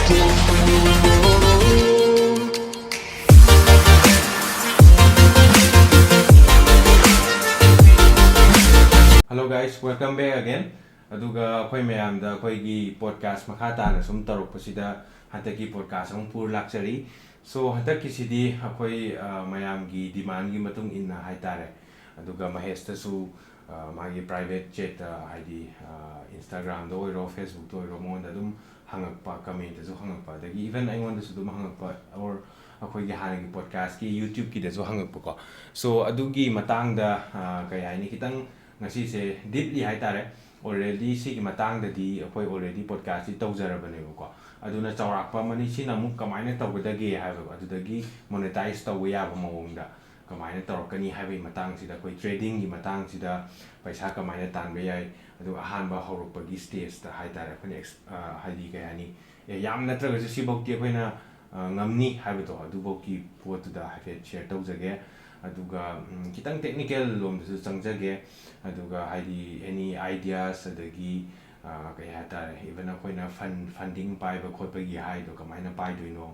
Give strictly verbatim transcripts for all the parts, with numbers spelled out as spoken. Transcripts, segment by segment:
Hello guys, welcome back again. ꯑꯗꯨꯒ ꯑꯩꯈꯣꯏ ꯃꯌꯥꯝꯗ ꯑꯩꯈꯣꯏꯒꯤ podcast ꯃꯈꯥ ꯇꯥꯅ ꯁꯨꯝ ꯇꯧꯔꯛꯄꯁꯤꯗ ꯍꯟꯗꯛꯀꯤ podcast ꯑꯃꯨꯛ ꯄꯨꯔ ꯂꯥꯛꯆꯔꯤ꯫ So ꯍꯟꯗꯛꯀꯤꯁꯤꯗꯤ ꯑꯩꯈꯣꯏ, ꯑ, ꯃꯌꯥꯝꯒꯤ demandꯀꯤ ꯃꯇꯨꯡ ꯏꯟꯅ ꯍꯥꯏꯇꯥꯔꯦ꯫ ꯑꯗꯨꯒ ꯃꯍꯦꯁꯇꯁꯨ, ꯑ, ꯃꯥꯒꯤ private chatꯇ, ꯍꯥꯏꯗꯤ, ꯑ, Instagramꯗ ꯑꯣꯏꯔꯣ, Facebookꯇ ꯑꯣꯏꯔꯣ, ꯃꯉꯣꯟꯗ ꯑꯗꯨꯝ ꯍꯪꯉꯛꯄ, commentꯇꯁꯨ ꯍꯪꯉꯛꯄ, ꯑꯗꯒꯤ even ꯑꯩꯉꯣꯟꯗꯁꯨ ꯑꯗꯨꯝ ꯍꯪꯉꯛꯄ, or ꯑꯩꯈꯣꯏꯒꯤ ꯍꯥꯟꯅꯒꯤ podcastꯀꯤ YouTubeꯀꯤꯗꯁꯨ ꯍꯪꯉꯛꯄꯀꯣ꯫ So ꯑꯗꯨꯒꯤ ꯃꯇꯥꯡꯗ, ꯑ, ꯀꯩ ꯍꯥꯏꯅꯤ, ꯈꯤꯇꯪ ꯉꯁꯤꯁꯦ deeply ꯍꯥꯏꯇꯥꯔꯦ꯫ Already ꯁꯤꯒꯤ ꯃꯇꯥꯡꯗꯗꯤ ꯑꯩꯈꯣꯏ already podcastꯇꯤ ꯇꯧꯖꯔꯕꯅꯦꯕꯀꯣ꯫ ꯑꯗꯨꯅ ꯆꯥꯎꯔꯥꯛꯄ ꯑꯃꯅꯤ, ꯁꯤꯅ ꯑꯃꯨꯛ ꯀꯃꯥꯏꯅ ꯇꯧꯒꯗꯒꯦ ꯍꯥꯏꯕ, ꯑꯗꯨꯗꯒꯤ monetize ꯇꯧꯕ ꯌꯥꯕ ꯃꯑꯣꯡꯗ ꯀꯃꯥꯏꯅ ꯇꯧꯔꯛꯀꯅꯤ ꯍꯥꯏꯕꯒꯤ ꯃꯇꯥꯡꯁꯤꯗ, ꯑꯩꯈꯣꯏ tradingꯒꯤ ꯃꯇꯥꯡꯁꯤꯗ ꯄꯩꯁꯥ ꯀꯃꯥꯏꯅ ꯇꯥꯟꯕ ꯌꯥꯏ, ꯑꯗꯨꯒ ꯑꯍꯥꯟꯕ ꯍꯧꯔꯛꯄꯒꯤ stageꯇ ꯍꯥꯏꯇꯥꯔꯦ, ꯑꯩꯈꯣꯏꯅ ex-, ꯑ, ꯍꯥꯏꯗꯤ ꯀꯩ ꯍꯥꯏꯅꯤ, ꯑꯦ, ꯌꯥꯝ ꯅꯠꯇ꯭ꯔꯒꯁꯨ ꯁꯤꯐꯧꯗꯤ ꯑꯩꯈꯣꯏꯅ, ꯑ, ꯉꯝꯅꯤ ꯍꯥꯏꯕꯗꯣ, ꯑꯗꯨꯐꯧꯒꯤ ꯄꯣꯠꯇꯨꯗ ꯍꯥꯏꯐꯦꯠ share ꯇꯧꯖꯒꯦ꯫ ꯑꯗꯨꯒ, ꯎꯝ, ꯈꯤꯇꯪ technical ꯂꯣꯝꯗꯁꯨ ꯆꯪꯖꯒꯦ꯫ ꯑꯗꯨꯒ ꯍꯥꯏꯗꯤ any ideas, ꯑꯗꯒꯤ, ꯑ, ꯀꯩ ꯍꯥꯏꯇꯥꯔꯦ, even ꯑꯩꯈꯣꯏꯅ fund, funding ꯄꯥꯏꯕ ꯈꯣꯠꯄꯒꯤ ꯍꯥꯏꯗꯣ ꯀꯃꯥꯏꯅ ꯄꯥꯏꯗꯣꯏꯅꯣ,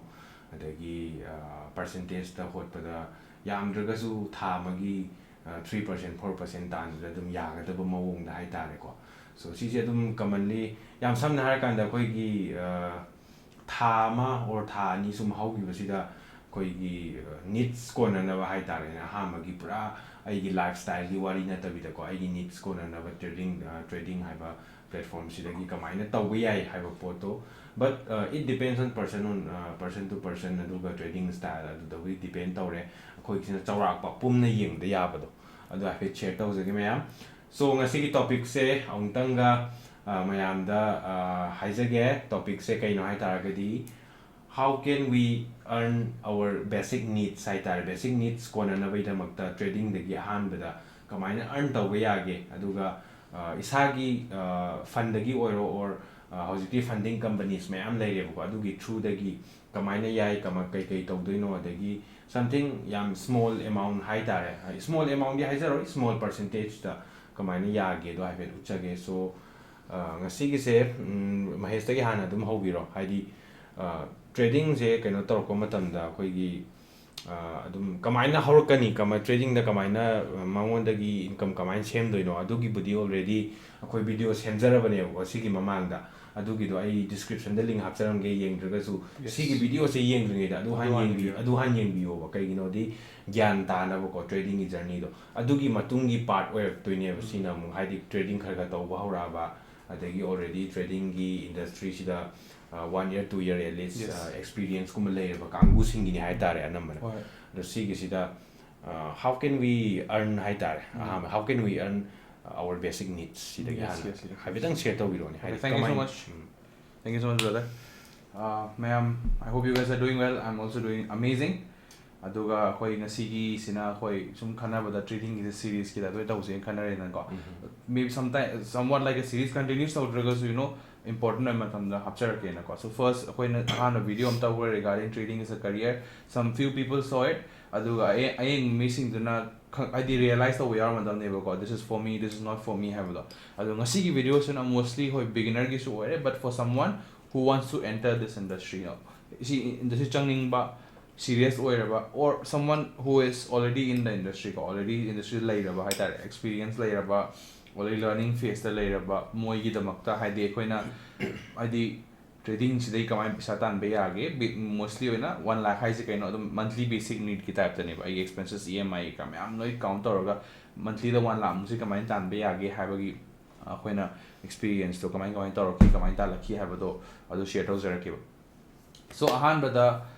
ꯑꯗꯒꯤ, ꯑ, percentageꯇ ꯍꯣꯠꯄꯗ ꯌꯥꯝꯗ꯭ꯔꯒꯁꯨ ꯊꯥ ꯑꯃꯒꯤ, ꯑ, three percent, four percent ꯇꯥꯟꯕꯗ ꯑꯗꯨꯝ ꯌꯥꯒꯗꯕ ꯃꯑꯣꯡꯗ ꯍꯥꯏꯇꯥꯔꯦꯀꯣ꯫ So ꯁꯤꯁꯦ ꯑꯗꯨꯝ commonly, ꯌꯥꯝ ꯁꯝꯅ ꯍꯥꯏꯔꯀꯥꯟꯗ ꯑꯩꯈꯣꯏꯒꯤ, ꯑ, ꯊꯥ ꯑꯃ or ꯊꯥ ꯑꯅꯤ ꯁꯨꯝ ꯍꯧꯈꯤꯕꯁꯤꯗ ꯑꯩꯈꯣꯏꯒꯤ, ꯑ, needs ꯀꯣꯟꯅꯅꯕ ꯍꯥꯏꯇꯥꯔꯦꯅꯦ, ꯑꯍꯥꯟꯕꯒꯤ ꯄꯨꯔꯥ ꯑꯩꯒꯤ lifestyleꯒꯤ ꯋꯥꯔꯤ ꯅꯠꯇꯕꯤꯗꯀꯣ, ꯑꯩꯒꯤ needs ꯀꯣꯟꯅꯅꯕ trading, ꯑ, trading ꯍꯥꯏꯕ platformꯁꯤꯗꯒꯤ ꯀꯃꯥꯏꯅ ꯇꯧꯕ ꯌꯥꯏ ꯍꯥꯏꯕ ꯄꯣꯠꯇꯣ꯫ But, uh, it depends on person, on, uh, person to person, ꯑꯗꯨꯒ trading style ꯑꯗꯨꯗꯕꯨꯗꯤ depend ꯇꯧꯔꯦ꯫ ꯑꯩꯈꯣꯏꯒꯤꯁꯤꯅ ꯆꯥꯎꯔꯥꯛꯄ ꯄꯨꯝꯅ ꯌꯦꯡꯕꯗ ꯌꯥꯕꯗꯣ, ꯑꯗꯨ ꯍꯥꯏꯐꯦꯠ share ꯇꯧꯖꯒꯦ ꯃꯌꯥꯝ꯫ So ꯉꯁꯤꯒꯤ topicꯁꯦ ꯑꯃꯨꯛꯇꯪꯒ, uh, ꯃꯌꯥꯝꯗ, uh, ꯍꯥꯏꯖꯒꯦ꯫ Topicꯁꯦ ꯀꯩꯅꯣ ꯍꯥꯏ ꯇꯥꯔꯒꯗꯤ, how can we earn our basic needs ꯍꯥꯏꯇꯥꯔꯦ, basic needs ꯀꯣꯟꯅꯅꯕꯒꯤꯗꯃꯛꯇ tradingꯗꯒꯤ ꯑꯍꯥꯟꯕꯗ ꯀꯃꯥꯏꯅ earn ꯇꯧꯕ ꯌꯥꯒꯦ, ꯑꯗꯨꯒ, ꯑ, ꯏꯁꯥꯒꯤ, ꯑ, fundꯗꯒꯤ ꯑꯣꯏꯔꯣ, or, ꯑ, ꯍꯧꯖꯤꯛꯇꯤ funding companies ꯃꯌꯥꯝ ꯂꯩꯔꯦꯕꯀꯣ, ꯑꯗꯨꯒꯤ throughꯗꯒꯤ ꯀꯃꯥꯏꯅ ꯌꯥꯏ, ꯀꯃ-, ꯀꯩ ꯀꯩ ꯇꯧꯗꯣꯏꯅꯣ, ꯑꯗꯒꯤ something ꯌꯥꯝ small amount ꯍꯥꯏꯇꯥꯔꯦ, small amountꯗꯤ ꯍꯥꯏꯖꯔꯣꯏ, small percentageꯇ ꯀꯃꯥꯏꯅ ꯌꯥꯒꯦꯗꯣ ꯍꯥꯏꯐꯦꯠ ꯎꯠꯆꯒꯦ꯫ So, ꯑ, ꯉꯁꯤꯒꯤꯁꯦ, ꯎꯝ, ꯃꯍꯦꯁꯇꯒꯤ ꯍꯥꯟꯅ ꯑꯗꯨꯝ ꯍꯧꯕꯤꯔꯣ, ꯍꯥꯏꯗꯤ, ꯇ꯭ꯔꯦꯗꯤꯡꯁꯦ ꯀꯩꯅꯣ ꯇꯧꯔꯛꯄ ꯃꯇꯝꯗ ꯑꯩꯈꯣꯏꯒꯤ ꯑꯗꯨꯝ ꯀꯃꯥꯏꯅ ꯍꯧꯔꯛꯀꯅꯤ, ꯀꯃꯥꯏ ꯇ꯭ꯔꯦꯗꯤꯡꯗ ꯀꯃꯥꯏꯅ ꯃꯉꯣꯟꯗꯒꯤ ꯏꯟꯀꯝ ꯀꯃꯥꯏꯅ ꯁꯦꯝꯗꯣꯏꯅꯣ, ꯑꯗꯨꯒꯤꯕꯨꯗꯤ already ꯑꯩꯈꯣꯏ ꯚꯤꯗꯤꯑꯣ ꯁꯦꯝꯖꯔꯕꯅꯦꯕꯀꯣ ꯁꯤꯒꯤ ꯃꯃꯥꯡꯗ꯫ ꯑꯗꯨꯒꯤꯗꯣ ꯑꯩ ꯗꯤꯁꯀ꯭ꯔꯤꯞꯁꯟꯗ ꯂꯤꯡ ꯍꯥꯞꯆꯔꯝꯒꯦ, ꯌꯦꯡꯗ꯭ꯔꯒꯁꯨ ꯁꯤꯒꯤ ꯚꯤꯗꯤꯑꯣꯁꯦ ꯌꯦꯡꯗ꯭ꯔꯤꯉꯩꯗ ꯑꯗꯨ ꯍꯥꯟꯅ ꯌꯦꯡꯕꯤ ꯑꯗꯨ ꯍꯥꯟꯅ ꯌꯦꯡꯕꯤꯌꯣꯕ꯫ ꯀꯩꯒꯤꯅꯣꯗꯤ ꯒ꯭ꯌꯥꯟ ꯇꯥꯅꯕꯀꯣ ꯇ꯭ꯔꯦꯗꯤꯡꯒꯤ ꯖꯔꯅꯤꯗꯣ꯫ ꯑꯗꯨꯒꯤ ꯃꯇꯨꯡꯒꯤ ꯄꯥꯔꯠ ꯑꯣꯏꯔꯛꯇꯣꯏꯅꯦꯕ ꯁꯤꯅ ꯑꯃꯨꯛ, ꯍꯥꯏꯗꯤ ꯇ꯭ꯔꯦꯗꯤꯡ ꯈꯔ ꯈꯔ ꯇꯧꯕ ꯍꯧꯔꯛꯑꯕ, ꯑꯗꯒꯤ already ꯇ꯭ꯔꯦꯗꯤꯡꯒꯤ ꯏꯟꯗꯁꯇ꯭ꯔꯤꯁꯤꯗ one year two year at least ꯑꯦꯛꯁꯄꯤꯔꯤꯌꯦꯟꯁꯀꯨꯝꯕ ꯂꯩꯔꯕ ꯀꯥꯡꯕꯨꯁꯤꯡꯒꯤꯅꯤ ꯍꯥꯏꯇꯥꯔꯦ ꯑꯅꯝꯕꯅ꯫ ꯑꯗꯣ ꯁꯤꯒꯤꯁꯤꯗ how can we earn ꯍꯥꯏꯇꯥꯔꯦ, ꯑꯍꯥꯟꯕ how can we earn our basic needs ꯁꯤꯗꯒꯤ ꯍꯥꯟꯅ ꯍꯥꯏꯐꯦꯠꯇꯪ ꯁꯤꯌꯔ ꯇꯧꯕꯤꯔꯛꯑꯣꯅꯦ, ꯍꯥꯏꯗꯤ ꯀꯃꯥꯏꯅ? Thank you so much, brother. Uh, ꯃꯌꯥꯝ, I hope you guys are doing well. I'm also doing amazing. ꯑꯗꯨꯒ ꯑꯩꯈꯣꯏ ꯉꯁꯤꯒꯤꯁꯤꯅ ꯑꯩꯈꯣꯏ ꯁꯨꯝ ꯈꯟꯅꯕꯗ ꯇ꯭ꯔꯦꯗꯤꯡꯒꯤꯁꯦ ꯁꯤꯔꯤꯁꯀꯤ ꯇꯥꯏꯞꯇ ꯇꯧꯁꯦꯅ ꯈꯟꯅꯔꯦꯗꯅꯀꯣ꯫ Maybe sometime, somewhat like a series continues ꯇꯧꯗ꯭ꯔꯒꯁꯨ, you know, important ꯑꯣꯏꯕ ꯃꯇꯝꯗ ꯍꯥꯞꯆꯔꯛꯀꯦꯅꯀꯣ꯫ So first ꯑꯩꯈꯣꯏꯅ ꯑꯍꯥꯟꯕ ꯚꯤꯗꯤꯑꯣ ꯑꯃ ꯇꯧꯈ꯭ꯔꯦ regarding trading is a career. Some few people saw it. ꯑꯗꯨꯒ ꯑꯌꯦꯡ ꯃꯤꯁꯤꯡꯗꯨꯅ ꯍꯥꯏꯗꯤ ꯔꯤꯌꯦꯂꯥꯏꯁ ꯇꯧꯕ ꯌꯥꯎꯔꯝꯃꯗꯕꯅꯦꯕꯀꯣ, this is for me, this is not for me ꯍꯥꯏꯕꯗꯣ꯫ ꯑꯗꯣ ꯉꯁꯤꯒꯤ ꯚꯤꯗꯤꯑꯣꯁꯤꯅ mostly ꯍꯣꯏ ꯕꯤꯒꯤꯅꯔꯒꯤꯁꯨ ꯑꯣꯏꯔꯦ, but for someone who wants to enter this industry, ꯁꯤ ꯏꯟꯗꯁꯇ꯭ꯔꯤ ꯆꯪꯅꯤꯡꯕ, ꯁꯤꯔꯤꯌꯁ ꯑꯣꯏꯔꯕ, or someone who is already in the industry ꯀꯣ, already ꯏꯟꯗꯁꯇ꯭ꯔꯤꯗ ꯂꯩꯔꯕ ꯍꯥꯏꯇꯥꯔꯦ, ꯑꯦꯛꯁꯄꯤꯔꯤꯌꯦꯟꯁ ꯂꯩꯔꯕ, already learning phaseꯇ ꯂꯩꯔꯕ ꯃꯣꯏꯒꯤꯗꯃꯛꯇ ꯍꯥꯏꯗꯤ ꯑꯩꯈꯣꯏꯅ ꯍꯥꯏꯗꯤ ꯇ꯭ꯔꯦꯗꯤꯡꯁꯤꯗꯒꯤ ꯀꯃꯥꯏꯅ ꯄꯩꯁꯥ ꯇꯥꯟꯕ ꯌꯥꯒꯦ, ꯃꯣꯁꯂꯤ ꯑꯣꯏꯅ ꯋꯥꯟ ꯂꯥꯛ ꯍꯥꯏꯁꯦ ꯀꯩꯅꯣ, ꯑꯗꯨꯝ ꯃꯟꯊꯂꯤ ꯕꯦꯁꯤꯛ ꯅꯤꯗꯀꯤ ꯇꯥꯏꯞꯇꯅꯦꯕ꯫ ꯑꯩꯒꯤ ꯑꯦꯛꯁꯄꯦꯟꯁꯦꯁ, ꯏ ꯑꯦꯝ ꯑꯥꯏ ꯀꯩꯀꯥ ꯃꯌꯥꯝ ꯂꯣꯏ ꯀꯥꯎꯟ ꯇꯧꯔꯒ ꯃꯟꯊꯂꯤꯗ ꯋꯥꯟ ꯂꯥꯛꯃꯨꯛꯁꯦ ꯀꯃꯥꯏꯅ ꯇꯥꯟꯕ ꯌꯥꯒꯦ ꯍꯥꯏꯕꯒꯤ ꯑꯩꯈꯣꯏꯅ ꯑꯦꯛꯁꯄꯤꯔꯤꯌꯦꯟꯁꯇꯣ ꯀꯃꯥꯏ ꯀꯃꯥꯏꯅ ꯇꯧꯔꯛꯈꯤ, ꯀꯃꯥꯏꯅ ꯇꯥꯜꯂꯛꯈꯤ ꯍꯥꯏꯕꯗꯣ ꯑꯗꯨ ꯁꯤꯌꯔ ꯇꯧꯖꯔꯛꯀꯦꯕ꯫ ꯁꯣ ꯑꯍꯥꯟꯕꯗ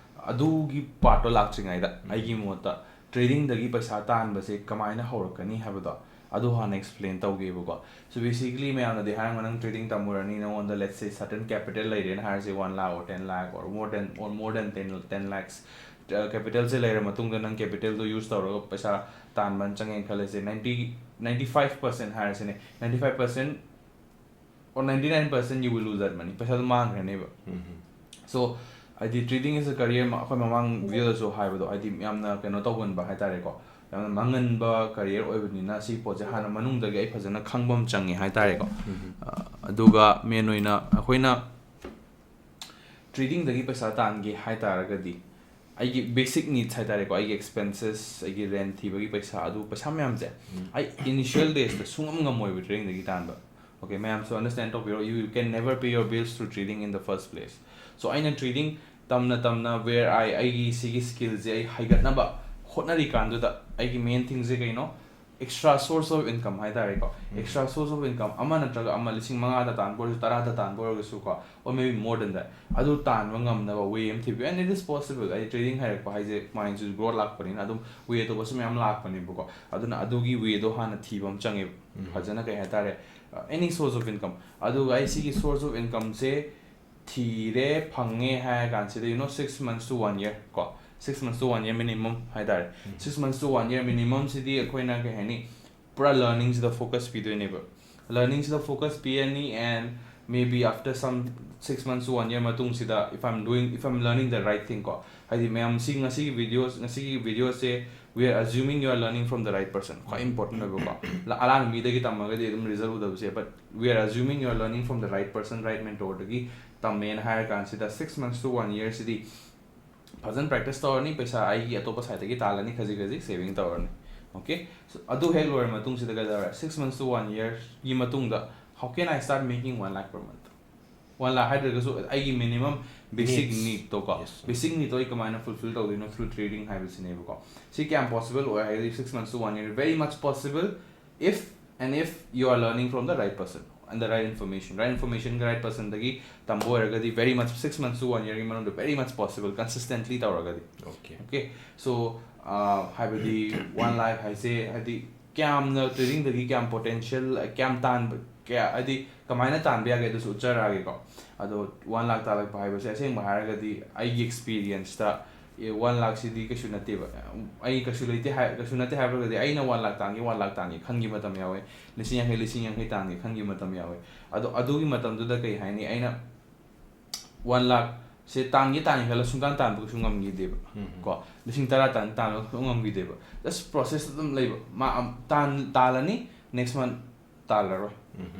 ꯑꯗꯨꯒꯤ ꯄꯥꯔꯠꯇꯣ ꯂꯥꯛꯇ꯭ꯔꯤꯉꯩꯗ ꯑꯩꯒꯤ ꯃꯣꯠꯇ ꯇ꯭ꯔꯦꯗꯤꯡꯗꯒꯤ ꯄꯩꯁꯥ ꯇꯥꯟꯕꯁꯦ ꯀꯃꯥꯏꯅ ꯍꯧꯔꯛꯀꯅꯤ ꯍꯥꯏꯕꯗꯣ ꯑꯗꯨ ꯍꯥꯟꯅ ꯑꯦꯛꯁꯄ꯭ꯂꯦꯟ ꯇꯧꯒꯦꯕꯀꯣ꯫ So basically ꯃꯌꯥꯝꯅꯗꯤ ꯍꯥꯏꯔꯝꯒꯅꯤ, ꯅꯪ ꯇ꯭ꯔꯦꯗꯤꯡ ꯇꯝꯃꯨꯔꯅꯤ, ꯅꯉꯣꯟꯗ let's say certain capital ꯂꯩꯔꯦꯅ ꯍꯥꯏꯔꯁꯦ, one lakh or ten lakh or more than, or more than ten, ten lakhs capitalꯁꯦ ꯂꯩꯔ ꯃꯇꯨꯡꯗ ꯅꯪ capitalꯗꯣ use ꯇꯧꯔꯒ ꯄꯩꯁꯥ ꯇꯥꯟꯕ ꯆꯪꯉꯦꯅ ꯈꯜꯂꯁꯦ, ninety, ninety five percent ꯍꯥꯏꯔꯁꯤꯅꯦ, ninety five percent or ninety nine percent you will lose that money, ꯄꯩꯁꯥꯗꯣ ꯃꯥꯡꯈ꯭ꯔꯅꯦꯕ꯫ So ꯍꯥꯏꯗꯤ trading is a career, ꯑꯩꯈꯣꯏ ꯃꯃꯥꯡ ꯚꯤꯗꯤꯑꯣꯗꯁꯨ ꯍꯥꯏꯕꯗꯣ, ꯍꯥꯏꯗꯤ ꯌꯥꯝꯅ ꯀꯩꯅꯣ ꯇꯧꯒꯟꯕ ꯍꯥꯏꯇꯥꯔꯦꯀꯣ, ꯌꯥꯝꯅ ꯃꯥꯡꯍꯟꯕ career ꯑꯣꯏꯕꯅꯤꯅ ꯁꯤ ꯄꯣꯠꯁꯦ ꯍꯥꯟꯅ ꯃꯅꯨꯡꯗꯒꯤ ꯑꯩ ꯐꯖꯅ ꯈꯪꯕ ꯑꯃ ꯆꯪꯉꯦ ꯍꯥꯏꯇꯥꯔꯦꯀꯣ꯫ ꯑꯗꯨꯒ ꯃꯦꯟ ꯑꯣꯏꯅ ꯑꯩꯈꯣꯏꯅ ꯇ꯭ꯔꯦꯗꯤꯡꯗꯒꯤ ꯄꯩꯁꯥ ꯇꯥꯟꯒꯦ ꯍꯥꯏ ꯇꯥꯔꯒꯗꯤ, ꯑꯩꯒꯤ ꯕꯦꯁꯤꯛ ꯅꯤꯗꯁ ꯍꯥꯏ ꯇꯥꯔꯦꯀꯣ, ꯑꯩꯒꯤ ꯑꯦꯛꯁꯄꯦꯟꯁꯦꯁ, ꯑꯩꯒꯤ ꯔꯦꯟ ꯊꯤꯕꯒꯤ ꯄꯩꯁꯥ, ꯑꯗꯨ ꯄꯩꯁꯥ ꯃꯌꯥꯝꯁꯦ ꯑꯩ ꯏꯅꯤꯁꯤꯌꯦꯜ ꯗꯦꯖꯇ ꯁꯨꯡꯉꯝ ꯉꯝꯃꯣꯏꯕ ꯇ꯭ꯔꯦꯗꯤꯡꯗꯒꯤ ꯇꯥꯟꯕ꯫ ꯑꯣꯀꯦ, ꯃꯌꯥꯝꯁꯨ ꯑꯟꯗꯔꯁ꯭ꯇꯦꯟ ꯇꯧꯕꯤꯔꯣ, you can never pay your bills through trading in the first place. So ꯑꯩꯅ ꯇ꯭ꯔꯦꯗꯤꯡ ꯇꯝꯅ ꯇꯝꯅ, where I ꯑꯩꯒꯤ ꯁꯤꯒꯤ ꯁ꯭ꯀꯤꯜꯁꯦ ꯑꯩ ꯍꯩꯒꯠꯅꯕ ꯍꯣꯠꯅꯔꯤꯀꯥꯟꯗꯨꯗ, ꯑꯩꯒꯤ ꯃꯦꯟ ꯊꯤꯡꯁꯦ ꯀꯩꯅꯣ? ꯑꯦꯛꯁꯇ꯭ꯔꯥ ꯁꯣꯔꯁ ꯑꯣꯐ ꯏꯟꯀꯝ ꯍꯥꯏ ꯇꯥꯔꯦꯀꯣ꯫ ꯑꯦꯛꯁꯇ꯭ꯔꯥ ꯁꯣꯔꯁ ꯑꯣꯐ ꯏꯟꯀꯝ ꯑꯃ ꯅꯠꯇ꯭ꯔꯒ ꯑꯃ, ꯂꯤꯁꯤꯡ ꯃꯉꯥꯗ ꯇꯥꯟꯕ ꯑꯣꯏꯔꯁꯨ, ꯇꯔꯥꯗ ꯇꯥꯟꯕ ꯑꯣꯏꯔꯒꯁꯨꯀꯣ, or maybe more than that, ꯑꯗꯨ ꯇꯥꯟꯕ ꯉꯝꯅꯕ ꯋꯦ ꯑꯃ ꯊꯤꯕꯤꯌꯨ꯫ And it is possible. ꯑꯩ ꯇ꯭ꯔꯦꯗꯤꯡ ꯍꯩꯔꯛꯄ ꯍꯥꯏꯁꯦ, ꯃꯥꯏꯟꯁꯨ ꯒ꯭ꯔꯣꯠ ꯂꯥꯛꯄꯅꯤꯅ ꯑꯗꯨꯝ ꯋꯦ ꯑꯇꯣꯞꯄꯁꯨ ꯃꯌꯥꯝ ꯂꯥꯛꯄꯅꯦꯕꯀꯣ꯫ ꯑꯗꯨꯅ ꯑꯗꯨꯒꯤ ꯋꯦꯗꯣ ꯍꯥꯟꯅ ꯊꯤꯕ ꯑꯃ ꯆꯪꯉꯦꯕ꯫ ꯐꯖꯅ, ꯀꯩ ꯍꯥꯏꯇꯥꯔꯦ, any source of income꯫ ꯑꯗꯨꯒ ꯑꯩ ꯁꯤꯒꯤ ꯁꯣꯔꯁ ꯑꯣꯐ ꯏꯟꯀꯝꯁꯦ ꯊꯤꯔꯦ, ꯐꯪꯉꯦ ꯍꯥꯏꯔ ꯀꯥꯟꯁꯤꯗ, you know, six months to one year ꯀꯣ, six months to one year minimum ꯍꯥꯏ ꯇꯥꯔꯦ꯫ Six months to one year minimum ꯁꯤꯗꯤ ꯑꯩꯈꯣꯏꯅ, ꯀꯩ ꯍꯥꯏꯅꯤ, ꯄꯨꯔꯥ ꯂꯔꯅꯤꯡꯁꯤꯗ ꯐꯣꯀꯁ ꯄꯤꯗꯣꯏꯅꯦꯕ꯫ ꯂꯔꯅꯤꯡꯁꯤꯗ ꯐꯣꯀꯁ ꯄꯤꯔꯅꯤ, and maybe after some six months to one year ꯃꯇꯨꯡꯁꯤꯗ, if I'm doing, if I'm learning the right thing ꯀꯣ, ꯍꯥꯏꯗꯤ ꯃꯌꯥꯝ ꯁꯤ ꯉꯁꯤꯒꯤ ꯚꯤꯗꯤꯑꯣ, ꯉꯁꯤꯒꯤ ꯚꯤꯗꯤꯑꯣꯁꯦ, we are assuming you are learning from the right person, ꯈ꯭ꯋꯥꯏ important ꯑꯣꯏꯕꯀꯣ꯫ ꯂ-, ꯑꯔꯥꯟꯕ ꯃꯤꯗꯒꯤ ꯇꯝꯃꯒꯗꯤ ꯑꯗꯨꯝ result ꯎꯗꯕꯁꯦ, but we are assuming you are learning from the right person, right mentor ꯗꯒꯤ ꯇꯝꯃꯦꯅ ꯍꯥꯏꯔ ꯀꯥꯟꯁꯤꯗ, six months to one year ꯁꯤꯗꯤ ꯐꯖꯅ ꯄ꯭ꯔꯦꯛꯇꯤꯁ ꯇꯧꯔꯅꯤ, ꯄꯩꯁꯥ ꯑꯩꯒꯤ ꯑꯇꯣꯞꯄ ꯁꯥꯏꯠꯇꯒꯤ ꯇꯥꯜꯂꯅꯤ, ꯈꯖꯤꯛ ꯈꯖꯤꯛ ꯁꯦꯚꯤꯡ ꯇꯧꯔꯅꯤ꯫ ꯑꯣꯀꯦ? So ꯑꯗꯨ ꯍꯦꯛ ꯂꯣꯏꯔ ꯃꯇꯨꯡꯁꯤꯗ ꯀꯩꯗꯧꯔꯦ? Six months to one year ꯒꯤ ꯃꯇꯨꯡꯗ, how can I start making one lakh per month? One lakh ꯍꯥꯏꯗ꯭ꯔꯒꯁꯨ, ꯑꯩꯒꯤ ꯃꯤꯅꯤꯃꯝ ꯕꯦꯁꯤꯛ ꯅꯤꯗꯁꯇꯣ ꯀꯣ, ꯕꯦꯁꯤꯛ ꯅꯤꯗꯇꯣ ꯑꯩ ꯀꯃꯥꯏꯅ ꯐꯨꯜꯐꯤꯜ ꯇꯧꯗꯣꯏꯅꯣ through trading ꯍꯥꯏꯕꯁꯤꯅꯦꯕꯀꯣ꯫ ꯁꯤ ꯀꯌꯥꯝ ꯄꯣꯁꯤꯕꯜ ꯑꯣꯏ ꯍꯥꯏꯔꯗꯤ, six months to one year, very much possible if and if you are learning from the right person and the right information, right information ꯒ right person ꯗꯒꯤ ꯇꯝꯕ ꯑꯣꯏꯔꯒꯗꯤ, very much, six months to one year ꯒꯤ ꯃꯅꯨꯡꯗ very much possible, consistently ꯇꯧꯔꯒꯗꯤ꯫ Okay꯫ Okay, so, ꯑꯥ, ꯍꯥꯏꯕꯗꯤ, one lakh ꯍꯥꯏꯁꯦ, ꯍꯥꯏꯗꯤ, ꯀꯌꯥꯝꯅ ꯇ꯭ꯔꯦꯗꯤꯡꯗꯒꯤ ꯀꯌꯥꯝ ꯄꯣꯇꯦꯟꯁꯤꯌꯦꯜ, ꯀꯌꯥꯝ ꯇꯥꯟꯕ, ꯀꯌꯥ, ꯍꯥꯏꯗꯤ, ꯀꯃꯥꯏꯅ ꯇꯥꯟꯕ ꯌꯥꯒꯦ, ꯑꯗꯨꯁꯨ ꯎꯠꯆꯔꯛꯑꯒꯦꯀꯣ꯫ ꯑꯗꯣ, one lakh ꯇꯥꯜꯂꯛꯄ ꯍꯥꯏꯕꯁꯦ, ꯑꯁꯦꯡꯕ ꯍꯥꯏꯔꯒꯗꯤ, ꯑꯩꯒꯤ ꯑꯦꯛꯁꯄꯤꯔꯤꯌꯦꯟꯁꯇ, ꯑꯦ, one lakh ꯁꯤꯗꯤ ꯀꯩꯁꯨ ꯅꯠꯇꯦꯕ꯫ ꯑꯩ ꯀꯩꯁꯨ ꯂꯩꯇꯦ ꯍꯥꯏ-, ꯀꯩꯁꯨ ꯅꯠꯇꯦ ꯍꯥꯏꯕ ꯑꯣꯏꯔꯒꯗꯤ, ꯑꯩꯅ one lakh ꯇꯥꯟꯒꯦ, one lakh ꯇꯥꯟꯒꯦ ꯈꯟꯈꯤꯕ ꯃꯇꯝ ꯌꯥꯎꯋꯦ꯫ ꯂꯤꯁꯤꯡ ꯌꯥꯡꯈꯩ, ꯂꯤꯁꯤꯡ ꯌꯥꯡꯈꯩ ꯇꯥꯟꯒꯦ ꯈꯟꯈꯤꯕ ꯃꯇꯝ ꯌꯥꯎꯋꯦ꯫ ꯑꯗꯣ, ꯑꯗꯨꯒꯤ ꯃꯇꯝꯗꯨꯗ, ꯀꯩ ꯍꯥꯏꯅꯤ, ꯑꯩꯅ one lakh ꯁꯦ ꯇꯥꯟꯒꯦ, ꯇꯥꯟꯒꯦ ꯈꯜꯂ ꯁꯨꯡꯇꯥꯟ ꯇꯥꯟꯕ ꯀꯩꯁꯨ ꯉꯝꯈꯤꯗꯦꯕ꯫ ꯀꯣ, ꯂꯤꯁꯤꯡ ꯇꯔꯥ ꯇꯥꯟ-, ꯇꯥꯟꯕ ꯀꯩꯁꯨ ꯉꯝꯈꯤꯗꯦꯕ꯫ Just ꯄ꯭ꯔꯣꯁꯦꯁ ꯑꯗꯨꯝ ꯂꯩꯕ꯫ ꯃꯥ ꯑꯝ-, ꯇꯥꯟ-, ꯇꯥꯜꯂꯅꯤ, next month ꯇꯥꯜꯂꯔꯣꯏ꯫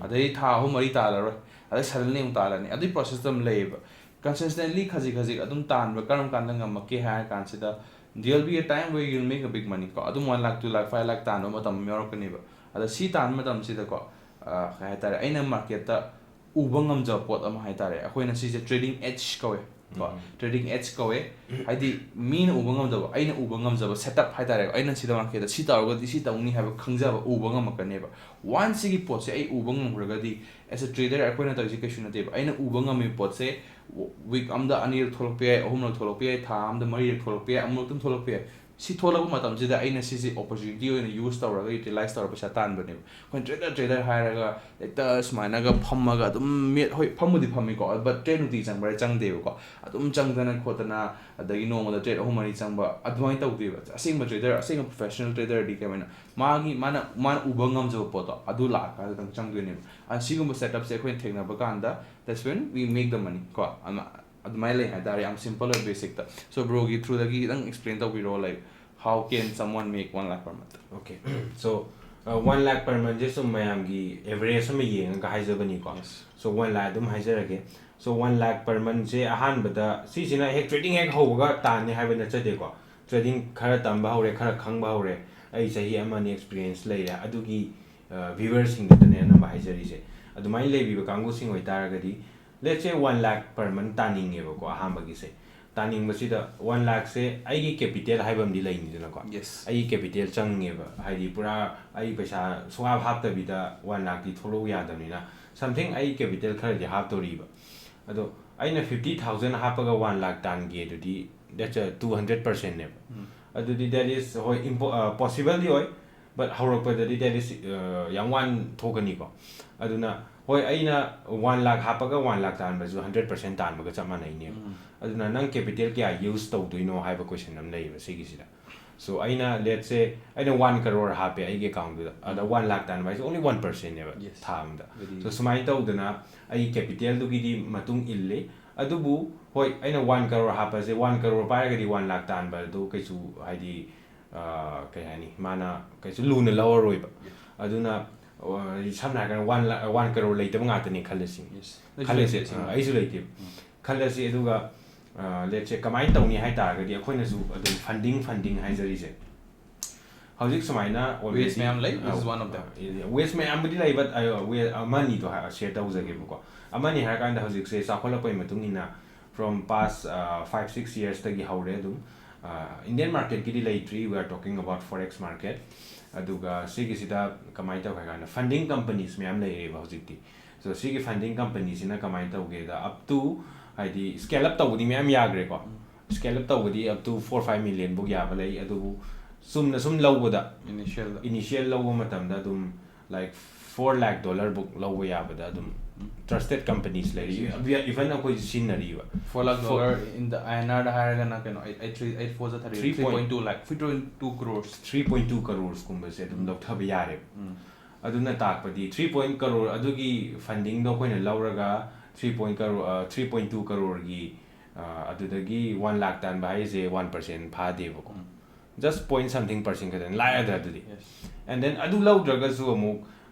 ꯑꯗꯩ ꯊꯥ ꯑꯍꯨꯝ ꯃꯔꯤ ꯇꯥꯜꯂꯔꯣꯏ꯫ ꯑꯗꯩ suddenly ꯑꯃꯨꯛ ꯇꯥꯜꯂꯅꯤ꯫ ꯑꯗꯨꯒꯤ ꯄ꯭ꯔꯣꯁꯦꯁꯇ ꯑꯗꯨꯝ ꯂꯩꯌꯦꯕ꯫ consistently ꯈꯖꯤꯛ ꯈꯖꯤꯛ ꯑꯗꯨꯝ ꯇꯥꯟꯕ ꯀꯔꯝ ꯀꯥꯟꯗ ꯉꯝꯃꯛꯀꯦ ꯍꯥꯏꯔ ꯀꯥꯟꯁꯤꯗ, there will be a time where you'll make a big money ꯀꯣ, ꯑꯗꯨꯝ one lakh, two lakh, five lakh ꯇꯥꯟꯕ ꯃꯇꯝ ꯑꯃ ꯌꯥꯎꯔꯛꯀꯅꯦꯕ꯫ ꯑꯗ ꯁꯤ ꯇꯥꯟꯕ ꯃꯇꯝꯁꯤꯗꯀꯣ, ꯑ, ꯀꯩ ꯍꯥꯏꯇꯥꯔꯦ, ꯑꯩꯅ marketꯇ ꯎꯕ ꯉꯝꯖꯕ ꯄꯣꯠ ꯑꯃ ꯍꯥꯏꯇꯥꯔꯦ, ꯑꯩꯈꯣꯏꯅ ꯁꯤꯁꯦ trading edge ꯀꯧꯋꯦ ꯀꯣ꯫ ꯎꯝ꯫ Trading edge ꯀꯧꯋꯦ꯫ ꯍꯥꯏꯗꯤ ꯃꯤꯅ ꯎꯕ ꯉꯝꯗꯕ, ꯑꯩꯅ ꯎꯕ ꯉꯝꯖꯕ setup ꯍꯥꯏꯇꯥꯔꯦ, ꯑꯩꯅ ꯁꯤꯗ marketꯇ ꯁꯤ ꯇꯧꯔꯒꯗꯤ ꯁꯤ ꯇꯧꯅꯤ ꯍꯥꯏꯕ ꯈꯪꯖꯕ ꯎꯕ ꯉꯝꯃꯛꯀꯅꯦꯕ꯫ Once ꯁꯤꯒꯤ ꯄꯣꯠꯁꯦ ꯑꯩ ꯎꯕ ꯉꯝꯈ꯭ꯔꯒꯗꯤ, as a trader ꯑꯩꯈꯣꯏꯅ ꯇꯧꯔꯤꯁꯦ ꯀꯩꯁꯨ ꯅꯠꯇꯦꯕ꯫ ꯑꯩꯅ ꯎꯕ ꯉꯝꯃꯤꯕ ꯄꯣꯠꯁꯦ week ꯑꯝꯗ ꯑꯅꯤꯔꯛ ꯊꯣꯛꯂꯛꯄ ꯌꯥꯏ, ꯑꯍꯨꯝꯂꯛ ꯊꯣꯛꯂꯛꯄ ꯌꯥꯏ, ꯊꯥ ꯑꯃꯗ ꯃꯔꯤꯔꯛ ꯊꯣꯛꯂꯛꯄ ꯌꯥꯏ, ꯑꯃꯨꯔꯛꯇꯪ ꯊꯣꯛꯂꯛꯄ ꯌꯥꯏ꯫ ꯁꯤ ꯊꯣꯛꯂꯛꯄ ꯃꯇꯝꯁꯤꯗ ꯑꯩꯅ ꯁꯤꯁꯦ opportunity ꯑꯣꯏꯅ use ꯇꯧꯔꯒ, utilize ꯇꯧꯔꯒ ꯄꯩꯁꯥ ꯇꯥꯟꯕꯅꯦꯕ꯫ ꯑꯩꯈꯣꯏꯅ trader, trader ꯍꯥꯏꯔꯒ ꯍꯦꯛꯇ ꯁꯨꯃꯥꯏꯅꯒ ꯐꯝꯃꯒ ꯑꯗꯨꯝ ꯃꯦꯠ-, ꯍꯣꯏ, ꯐꯝꯕꯨꯗꯤ ꯐꯝꯃꯤꯀꯣ, but trade ꯅꯨꯡꯇꯤ ꯆꯪꯕ꯭ꯔꯥ? ꯆꯪꯗꯦꯕꯀꯣ꯫ ꯑꯗꯨꯝ ꯆꯪꯗꯅ ꯈꯣꯠꯇꯅ, ꯑꯗꯒꯤ ꯅꯣꯡꯃꯗ trade ꯑꯍꯨꯝ ꯃꯔꯤ ꯆꯪꯕ ꯑꯗꯨꯃꯥꯏꯅ ꯇꯧꯗꯦꯕ꯫ ꯑꯁꯦꯡꯕ trader, ꯑꯁꯦꯡꯕ professional traderꯗꯤ ꯀꯃꯥꯏꯅ ꯃꯥꯒꯤ, ꯃꯥꯅ, ꯃꯥꯅ ꯎꯕ ꯉꯝꯖꯕ ꯄꯣꯠꯇꯣ ꯑꯗꯨ ꯂꯥꯛꯑꯀꯥꯟꯗ ꯈꯛꯇꯪ ꯆꯪꯗꯣꯏꯅꯦꯕ꯫ ꯑꯁꯤꯒꯨꯝꯕ setupꯁꯦ ꯑꯩꯈꯣꯏꯅ ꯊꯦꯡꯅꯕ ꯀꯥꯟꯗ, that's when we make the money ꯀꯣ꯫ ꯑꯃ-, ꯑꯗꯨꯃꯥꯏꯅ ꯂꯩ ꯍꯥꯏꯇꯥꯔꯦ, ꯌꯥꯝ simple ꯑꯣꯏꯕ basicꯇ꯫ So broꯒꯤ throughꯗꯒꯤ ꯈꯤꯇꯪ explain ꯇꯧꯕꯤꯔꯣ, like, how can someone make one lakh per month? Okay, so, uh, one lakh per monthꯁꯦ ꯁꯨꯝ ꯃꯌꯥꯝꯒꯤ average ꯑꯃ ꯌꯦꯡꯉꯒ ꯍꯥꯏꯖꯕꯅꯤꯀꯣ꯫ Yes. So one lakh ꯑꯗꯨꯝ ꯍꯥꯏꯖꯔꯒꯦ꯫ So one lakh per monthꯁꯦ ꯑꯍꯥꯟꯕꯗ ꯁꯤꯁꯤꯅ ꯍꯦꯛ trading ꯍꯦꯛ ꯍꯧꯕꯒ ꯇꯥꯟꯅꯤ ꯍꯥꯏꯕ ꯅꯠꯆꯗꯦꯀꯣ꯫ Trading ꯈꯔ ꯇꯝꯕ ꯍꯧꯔꯦ, ꯈꯔ ꯈꯪꯕ ꯍꯧꯔꯦ, ꯑꯩ ꯆꯍꯤ ꯑꯃ ꯑꯅꯤ experience ꯂꯩꯔꯦ, ꯑꯗꯨꯒꯤ, uh, viewerꯁꯤꯡꯗꯨꯗꯅꯦ ꯑꯅꯝꯕ ꯍꯥꯏꯖꯔꯤꯁꯦ꯫ ꯑꯗꯨꯃꯥꯏꯅ ꯂꯩꯕꯤꯕ ꯀꯥꯡꯕꯨꯁꯤꯡ ꯑꯣꯏꯇꯥꯔꯒꯗꯤ, let's say one lakh per month ꯇꯥꯅꯤꯡꯉꯦꯕꯀꯣ ꯑꯍꯥꯟꯕꯒꯤꯁꯦ꯫ ꯇꯥꯅꯤꯡꯕꯁꯤꯗ one lakhꯁꯦ ꯑꯩꯒꯤ capital ꯍꯥꯏꯕ ꯑꯃꯗꯤ ꯂꯩꯅꯤꯗꯅꯀꯣ꯫ Yes. ꯑꯩꯒꯤ capital ꯆꯪꯉꯦꯕ, ꯍꯥꯏꯗꯤ ꯄꯨꯔꯥ ꯑꯩ ꯄꯩꯁꯥ ꯁꯨꯡꯍꯥꯞ ꯍꯥꯞꯇꯕꯤꯗ one lakhꯇꯤ ꯊꯣꯛꯂꯛꯎ ꯌꯥꯗꯕꯅꯤꯅ, something ꯑꯩ capital ꯈꯔꯗꯤ ꯍꯥꯞꯇꯣꯔꯤꯕ꯫ ꯑꯗꯣ ꯑꯩꯅ fifty thousand ꯍꯥꯞꯄꯒ one lakh ꯇꯥꯟꯒꯦ ꯑꯗꯨꯗꯤ, that's a two hundred percentꯅꯦꯕ꯫ ꯎꯝ꯫ ꯑꯗꯨꯗꯤ that is, ꯍꯣꯏ, impo-, ꯑ, possibleꯗꯤ ꯑꯣꯏ, but ꯍꯧꯔꯛꯄꯗꯗꯤ that is, ꯑ, ꯌꯥꯝ ꯋꯥꯅ ꯊꯣꯛꯀꯅꯤꯀꯣ꯫ ꯑꯗꯨꯅ ꯍꯣꯏ, ꯑꯩꯅ one lakh ꯍꯥꯞꯄꯒ one lakh ꯇꯥꯟꯕꯁꯨ hundred percent ꯇꯥꯟꯕꯒ ꯆꯞ ꯃꯥꯟꯅꯩꯅꯦꯕ꯫ ꯎꯝ꯫ ꯑꯗꯨꯅ ꯅꯪ capital ꯀꯌꯥ use ꯇꯧꯗꯣꯏꯅꯣ ꯍꯥꯏꯕ question ꯑꯃ ꯂꯩꯌꯦꯕ ꯁꯤꯒꯤꯁꯤꯗ꯫ So ꯑꯩꯅ, let's say, ꯑꯩꯅ one crore ꯍꯥꯞꯄꯦ ꯑꯩꯒꯤ accountꯗꯨꯗ, ꯑꯗ ꯎꯝ꯫ one lakh ꯇꯥꯟꯕ ꯍꯥꯏꯁꯦ only one percentꯅꯦꯕ Yes. ꯊꯥ ꯑꯃꯗ꯫ Very So ꯁꯨꯃꯥꯏꯅ ꯇꯧꯗꯅ ꯑꯩꯒꯤ capitalꯗꯨꯒꯤꯗꯤ ꯃꯇꯨꯡ ꯏꯜꯂꯤ꯫ ꯑꯗꯨꯕꯨ ꯍꯣꯏ, ꯑꯩꯅ one crore ꯍꯥꯞꯄꯁꯦ, one crore ꯄꯥꯏꯔꯒꯗꯤ one lakh ꯇꯥꯟꯕ ꯑꯗꯨ ꯀꯩꯁꯨ, ꯍꯥꯏꯗꯤ, ꯑ, ꯀꯩ ꯍꯥꯏꯅꯤ, ꯃꯥꯅ ꯀꯩꯁꯨ ꯂꯨꯅ ꯂꯧꯔꯔꯣꯏꯕ꯫ Yes. ꯑꯗꯨꯅ, ꯑ, ꯁꯝꯅ ꯍꯥꯏꯔꯀꯥꯟꯗ one lakh, one crore ꯂꯩꯇꯕ ꯉꯥꯛꯇꯅꯤ ꯈꯜꯂꯁꯤ꯫ Yes. ꯑꯩꯁꯨ ꯈꯜꯂꯁꯦ꯫ ꯂꯩꯇꯦ, ꯑꯁꯦꯡꯕ꯫ ꯑ, ꯑꯩꯁꯨ ꯂꯩꯇꯦꯕ꯫ ꯎꯝ꯫ ꯈꯜꯂꯁꯤ, ꯑꯗꯨꯒ ꯂꯦꯠꯁꯦ ꯀꯃꯥꯏꯅ ꯇꯧꯅꯤ ꯍꯥꯏ ꯇꯥꯔꯒꯗꯤ, ꯑꯩꯈꯣꯏꯅꯁꯨ ꯑꯗꯨꯝ ꯐꯟꯗꯤꯡ ꯐꯟꯗꯤꯡ ꯍꯥꯏꯖꯔꯤꯁꯦ, ꯍꯧꯖꯤꯛ ꯁꯨꯃꯥꯏꯅ already ꯃꯌꯥꯝ ꯂꯩ, this is one of them. ꯋꯦꯁ ꯃꯌꯥꯝꯕꯨꯗꯤ ꯂꯩ, but ꯑꯃꯅꯤꯗꯣ ꯁꯤꯌꯔ ꯇꯧꯖꯒꯦꯕꯀꯣ꯫ ꯑꯃꯅꯤ ꯍꯥꯏꯔꯀꯥꯟꯗ, ꯍꯧꯖꯤꯛꯁꯦ ꯆꯥꯎꯈꯠꯂꯛꯄꯒꯤ ꯃꯇꯨꯡ ꯏꯟꯅ from past five six yearsꯇꯒꯤ ꯍꯧꯔꯦ ꯑꯗꯨꯝ꯫ Indian marketꯀꯤꯗꯤ ꯂꯩꯇ꯭ꯔꯤ, we are talking about forex market꯫ ꯑꯗꯨꯒ ꯁꯤꯒꯤꯁꯤꯗ ꯀꯃꯥꯏꯅ ꯇꯧꯒꯦ ꯍꯥꯏ ꯀꯥꯟꯗ, funding companies ꯃꯌꯥꯝ ꯂꯩꯔꯦꯕ ꯍꯧꯖꯤꯛꯇꯤ꯫ So ꯁꯤꯒꯤ funding companyꯁꯤꯅ ꯀꯃꯥꯏꯅ ꯇꯧꯒꯦꯗ, up to, ꯍꯥꯏꯗꯤ scale up ꯇꯧꯕꯗꯤ ꯃꯌꯥꯝ ꯌꯥꯈ꯭ꯔꯦꯀꯣ꯫ Scale up ꯇꯧꯕꯗꯤ up to four five millionꯐꯧ ꯌꯥꯕ ꯂꯩ, ꯑꯗꯨꯕꯨ ꯆꯨꯝꯅ ꯁꯨꯝ ꯂꯧꯕꯗ, Initialꯗ initial ꯂꯧꯕ ꯃꯇꯝꯗ ꯑꯗꯨꯝ like four lakh dollarꯐꯧ ꯂꯧꯕ ꯌꯥꯕꯗ ꯑꯗꯨꯝ trusted companies ꯂꯩꯔꯤ, even ꯑꯩꯈꯣꯏꯁꯨ ꯁꯤꯖꯤꯟꯅꯔꯤꯕ꯫ Four lakh dollar in the INRꯗ ꯍꯥꯏꯔꯒꯅ ꯀꯩꯅꯣ, eight eight three eight fourꯁꯦ thirty, Three point- three point two lakh, three point two crores. Three point two crores ꯀꯨꯝꯕꯁꯦ ꯑꯗꯨꯝ ꯂꯧꯊꯕ ꯌꯥꯔꯦꯕ꯫ ꯎꯝ꯫ ꯑꯗꯨꯅ ꯇꯥꯛꯄꯗꯤ three point crore ꯑꯗꯨꯒꯤ fundingꯗꯣ ꯑꯩꯈꯣꯏꯅ ꯂꯧꯔꯒ three point crore, three point two croreꯒꯤ ꯑꯗꯨꯗꯒꯤ one lakh ꯇꯥꯟꯕ ꯍꯥꯏꯁꯦ one percent ꯐꯥꯗꯦꯕꯀꯣ꯫ ꯎꯝ꯫ Just point something percent ꯈꯛꯇꯅꯤ, ꯂꯥꯏꯔꯗ꯭ꯔꯥ ꯑꯗꯨꯗꯤ? Yes. And then ꯑꯗꯨ ꯂꯧꯗ꯭ꯔꯒꯁꯨ ꯑꯃꯨꯛ,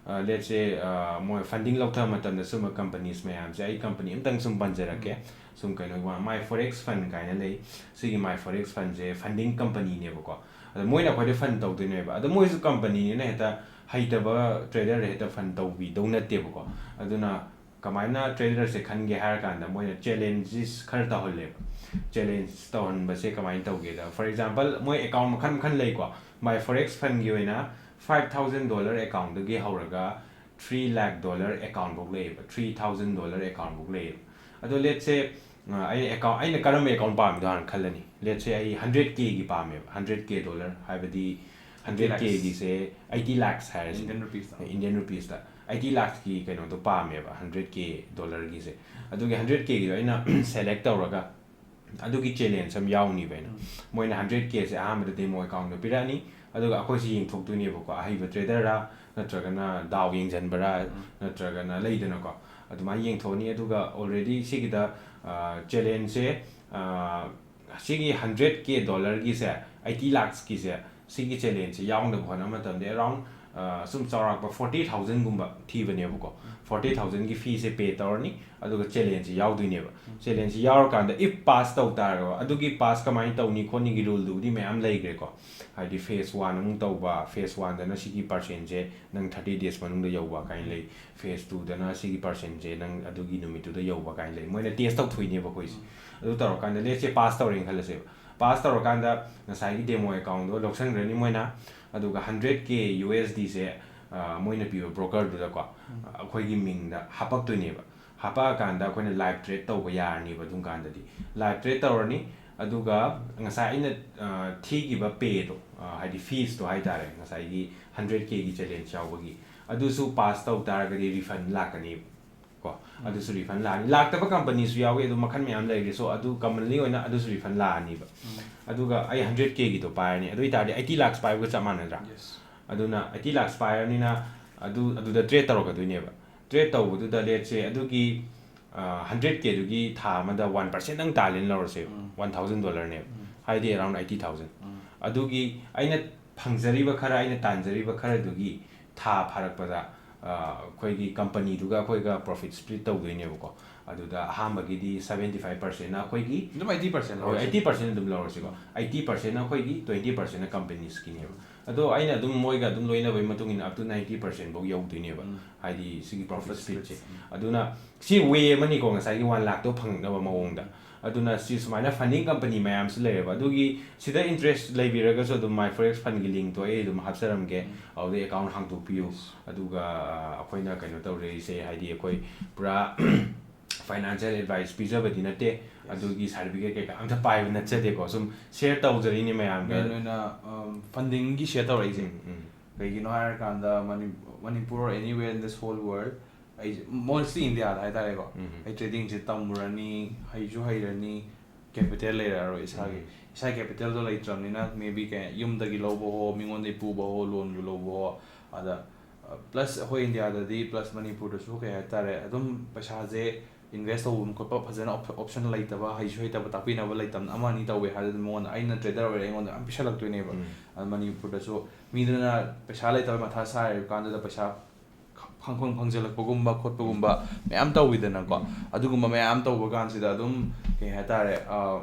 let's say, ꯃꯣꯏ funding ꯂꯧꯊꯕ ꯃꯇꯝꯗ ꯁꯨꯝꯕ companies ꯃꯌꯥꯝꯁꯦ, ꯑꯩ company ꯑꯝꯇꯪ ꯁꯨꯝ ꯄꯟꯖꯔꯛꯀꯦ꯫ ꯁꯨꯝ ꯀꯩꯅꯣ, My Forex Fund ꯀꯥꯏꯅ ꯂꯩ꯫ ꯁꯤꯒꯤ My Forex Fundꯁꯦ funding companyꯅꯦꯕꯀꯣ꯫ ꯑꯗ ꯃꯣꯏꯅ ꯑꯩꯈꯣꯏꯗ fund ꯇꯧꯗꯣꯏꯅꯦꯕ꯫ ꯑꯗ ꯃꯣꯏꯁꯨ companyꯅꯤꯅ ꯍꯦꯛꯇ ꯍꯩꯇꯕ traderꯗ ꯍꯦꯛꯇ fund ꯇꯧꯕꯤꯗꯧ ꯅꯠꯇꯦꯕꯀꯣ꯫ ꯑꯗꯨꯅ ꯀꯃꯥꯏꯅ traderꯁꯦ ꯈꯟꯒꯦ ꯍꯥꯏꯔ ꯀꯥꯟꯗ, ꯃꯣꯏꯅ challenges ꯈꯔ ꯇꯧꯍꯜꯂꯦꯕ꯫ Challenge ꯇꯧꯍꯟꯕꯁꯦ ꯀꯃꯥꯏꯅ ꯇꯧꯒꯦꯗ, for example, ꯃꯣꯏ account ꯃꯈꯜ ꯃꯈꯜ ꯂꯩꯀꯣ꯫ My Forex Fundꯒꯤ ꯑꯣꯏꯅ five thousand dollar accountꯗꯒꯤ ꯍꯧꯔꯒ three lakh dollar accountꯐꯧ ꯂꯩꯌꯦꯕ, three thousand dollar accountꯐꯧ ꯂꯩꯌꯦꯕ꯫ ꯑꯗꯣ let's say, ꯑ, ꯑꯩ account, ꯑꯩꯅ ꯀꯔꯝꯕ account ꯄꯥꯝꯃꯤꯅꯣ ꯍꯥꯟꯅ ꯈꯜꯂꯅꯤ꯫ Let's say ꯑꯩ hundred Kꯒꯤ ꯄꯥꯝꯃꯦꯕ, hundred K dollar, ꯍꯥꯏꯕꯗꯤ hundred Kꯒꯤꯁꯦ eighty lakhs ꯍꯥꯏꯔꯁꯤ꯫ Indian rupeesꯇ꯫ Indian rupeesꯇ eighty lakhsꯀꯤ ꯀꯩꯅꯣꯗꯣ ꯄꯥꯝꯃꯦꯕ, hundred K dollarꯒꯤꯁꯦ꯫ ꯑꯗꯨꯒꯤ hundred Kꯒꯤꯗꯣ ꯑꯩꯅ select ꯇꯧꯔꯒ, ꯑꯗꯨꯒꯤ challenge ꯑꯃ ꯌꯥꯎꯅꯤꯕ ꯑꯩꯅ꯫ ꯃꯣꯏꯅ hundred Kꯁꯦ ꯑꯍꯥꯟꯕꯗ demo accountꯗꯣ ꯄꯤꯔꯛꯑꯅꯤ, ꯑꯗꯨꯒ ꯑꯩꯈꯣꯏꯁꯦ ꯌꯦꯡꯊꯣꯛꯇꯣꯏꯅꯦꯕꯀꯣ, ꯑꯍꯩꯕ traderꯔꯥ ꯅꯠꯇ꯭ꯔꯒꯅ ꯗꯥꯎ ꯌꯦꯡꯁꯤꯟꯕꯔꯥ, ꯅꯠꯇ꯭ꯔꯒꯅ ꯂꯩꯗꯅꯀꯣ, ꯑꯗꯨꯃꯥꯏꯅ ꯌꯦꯡꯊꯣꯛꯑꯅꯤ꯫ ꯑꯗꯨꯒ already ꯁꯤꯒꯤꯗ, ꯑ, challengeꯁꯦ, ꯑ, ꯁꯤꯒꯤ hundred K dollarꯒꯤꯁꯦ, eighty lakhsꯀꯤꯁꯦ, ꯁꯤꯒꯤ challengeꯁꯦ ꯌꯥꯎꯅꯕ ꯍꯣꯠꯅꯕ ꯃꯇꯝꯗ around ꯑ, ꯁꯨꯝ ꯆꯥꯎꯔꯥꯛꯄ forty thousand ꯒꯨꯝꯕ ꯊꯤꯕꯅꯦꯕꯀꯣ꯫ Forty thousand ꯒꯤ fee ꯁꯦ pay ꯇꯧꯔꯅꯤ, ꯑꯗꯨꯒ challenge say ꯌꯥꯎꯗꯣꯏꯅꯦꯕ꯫ Challenge say ꯌꯥꯎꯔꯀꯥꯟꯗ if pass ꯇꯧ ꯇꯥꯔꯒ, ꯑꯗꯨꯒꯤ pass ꯀꯃꯥꯏꯅ ꯇꯧꯅꯤ ꯈꯣꯠꯅꯤꯒꯤ rule ꯗꯨꯕꯨꯗꯤ ꯃꯌꯥꯝ ꯂꯩꯈ꯭ꯔꯦꯀꯣ꯫ ꯍꯥꯏꯗꯤ phase one ꯑꯃꯨꯛ ꯇꯧꯕ, phase one ꯗꯅ ꯁꯤꯒꯤ percent ꯁꯦ ꯅꯪ thirty days ꯃꯅꯨꯡꯗ ꯌꯧꯕ ꯀꯥꯏꯅ ꯂꯩ, phase two ꯗꯅ ꯁꯤꯒꯤ percent ꯁꯦ ꯅꯪ ꯑꯗꯨꯒꯤ ꯅꯨꯃꯤꯠꯇꯨꯗ ꯌꯧꯕ ꯀꯥꯏꯅ ꯂꯩ꯫ ꯃꯣꯏꯅ test ꯇꯧꯊꯣꯛꯏꯅꯦꯕ ꯑꯩꯈꯣꯏꯁꯦ꯫ ꯑꯗꯨ ꯇꯧꯔꯀꯥꯟꯗ let's say pass ꯇꯧꯔꯦꯅ ꯈꯜꯂꯁꯦꯕ꯫ Pass ꯇꯧꯔꯀꯥꯟꯗ ꯉꯁꯥꯏꯒꯤ demo account ꯗꯣ ꯂꯧꯁꯟꯈ꯭ꯔꯅꯤ ꯃꯣꯏꯅ, ꯑꯗꯨꯒ hundred K U S D ꯁꯦ, ꯑ, ꯃꯣꯏꯅ ꯄꯤꯕ broker ꯗꯨꯗꯀꯣ, ꯑꯩꯈꯣꯏꯒꯤ ꯃꯤꯡꯗ ꯍꯥꯄꯛꯇꯣꯏꯅꯦꯕ꯫ ꯍꯥꯄꯛꯑꯀꯥꯟꯗ ꯑꯩꯈꯣꯏꯅ live trade ꯇꯧꯕ ꯌꯥꯔꯅꯤꯕ ꯑꯗꯨꯝ ꯀꯥꯟꯗꯗꯤ꯫ Live trade ꯇꯧꯔꯅꯤ, ꯑꯗꯨꯒ ꯉꯁꯥꯏ ꯑꯩꯅ, ꯑ, ꯊꯤꯈꯤꯕ pay ꯗꯣ, ꯑ, ꯍꯥꯏꯗꯤ fees ꯇꯣ ꯍꯥꯏꯇꯥꯔꯦ, ꯉꯁꯥꯏꯒꯤ hundred K ꯒꯤ challenge ꯌꯥꯎꯕꯒꯤ, ꯑꯗꯨꯁꯨ pass ꯇꯧ ꯇꯥꯔꯒꯗꯤ refund ꯂꯥꯛꯀꯅꯤꯕ꯫ ꯀꯣ, ꯑꯗꯨꯁꯨ refund ꯂꯥꯛꯑꯅꯤ꯫ ꯂꯥꯛꯇꯕ company ꯁꯨ ꯌꯥꯎꯏ, ꯑꯗꯨ ꯃꯈꯜ ꯃꯌꯥꯝ ꯂꯩꯔꯤ꯫ So, ꯑꯗꯨ commonly ꯑꯣꯏꯅ ꯑꯗꯨꯁꯨ refund ꯂꯥꯛꯑꯅꯤꯕ꯫ ꯑꯗꯨꯒ ꯑꯩ hundred K ꯒꯤꯗꯣ ꯄꯥꯏꯔꯅꯤ꯫ ꯑꯗꯨ ꯑꯣꯏꯇꯥꯔꯗꯤ eighty lakhs ꯄꯥꯏꯕꯒ ꯆꯞ ꯃꯥꯟꯅꯗ꯭ꯔꯥ? ꯑꯗꯨꯅ eighty lakhs ꯄꯥꯏꯔꯕꯅꯤꯅ ꯑꯗꯨ, ꯑꯗꯨꯗ trade ꯇꯧꯔꯛꯀꯗꯣꯏꯅꯦꯕ꯫ Trade ꯇꯧꯕꯗꯨꯗ let's say ꯑꯗꯨꯒꯤ, ꯑ, hundred K ꯗꯨꯒꯤ ꯊꯥ ꯑꯃꯗ one percent ꯗꯪ ꯇꯥꯜꯂꯦꯅ ꯂꯧꯔꯁꯦꯕ꯫ One thousand dollar ꯅꯦꯕ꯫ ꯍꯥꯏꯗꯤ around eighty thousand꯫ ꯑꯗꯨꯒꯤ ꯑꯩꯅ ꯐꯪꯖꯔꯤꯕ ꯈꯔ, ꯑꯩꯅ ꯇꯥꯟꯖꯔꯤꯕ ꯈꯔꯗꯨꯒꯤ ꯊꯥ ꯐꯥꯔꯛꯄꯗ, ꯑ, ꯑꯩꯈꯣꯏꯒꯤ company ꯗꯨꯒ ꯑꯩꯈꯣꯏꯒ profit split ꯇꯧꯗꯣꯏꯅꯦꯕꯀꯣ꯫ ꯑꯗꯨꯗ ꯑꯍꯥꯟꯕꯒꯤꯗꯤ seventy five percent ꯅ ꯑꯩꯈꯣꯏꯒꯤ ꯑꯗꯨꯝ eighty percent ꯍꯣꯏ, ꯂꯧꯔꯁꯤ꯫ Eighty percent ꯑꯗꯨꯝ ꯂꯧꯔꯁꯤꯀꯣ꯫ Eighty percent ꯅ ꯑꯩꯈꯣꯏꯒꯤ, twenty percent ꯅ companies ꯀꯤꯅꯦꯕ꯫ ꯑꯗꯣ ꯑꯩꯅ ꯑꯗꯨꯝ ꯃꯣꯏꯒ ꯑꯗꯨꯝ ꯂꯣꯏꯅꯕꯒꯤ ꯃꯇꯨꯡ ꯏꯟꯅ up to ninety percent ꯐꯥꯎ ꯌꯧꯗꯣꯏꯅꯦꯕ꯫ ꯍꯥꯏꯗꯤ ꯁꯤꯒꯤ profit profit split ꯁꯦ꯫ Split꯫ ꯑꯗꯨꯅ ꯁꯤ way ꯑꯃꯅꯤꯀꯣ, ꯉꯁꯥꯏꯒꯤ one lakh ꯇꯣ ꯐꯪꯅꯕ ꯃꯑꯣꯡꯗ꯫ ꯑꯗꯨꯅ ꯁꯤ ꯁꯨꯃꯥꯏꯅ funding company ꯃꯌꯥꯝꯁꯨ ꯂꯩꯔꯦꯕ꯫ ꯑꯗꯨꯒꯤ ꯁꯤꯗ interest ꯂꯩꯕꯤꯔꯒꯁꯨ ꯑꯗꯨꯝ My Forex Fund ꯒꯤ link ꯇꯣ ꯑꯩ ꯑꯗꯨꯝ ꯍꯥꯞꯆꯔꯝꯒꯦ꯫ ꯑꯗꯨꯗ account ꯍꯥꯡꯗꯣꯛꯄꯤꯌꯨ꯫ ꯑꯗꯨꯒ, ꯑ, ꯑꯩꯈꯣꯏꯅ ꯀꯩꯅꯣ ꯇꯧꯔꯛꯏꯁꯦ, ꯍꯥꯏꯗꯤ ꯑꯩꯈꯣꯏ ꯄꯨꯔꯥ financial advice ꯄꯤꯖꯕꯗꯤ ꯅꯠꯇꯦ꯫ ꯑꯗꯨꯒꯤ certificate ꯀꯩꯀꯥ ꯑꯝꯇ ꯄꯥꯏꯕ ꯅꯠꯆꯗꯦꯀꯣ꯫ ꯁꯨꯝ share ꯇꯧꯖꯔꯤꯅꯤ ꯃꯌꯥꯝꯒ꯫ Main ꯑꯣꯏꯅ, ꯎꯝ, funding ꯒꯤ share ꯇꯧꯔꯛꯏꯁꯦ꯫ ꯎꯝ, ꯎꯝ꯫ ꯀꯩꯒꯤꯅꯣ ꯍꯥꯏꯔꯀꯥꯟꯗ money-, Manipur or anywhere in this whole world, ꯑꯩ mostly India ꯗ ꯍꯥꯏꯇꯥꯔꯦꯀꯣ꯫ ꯎꯝ, ꯎꯝ꯫ ꯑꯩ trading ꯁꯦ ꯇꯝꯃꯨꯔꯅꯤ, ꯍꯩꯁꯨ ꯍꯩꯔꯅꯤ, capital ꯂꯩꯔꯛꯑꯔꯣꯏ ꯏꯁꯥꯒꯤ꯫ ꯎꯝ꯫ ꯏꯁꯥ capital ꯗꯣ ꯂꯩꯇ꯭ꯔꯕꯅꯤꯅ maybe ꯀꯩ, ꯌꯨꯝꯗꯒꯤ ꯂꯧꯕ ꯍꯣ, ꯃꯤꯉꯣꯟꯗꯒꯤ ꯄꯨꯕ ꯍꯣ, loan ꯕꯨ ꯂꯧꯕ ꯍꯣ, ꯑꯗ, ꯑ, plus ꯑꯩꯈꯣꯏ India ꯗꯗꯤ, plus ꯃꯅꯤꯄꯨꯔꯗꯁꯨ ꯀꯩ ꯍꯥꯏꯇꯥꯔꯦ, ꯑꯗꯨꯝ ꯄꯩꯁꯥꯁꯦ ꯏꯟꯚꯦꯁ ꯇꯧꯕ ꯈꯣꯠꯄ ꯐꯖꯅ ꯑꯣꯞꯁꯟ ꯂꯩꯇꯕ, ꯍꯩꯁꯨ ꯍꯩꯇꯕ, ꯇꯥꯛꯄꯤꯅꯕ ꯂꯩꯇꯕꯅ ꯑꯃ ꯑꯅꯤ ꯇꯧꯋꯦ ꯍꯥꯏꯔꯗꯤ ꯃꯉꯣꯟꯗ, ꯑꯩꯅ ꯇ꯭ꯔꯦꯗꯔ ꯑꯣꯏꯔꯦ, ꯑꯩꯉꯣꯟꯗ ꯌꯥꯝ ꯄꯤꯁꯜꯂꯛꯇꯣꯏꯅꯦꯕ꯫ ꯑꯗ ꯃꯅꯤꯄꯨꯔꯗꯁꯨ ꯃꯤꯗꯨꯅ ꯄꯩꯁꯥ ꯂꯩꯇꯕ ꯃꯊꯥ ꯁꯥꯔꯤꯕ ꯀꯥꯟꯗꯨꯗ ꯄꯩꯁꯥ ꯐꯪꯐꯝ ꯐꯪꯖꯜꯂꯛꯄꯒꯨꯝꯕ ꯈꯣꯠꯄꯒꯨꯝꯕ ꯃꯌꯥꯝ ꯇꯧꯋꯤꯗꯅꯀꯣ꯫ ꯑꯗꯨꯒꯨꯝꯕ ꯃꯌꯥꯝ ꯇꯧꯕ ꯀꯥꯟꯁꯤꯗ ꯑꯗꯨꯝ ꯀꯩ ꯍꯥꯏꯇꯥꯔꯦ, ꯑ,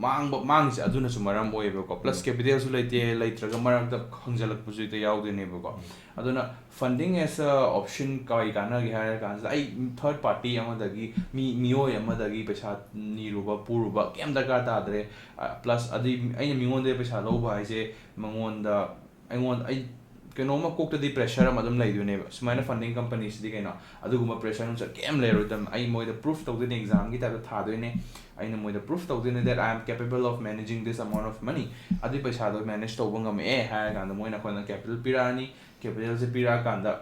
ꯃꯥꯡꯕ, ꯃꯥꯡꯉꯤꯁꯦ ꯑꯗꯨꯅꯁꯨ ꯃꯔꯝ ꯑꯣꯏꯌꯦꯕꯀꯣ꯫ ꯄ꯭ꯂꯁ ꯀꯦꯄꯤꯇꯦꯜꯁꯨ ꯂꯩꯇꯦ, ꯂꯩꯇ꯭ꯔꯒ ꯃꯔꯛꯇ ꯐꯪꯖꯜꯂꯛꯄꯁꯨ ꯍꯦꯛꯇ ꯌꯥꯎꯗꯣꯏꯅꯦꯕꯀꯣ꯫ ꯑꯗꯨꯅ funding as a option ꯀꯩ ꯀꯥꯟꯅꯒꯦ ꯍꯥꯏꯔ ꯀꯥꯟꯁꯤꯗ, ꯑꯩ ꯊꯔꯗ ꯄꯥꯔꯇꯤ ꯑꯃꯗꯒꯤ, ꯃꯤ, ꯃꯤꯑꯣꯏ ꯑꯃꯗꯒꯤ ꯄꯩꯁꯥ ꯅꯤꯔꯨꯕ ꯄꯨꯔꯨꯕ ꯀꯩꯝ ꯗꯔꯀꯥꯔ ꯇꯥꯗ꯭ꯔꯦ꯫ ꯄ꯭ꯂꯁ ꯑꯗꯨꯏ ꯑꯩꯅ ꯃꯤꯉꯣꯟꯗꯒꯤ ꯄꯩꯁꯥ ꯂꯧꯕ ꯍꯥꯏꯁꯦ ꯃꯉꯣꯟꯗ, ꯑꯩꯉꯣꯟꯗ, ꯑꯩ ꯀꯩꯅꯣꯝꯃ ꯀꯣꯛꯇꯗꯤ ꯄ꯭ꯔꯦꯁꯔ ꯑꯃ ꯑꯗꯨꯝ ꯂꯩꯗꯣꯏꯅꯦꯕ꯫ ꯁꯨꯃꯥꯏꯅ ꯐꯟꯗꯤꯡ ꯀꯝꯄꯅꯤꯁꯤꯗꯤ ꯀꯩꯅꯣ, ꯑꯗꯨꯒꯨꯝꯕ ꯄ꯭ꯔꯦꯁꯔ ꯅꯨꯡꯁꯔ ꯀꯩꯝ ꯂꯩꯔꯣꯏꯗꯕꯅꯤ꯫ ꯑꯩ ꯃꯣꯏꯗ ꯄ꯭ꯔꯨꯐ ꯇꯧꯗꯣꯏꯅꯦ, ꯑꯦꯛꯖꯥꯝꯒꯤ ꯇꯥꯏꯞꯇ ꯊꯥꯗꯣꯏꯅꯦ꯫ ꯑꯩꯅ ꯃꯣꯏꯗ ꯄ꯭ꯔꯨꯐ ꯇꯧꯗꯣꯏꯅꯦ that I am capable of managing this amount of money. ꯑꯗꯨꯏ ꯄꯩꯁꯥꯗꯣ ꯃꯦꯅꯦꯖ ꯇꯧꯕ ꯉꯝꯃꯛꯑꯦ ꯍꯥꯏꯔ ꯀꯥꯟꯗ ꯃꯣꯏꯅ ꯑꯩꯈꯣꯏꯅ capital ꯄꯤꯔꯛꯑꯅꯤ꯫ ꯀꯦꯄꯤꯇꯦꯜꯁꯦ ꯄꯤꯔꯛꯑꯀꯥꯟꯗ,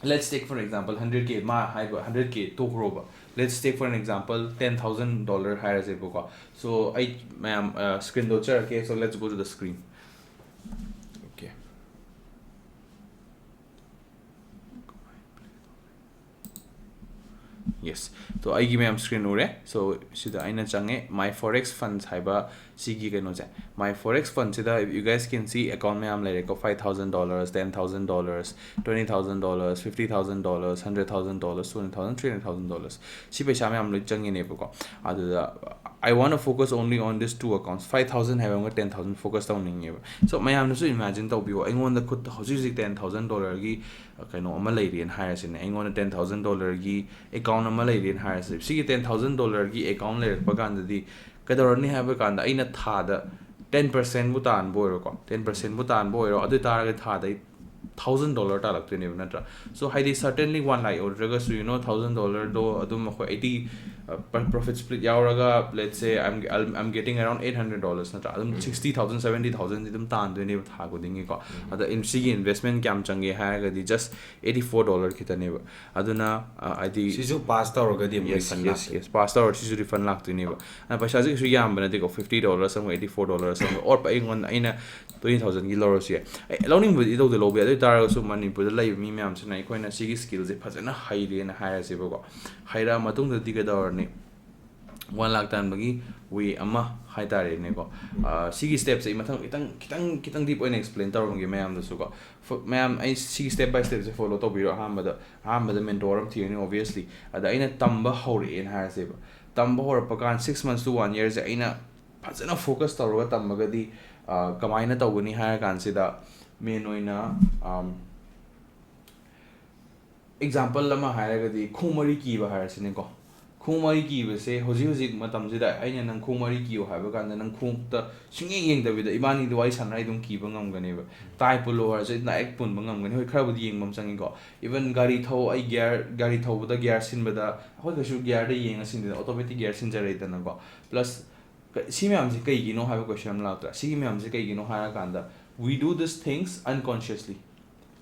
let's take for example hundred K, ꯃꯥ ꯍꯥꯏꯕ hundred K ꯇꯣꯛꯈ꯭ꯔꯣꯕ꯫ Let's take for an example ten thousand dollar ꯍꯥꯏꯔꯁꯦꯕꯀꯣ꯫ So ꯑꯩ ꯃꯌꯥꯝ, ꯁ꯭ꯀ꯭ꯔꯤꯟꯗꯣ ꯎꯠꯆꯔꯛꯀꯦ꯫ So let's go to the screen. Okay. Yes. So ꯑꯩꯒꯤ ꯃꯌꯥꯝ ꯁ꯭ꯀ꯭ꯔꯤꯟ ꯎꯔꯦ꯫ So ꯁꯤꯗ ꯑꯩꯅ ꯆꯪꯉꯦ, My Forex Funds ꯍꯥꯏꯕ ꯁꯤꯒꯤ ꯀꯩꯅꯣꯁꯦ꯫ My Forex Fund ꯁꯤꯗ you guys can see account ꯃꯌꯥꯝ ꯂꯩꯔꯦꯀꯣ, five thousand dollars, ten thousand dollars, twenty thousand dollars, fifty thousand dollars, hundred thousand dollars, two hundred thousand, three hundred thousand dollars. ꯁꯤ ꯄꯩꯁꯥ ꯃꯌꯥꯝ ꯂꯣꯏ ꯆꯪꯉꯤꯅꯦꯕꯀꯣ꯫ ꯑꯗꯨꯗ I want to focus only on this two accounts, five thousand ꯍꯥꯏꯕ ꯑꯃꯒ ten thousand focus ꯇꯧꯅꯤꯡꯉꯦꯕ꯫ So ꯃꯌꯥꯝꯅꯁꯨ imagine ꯇꯧꯕꯤꯌꯣ, ꯑꯩꯉꯣꯟꯗ ꯈꯨꯠꯇ ꯍꯧꯖꯤꯛ ꯍꯧꯖꯤꯛ ten thousand dollar ꯒꯤ ꯀꯩꯅꯣ ꯑꯃ ꯂꯩꯔꯦꯅ ꯍꯥꯏꯔꯁꯤꯅꯦ, ꯑꯩꯉꯣꯟꯗ ten thousand dollar ꯒꯤ account ꯑꯃ ꯂꯩꯔꯦꯅ ꯍꯥꯏꯔꯁꯦ꯫ ꯁꯤꯒꯤ ten thousand dollar ꯒꯤ account ꯂꯩꯔꯛꯄ ꯀꯥꯟꯗꯗꯤ ꯀꯩꯗꯧꯔꯅꯤ ꯍꯥꯏꯕ ꯀꯥꯟꯗ, ꯑꯩꯅ ꯊꯥꯗ ten percent ꯕꯨ ꯇꯥꯟꯕ ꯑꯣꯏꯔꯣꯀꯣ, ten percent ꯕꯨ ꯇꯥꯟꯕ ꯑꯣꯏꯔꯣ, ꯑꯗꯨ ꯑꯣꯏꯇꯥꯔꯒꯗꯤ ꯊꯥꯗ thousand dollar ꯇꯥꯜꯂꯛꯇꯣꯏꯅꯦꯕ, ꯅꯠꯇ꯭ꯔꯥ? So ꯍꯥꯏꯗꯤ certainly one lakh ꯑꯣꯏꯗ꯭ꯔꯒꯁꯨ, you know, thousand dollar ꯗꯣ ꯑꯗꯨꯝ ꯑꯩꯈꯣꯏ eighty, profit split ꯌꯥꯎꯔꯒ, let's say I'm, I'm getting around eight hundred dollars, ꯅꯠꯇ꯭ꯔꯥ? ꯑꯗꯨꯝ sixty thousand, seventy thousand ꯗꯤ ꯑꯗꯨꯝ ꯇꯥꯟꯗꯣꯏꯅꯦꯕ ꯊꯥ ꯈꯨꯗꯤꯡꯒꯤꯀꯣ꯫ ꯑꯗ ꯁꯤꯒꯤ investment ꯀꯌꯥꯝ ꯆꯪꯒꯦ ꯍꯥꯏꯔꯒꯗꯤ just eighty four dollar ꯈꯤꯇꯅꯦꯕ꯫ ꯑꯗꯨꯅ, ꯑ, ꯍꯥꯏꯗꯤ, ꯁꯤꯁꯨ ꯄꯥꯁ ꯇꯧꯔꯒꯗꯤ ꯑꯃꯨꯛ yes, refund yes, ꯂꯥꯛꯇꯣꯏꯅꯦ꯫ Yes, ꯄꯥꯁ ꯇꯧꯔ ꯁꯤꯁꯨ refund ꯂꯥꯛꯇꯣꯏꯅꯦꯕ꯫ ꯑ, ꯄꯩꯁꯥꯁꯦ ꯀꯩꯁꯨ ꯌꯥꯝꯕ ꯅꯠꯇꯦꯀꯣ, fifty dollars ꯑꯃꯨꯛ eighty four dollars ꯑꯃꯨꯛ, or ꯑꯩꯉꯣꯟꯗ, ꯑꯩꯅ twenty thousand ꯒꯤ ꯂꯧꯔꯁꯨ ꯌꯥꯏ꯫ ꯑꯩ ꯂꯧꯅꯤꯡꯕꯗꯤ ꯂꯧꯗ ꯂꯧꯕ ꯌꯥꯏ, ꯑꯗꯨ ꯑꯣꯏꯇꯥꯔꯁꯨ ꯇꯥꯔꯒꯁꯨ ꯃꯅꯤꯄꯨꯔꯗ ꯂꯩꯕ ꯃꯤ ꯃꯌꯥꯝꯁꯤꯅ ꯑꯩꯈꯣꯏꯅ ꯁꯤꯒꯤ ꯁ꯭ꯀꯤꯜꯁꯦ ꯐꯖꯅ ꯍꯩꯔꯦꯅ ꯍꯥꯏꯔꯁꯦꯕꯀꯣ꯫ ꯍꯩꯔꯛꯑ ꯃꯇꯨꯡꯗꯗꯤ ꯀꯩꯗꯧꯔꯅꯤ? ꯋꯥꯟ ꯂꯥꯛ ꯇꯥꯟꯕꯒꯤ ꯋꯦ ꯑꯃ ꯍꯥꯏꯇꯥꯔꯦꯅꯦꯀꯣ꯫ ꯑ, ꯁꯤꯒꯤ ꯁ꯭ꯇꯦꯞꯁꯦ ꯑꯩ ꯃꯊꯪ ꯈꯤꯇꯪ ꯈꯤꯇꯪ ꯈꯤꯇꯪ ꯗꯤꯞ ꯑꯣꯏꯅ ꯑꯦꯛꯁꯄ꯭ꯂꯦꯟ ꯇꯧꯔꯝꯒꯦ ꯃꯌꯥꯝꯗꯁꯨꯀꯣ꯫ ꯐ-, ꯃꯌꯥꯝ, ꯑꯩ ꯁꯤꯒꯤ ꯁ꯭ꯇꯦꯞ ꯕꯥꯏ ꯁ꯭ꯇꯦꯞꯁꯦ ꯐꯣꯂꯣ ꯇꯧꯕꯤꯔꯣ꯫ ꯑꯍꯥꯟꯕꯗ ꯑꯍꯥꯟꯕꯗ ꯃꯦꯟꯇꯣꯔ ꯑꯃ ꯊꯤꯔꯅꯤ, ꯑꯣꯕꯤꯌꯁꯂꯤ꯫ ꯑꯗ ꯑꯩꯅ ꯇꯝꯕ ꯍꯧꯔꯛꯑꯦꯅ ꯍꯥꯏꯔꯁꯦꯕ꯫ ꯇꯝꯕ ꯍꯧꯔꯛꯄ ꯀꯥꯟ ꯁꯤꯛꯁ ꯃꯟꯁ ꯇꯨ ꯋꯥꯟ ꯌꯔꯁꯦ ꯑꯩꯅ ꯐꯖꯅ ꯐꯣꯀꯁ ꯇꯧꯔꯒ ꯇꯝꯃꯒꯗꯤ, ꯑ, ꯀꯃꯥꯏꯅ ꯇꯧꯒꯅꯤ ꯍꯥꯏꯔ ꯀꯥꯟꯁꯤꯗ, ꯃꯦꯟ ꯑꯣꯏꯅ, ꯑꯝ, ꯑꯦꯛꯖꯥꯝꯄꯜ ꯑꯃ ꯍꯥꯏꯔꯒꯗꯤ ꯈꯣꯡ ꯃꯔꯤ ꯀꯤꯕ ꯍꯥꯏꯔꯁꯤꯅꯦꯀꯣ꯫ ꯈꯣꯡ ꯃꯔꯤ ꯀꯤꯕꯁꯦ ꯍꯧꯖꯤꯛ ꯍꯧꯖꯤꯛ ꯃꯇꯝꯁꯤꯗ ꯑꯩꯅ ꯅꯪ ꯈꯣꯡ ꯃꯔꯤ ꯀꯤꯌꯨ ꯍꯥꯏꯕ ꯀꯥꯟꯗ ꯅꯪ ꯈꯣꯡꯎꯞꯇ ꯁꯨꯡꯌꯦꯡ ꯌꯦꯡꯗꯕꯤꯗ ꯏꯕꯥꯅꯤꯗ ꯋꯥꯔꯤ ꯁꯥꯟꯅꯔ ꯑꯗꯨꯝ ꯀꯤꯕ ꯉꯝꯒꯅꯦꯕ꯫ ꯇꯥꯏ ꯄꯨꯜꯂꯣ ꯍꯥꯏꯔꯁꯨ ꯑꯩ ꯗꯥꯏꯔꯦꯛ ꯄꯨꯟꯕ ꯉꯝꯒꯅꯤ꯫ ꯍꯣꯏ, ꯈꯔꯕꯨꯗꯤ ꯌꯦꯡꯕ ꯑꯃ ꯆꯪꯉꯤꯀꯣ꯫ ꯏꯚꯟ ꯒꯥꯔꯤ ꯊꯧ, ꯑꯩ ꯒꯤꯌꯥꯔ, ꯒꯥꯔꯤ ꯊꯧꯕꯗ ꯒꯤꯌꯥꯔ ꯁꯤꯟꯕꯗ ꯑꯩꯈꯣꯏ ꯀꯩꯁꯨ ꯒꯤꯌꯥꯔꯗ ꯌꯦꯡꯉ ꯁꯤꯟꯗꯦꯗꯅ, ꯑꯣꯇꯣꯃꯦꯇꯤꯛ ꯒꯤꯌꯥꯔ ꯁꯤꯟꯖꯔꯦꯗꯅꯀꯣ꯫ ꯄ꯭ꯂꯁ ꯀ-, ꯁꯤ ꯃꯌꯥꯝꯁꯦ ꯀꯩꯒꯤꯅꯣ ꯍꯥꯏꯕ ꯀꯣꯏꯁꯟ ꯑꯃ ꯂꯥꯛꯇ꯭ꯔꯥ? ꯁꯤꯒꯤ ꯃꯌꯥꯝꯁꯦ ꯀꯩꯒꯤꯅꯣ ꯍꯥꯏꯔꯀꯥꯟꯗ, we do these things unconsciously꯫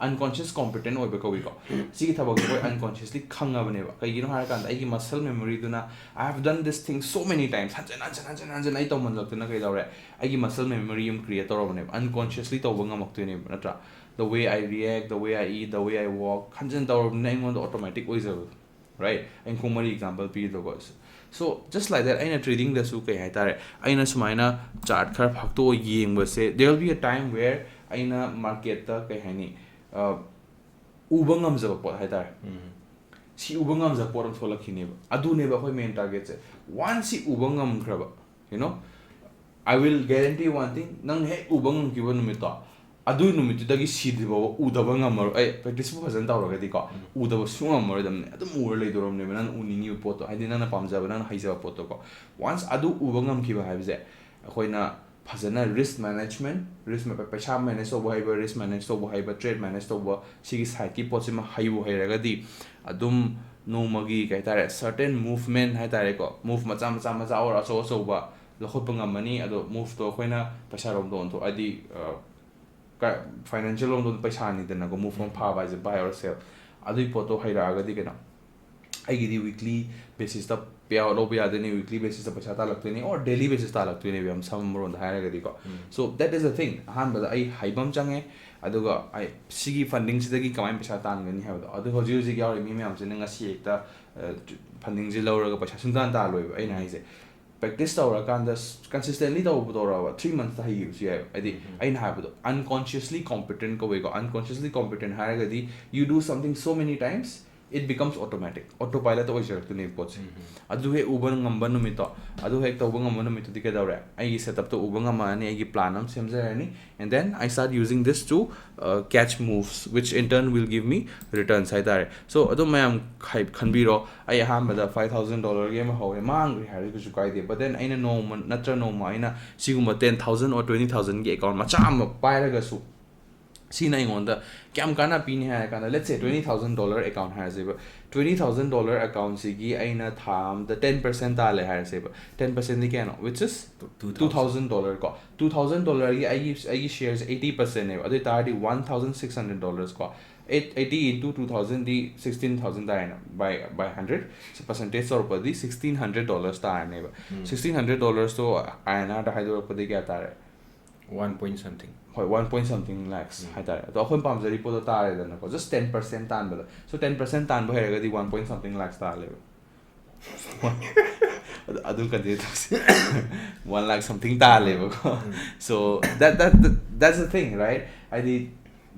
Unconscious competent ꯑꯣꯏꯕ ꯀꯧꯏꯀꯣ꯫ ꯁꯤꯒꯤ ꯊꯕꯛꯁꯦ ꯑꯩꯈꯣꯏ unconsciously ꯈꯪꯉꯕꯅꯦꯕ꯫ ꯀꯩꯒꯤꯅꯣ ꯍꯥꯏꯔꯀꯥꯟꯗ ꯑꯩꯒꯤ muscle memoryꯗꯨꯅ, "I have done this thing so many times", ꯍꯟꯖꯤꯟ ꯍꯟꯖꯤꯟ ꯍꯟꯖꯤꯟ ꯍꯟꯖꯤꯟ ꯑꯩ ꯇꯧꯃꯜꯂꯛꯇꯅ ꯀꯩꯗꯧꯔꯦ? ꯑꯩꯒꯤ muscle memory ꯑꯃ create ꯇꯧꯔꯕꯅꯦꯕ꯫ Unconsciously ꯇꯧꯕ ꯉꯝꯃꯛꯇꯣꯏꯅꯦꯕ, ꯅꯠꯇ꯭ꯔꯥ? The way I react, the way I eat, the way I walk, ꯍꯟꯖꯤꯟ ꯇꯧꯔꯕꯅꯤꯅ ꯑꯩꯉꯣꯟꯗ automatic ꯑꯣꯏꯖꯕꯗꯣ꯫ Right? ꯑꯩꯅ ꯈꯣꯡ ꯃꯔꯤ example ꯄꯤꯔꯤꯗꯣꯀꯣ꯫ So, just like that, ꯑꯩꯅ tradingꯗꯁꯨ ꯀꯩ ꯍꯥꯏꯇꯥꯔꯦ, ꯑꯩꯅ ꯁꯨꯃꯥꯏꯅ chart ꯈꯔ ꯐꯥꯛꯇꯣꯛꯑ ꯌꯦꯡꯕꯁꯦ, there will be a time where ꯑꯩꯅ marketꯇ ꯀꯩ ꯍꯥꯏꯅꯤ, ꯑ, ꯎꯕ ꯉꯝꯖꯕ ꯄꯣꯠ ꯍꯥꯏꯇꯥꯔꯦ꯫ ꯁꯤ ꯎꯕ ꯉꯝꯖꯕ ꯄꯣꯠ ꯑꯃ ꯊꯣꯛꯂꯛꯈꯤꯅꯦꯕ꯫ ꯑꯗꯨꯅꯦꯕ ꯑꯩꯈꯣꯏ main targetꯁꯦ꯫ Once ꯁꯤ ꯎꯕ ꯉꯝꯈ꯭ꯔꯕ, you know, I will guarantee one thing, ꯅꯪ ꯍꯦꯛ ꯎꯕ ꯉꯝꯈꯤꯕ ꯅꯨꯃꯤꯠꯇꯣ, ꯑꯗꯨꯏ ꯅꯨꯃꯤꯠꯇꯨꯗꯒꯤ ꯁꯤꯗ꯭ꯔꯤꯕꯥꯎꯕ ꯎꯗꯕ ꯉꯝꯃꯔꯣꯏ꯫ ꯑꯩ practiceꯄꯨ ꯐꯖꯅ ꯇꯧꯔꯒꯗꯤꯀꯣ, ꯎꯗꯕ ꯁꯨꯡꯉꯝ ꯉꯝꯃꯔꯣꯏꯗꯕꯅꯦ꯫ ꯑꯗꯨꯝ ꯎꯔ ꯂꯩꯗꯧꯔꯕꯅꯦꯕ ꯅꯪꯅ ꯎꯅꯤꯡꯉꯤꯕ ꯄꯣꯠꯇꯣ, ꯍꯥꯏꯗꯤ ꯅꯪꯅ ꯄꯥꯝꯖꯕ, ꯅꯪꯅ ꯍꯩꯖꯕ ꯄꯣꯠꯇꯣꯀꯣ꯫ Once ꯑꯗꯨ ꯎꯕ ꯉꯝꯈꯤꯕ ꯍꯥꯏꯕꯁꯦ, ꯑꯩꯈꯣꯏꯅ ꯐꯖꯅ risk management, risk ꯃ-, ꯄꯩꯁꯥ manage ꯇꯧꯕ ꯍꯩꯕ, risk manage ꯇꯧꯕ ꯍꯩꯕ, trade manage ꯇꯧꯕ, ꯁꯤꯒꯤ sideꯀꯤ ꯄꯣꯠꯁꯤꯃ ꯍꯩꯕꯨ ꯍꯩꯔꯒꯗꯤ, ꯑꯗꯨꯝ ꯅꯣꯡꯃꯒꯤ ꯀꯩ ꯍꯥꯏꯇꯥꯔꯦ, certain movement ꯍꯥꯏꯇꯥꯔꯦꯀꯣ, move ꯃꯆꯥ ꯃꯆꯥ ꯃꯆꯥ ꯑꯣꯔ ꯑꯆꯧ ꯑꯆꯧꯕ ꯂꯧꯈꯠꯄ ꯉꯝꯃꯅꯤ꯫ ꯑꯗꯣ moveꯇꯣ ꯑꯩꯈꯣꯏꯅ ꯄꯩꯁꯥꯔꯣꯝꯗ ꯑꯣꯟꯊꯣꯛ-, ꯍꯥꯏꯗꯤ, ꯑ, ꯀ-, financial ꯂꯣꯝꯗ ꯄꯩꯁꯥꯅꯤꯗꯅꯀꯣ, move ꯑꯃ ꯐꯥꯕ ꯍꯥꯏꯁꯦ, buy or sell꯫ ꯑꯗꯨꯒꯤ ꯄꯣꯠꯇꯣ ꯍꯩꯔꯛꯑꯒꯗꯤ ꯀꯩꯅꯣ, ꯑꯩꯒꯤꯗꯤ weekly basisꯇ payout ꯂꯧꯕ ꯌꯥꯗꯣꯏꯅꯤ, weekly basis ꯇ ꯄꯩꯁꯥ ꯇꯥꯜꯂꯛꯇꯣꯏꯅꯤ, or daily basis ꯇꯥꯜꯂꯛꯇꯣꯏꯅꯦꯕ, ꯌꯥꯝ ꯁꯝꯕ ꯃꯔꯣꯟꯗ ꯍꯥꯏꯔꯒꯗꯤꯀꯣ꯫ So that is the thing. ꯑꯍꯥꯟꯕꯗ ꯑꯩ ꯍꯩꯕ ꯑꯃ ꯆꯪꯉꯦ, ꯑꯗꯨꯒ ꯑꯩ ꯁꯤꯒꯤ funding ꯁꯤꯗꯒꯤ ꯀꯃꯥꯏꯅ ꯄꯩꯁꯥ ꯇꯥꯟꯒꯅꯤ ꯍꯥꯏꯕꯗꯣ꯫ ꯑꯗꯨ ꯍꯧꯖꯤꯛ ꯍꯧꯖꯤꯛ ꯌꯥꯎꯔꯤ ꯃꯤ ꯃꯌꯥꯝꯁꯤꯅ ꯉꯁꯤ ꯍꯦꯛꯇ funding ꯁꯤ ꯂꯧꯔꯒ ꯄꯩꯁꯥ ꯁꯨꯡꯇꯥꯟ ꯇꯥꯜꯂꯣꯏꯕ꯫ ꯑꯩꯅ ꯍꯥꯏꯁꯦ, practice ꯇꯧꯔꯀꯥꯟꯗ, consistently ꯇꯧꯕ ꯇꯧꯔꯛꯑꯕ, three months ꯇ ꯍꯩꯈꯤꯕꯁꯨ ꯌꯥꯏꯕ꯫ ꯍꯥꯏꯗꯤ ꯑꯩꯅ ꯍꯥꯏꯕꯗꯣ unconsciously competent ꯀꯧꯋꯦꯀꯣ꯫ Unconsciously competent ꯍꯥꯏꯔꯒꯗꯤ, you do something so many times, it becomes automatic, autopilot ꯇ ꯑꯣꯏꯖꯔꯛꯇꯣꯏꯅꯦꯕ ꯄꯣꯠꯁꯦ꯫ ꯑꯗꯨ ꯍꯦꯛ ꯎꯕ ꯉꯝꯕ ꯅꯨꯃꯤꯠꯇꯣ, ꯑꯗꯨ ꯍꯦꯛ ꯇꯧꯕ ꯉꯝꯕ ꯅꯨꯃꯤꯠꯇꯨꯗꯤ ꯀꯩꯗꯧꯔꯦ? ꯑꯩꯒꯤ setup ꯇꯣ ꯎꯕ ꯉꯝꯃꯛꯑꯅꯤ, ꯑꯩꯒꯤ plan ꯑꯃ ꯁꯦꯝꯖꯔꯅꯤ, and then I start using this to, uh, catch moves, which in turn will give me returns ꯍꯥꯏꯇꯥꯔꯦ꯫ So ꯑꯗꯨꯝ ꯃꯌꯥꯝ ꯈꯟꯕꯤꯔꯣ, ꯑꯩ ꯑꯍꯥꯟꯕꯗ five thousand dollar ꯒꯤ ꯑꯃ ꯍꯧꯔꯦ, ꯃꯥꯡꯈ꯭ꯔꯦ ꯍꯥꯏꯔꯁꯨ ꯀꯩꯁꯨ ꯀꯥꯏꯗꯦ, but then ꯑꯩꯅ ꯅꯣꯡꯃ ꯅꯠꯇ꯭ꯔ ꯅꯣꯡꯃ ꯑꯩꯅ ꯁꯤꯒꯨꯝꯕ ten thousand or twenty thousand ꯒꯤ account ꯃꯆꯥ ꯑꯃ ꯄꯥꯏꯔꯒꯁꯨ, ꯁꯤꯅ ꯑꯩꯉꯣꯟꯗ ꯀꯌꯥꯝ ꯀꯥꯟꯅ ꯄꯤꯅꯤ ꯍꯥꯏꯔ ꯀꯥꯟꯗ, let's say twenty thousand dollar account ꯍꯥꯏꯔꯁꯦꯕ, twenty thousand dollar account ꯁꯤꯒꯤ ꯑꯩꯅ ꯊꯥ ꯑꯃꯗ ten percent ꯇꯥꯜꯂꯦ ꯍꯥꯏꯔꯁꯦꯕ, ten percent ꯗꯤ ꯀꯌꯥꯅꯣ? Which is two thousand dollar ꯀꯣ꯫ Two thousand dollar ꯒꯤ ꯑꯩꯒꯤ, ꯑꯩꯒꯤ shares eighty percent ꯅꯦꯕ, ꯑꯗꯨ ꯑꯣꯏꯇꯥꯔꯗꯤ one thousand six hundred dollars ꯀꯣ꯫ Eight, eighty into two thousand ꯗꯤ sixteen thousand ꯇꯥꯔꯦꯅ, by, by hundred, percentage ꯇꯧꯔꯛꯄꯗꯤ sixteen hundred dollars ꯇꯥꯔꯅꯦꯕ꯫ Sixteen hundred dollars to I N R ꯗ ꯍꯥꯏꯗꯣꯔꯛꯄꯗꯤ ꯀꯌꯥ ꯇꯥꯔꯦ? One point something. ꯍꯣꯏ, one point something lakhs ꯍꯥꯏꯇꯥꯔꯦ꯫ ꯑꯗꯣ ꯑꯩꯈꯣꯏꯅ ꯄꯥꯝꯖꯔꯤ ꯄꯣꯠꯇꯣ ꯇꯥꯔꯦꯗꯅꯀꯣ, just ten percent ꯇꯥꯟꯕꯗ꯫ So ten percent ꯇꯥꯟꯕ ꯍꯩꯔꯒꯗꯤ one point something lakhs ꯇꯥꯜꯂꯦꯕ꯫ ꯑꯗꯨ, ꯑꯗꯨ continue ꯇꯧꯁꯤ꯫ One lakh something ꯇꯥꯜꯂꯦꯕꯀꯣ꯫ So that, that, that, that's the thing, right? ꯍꯥꯏꯗꯤ,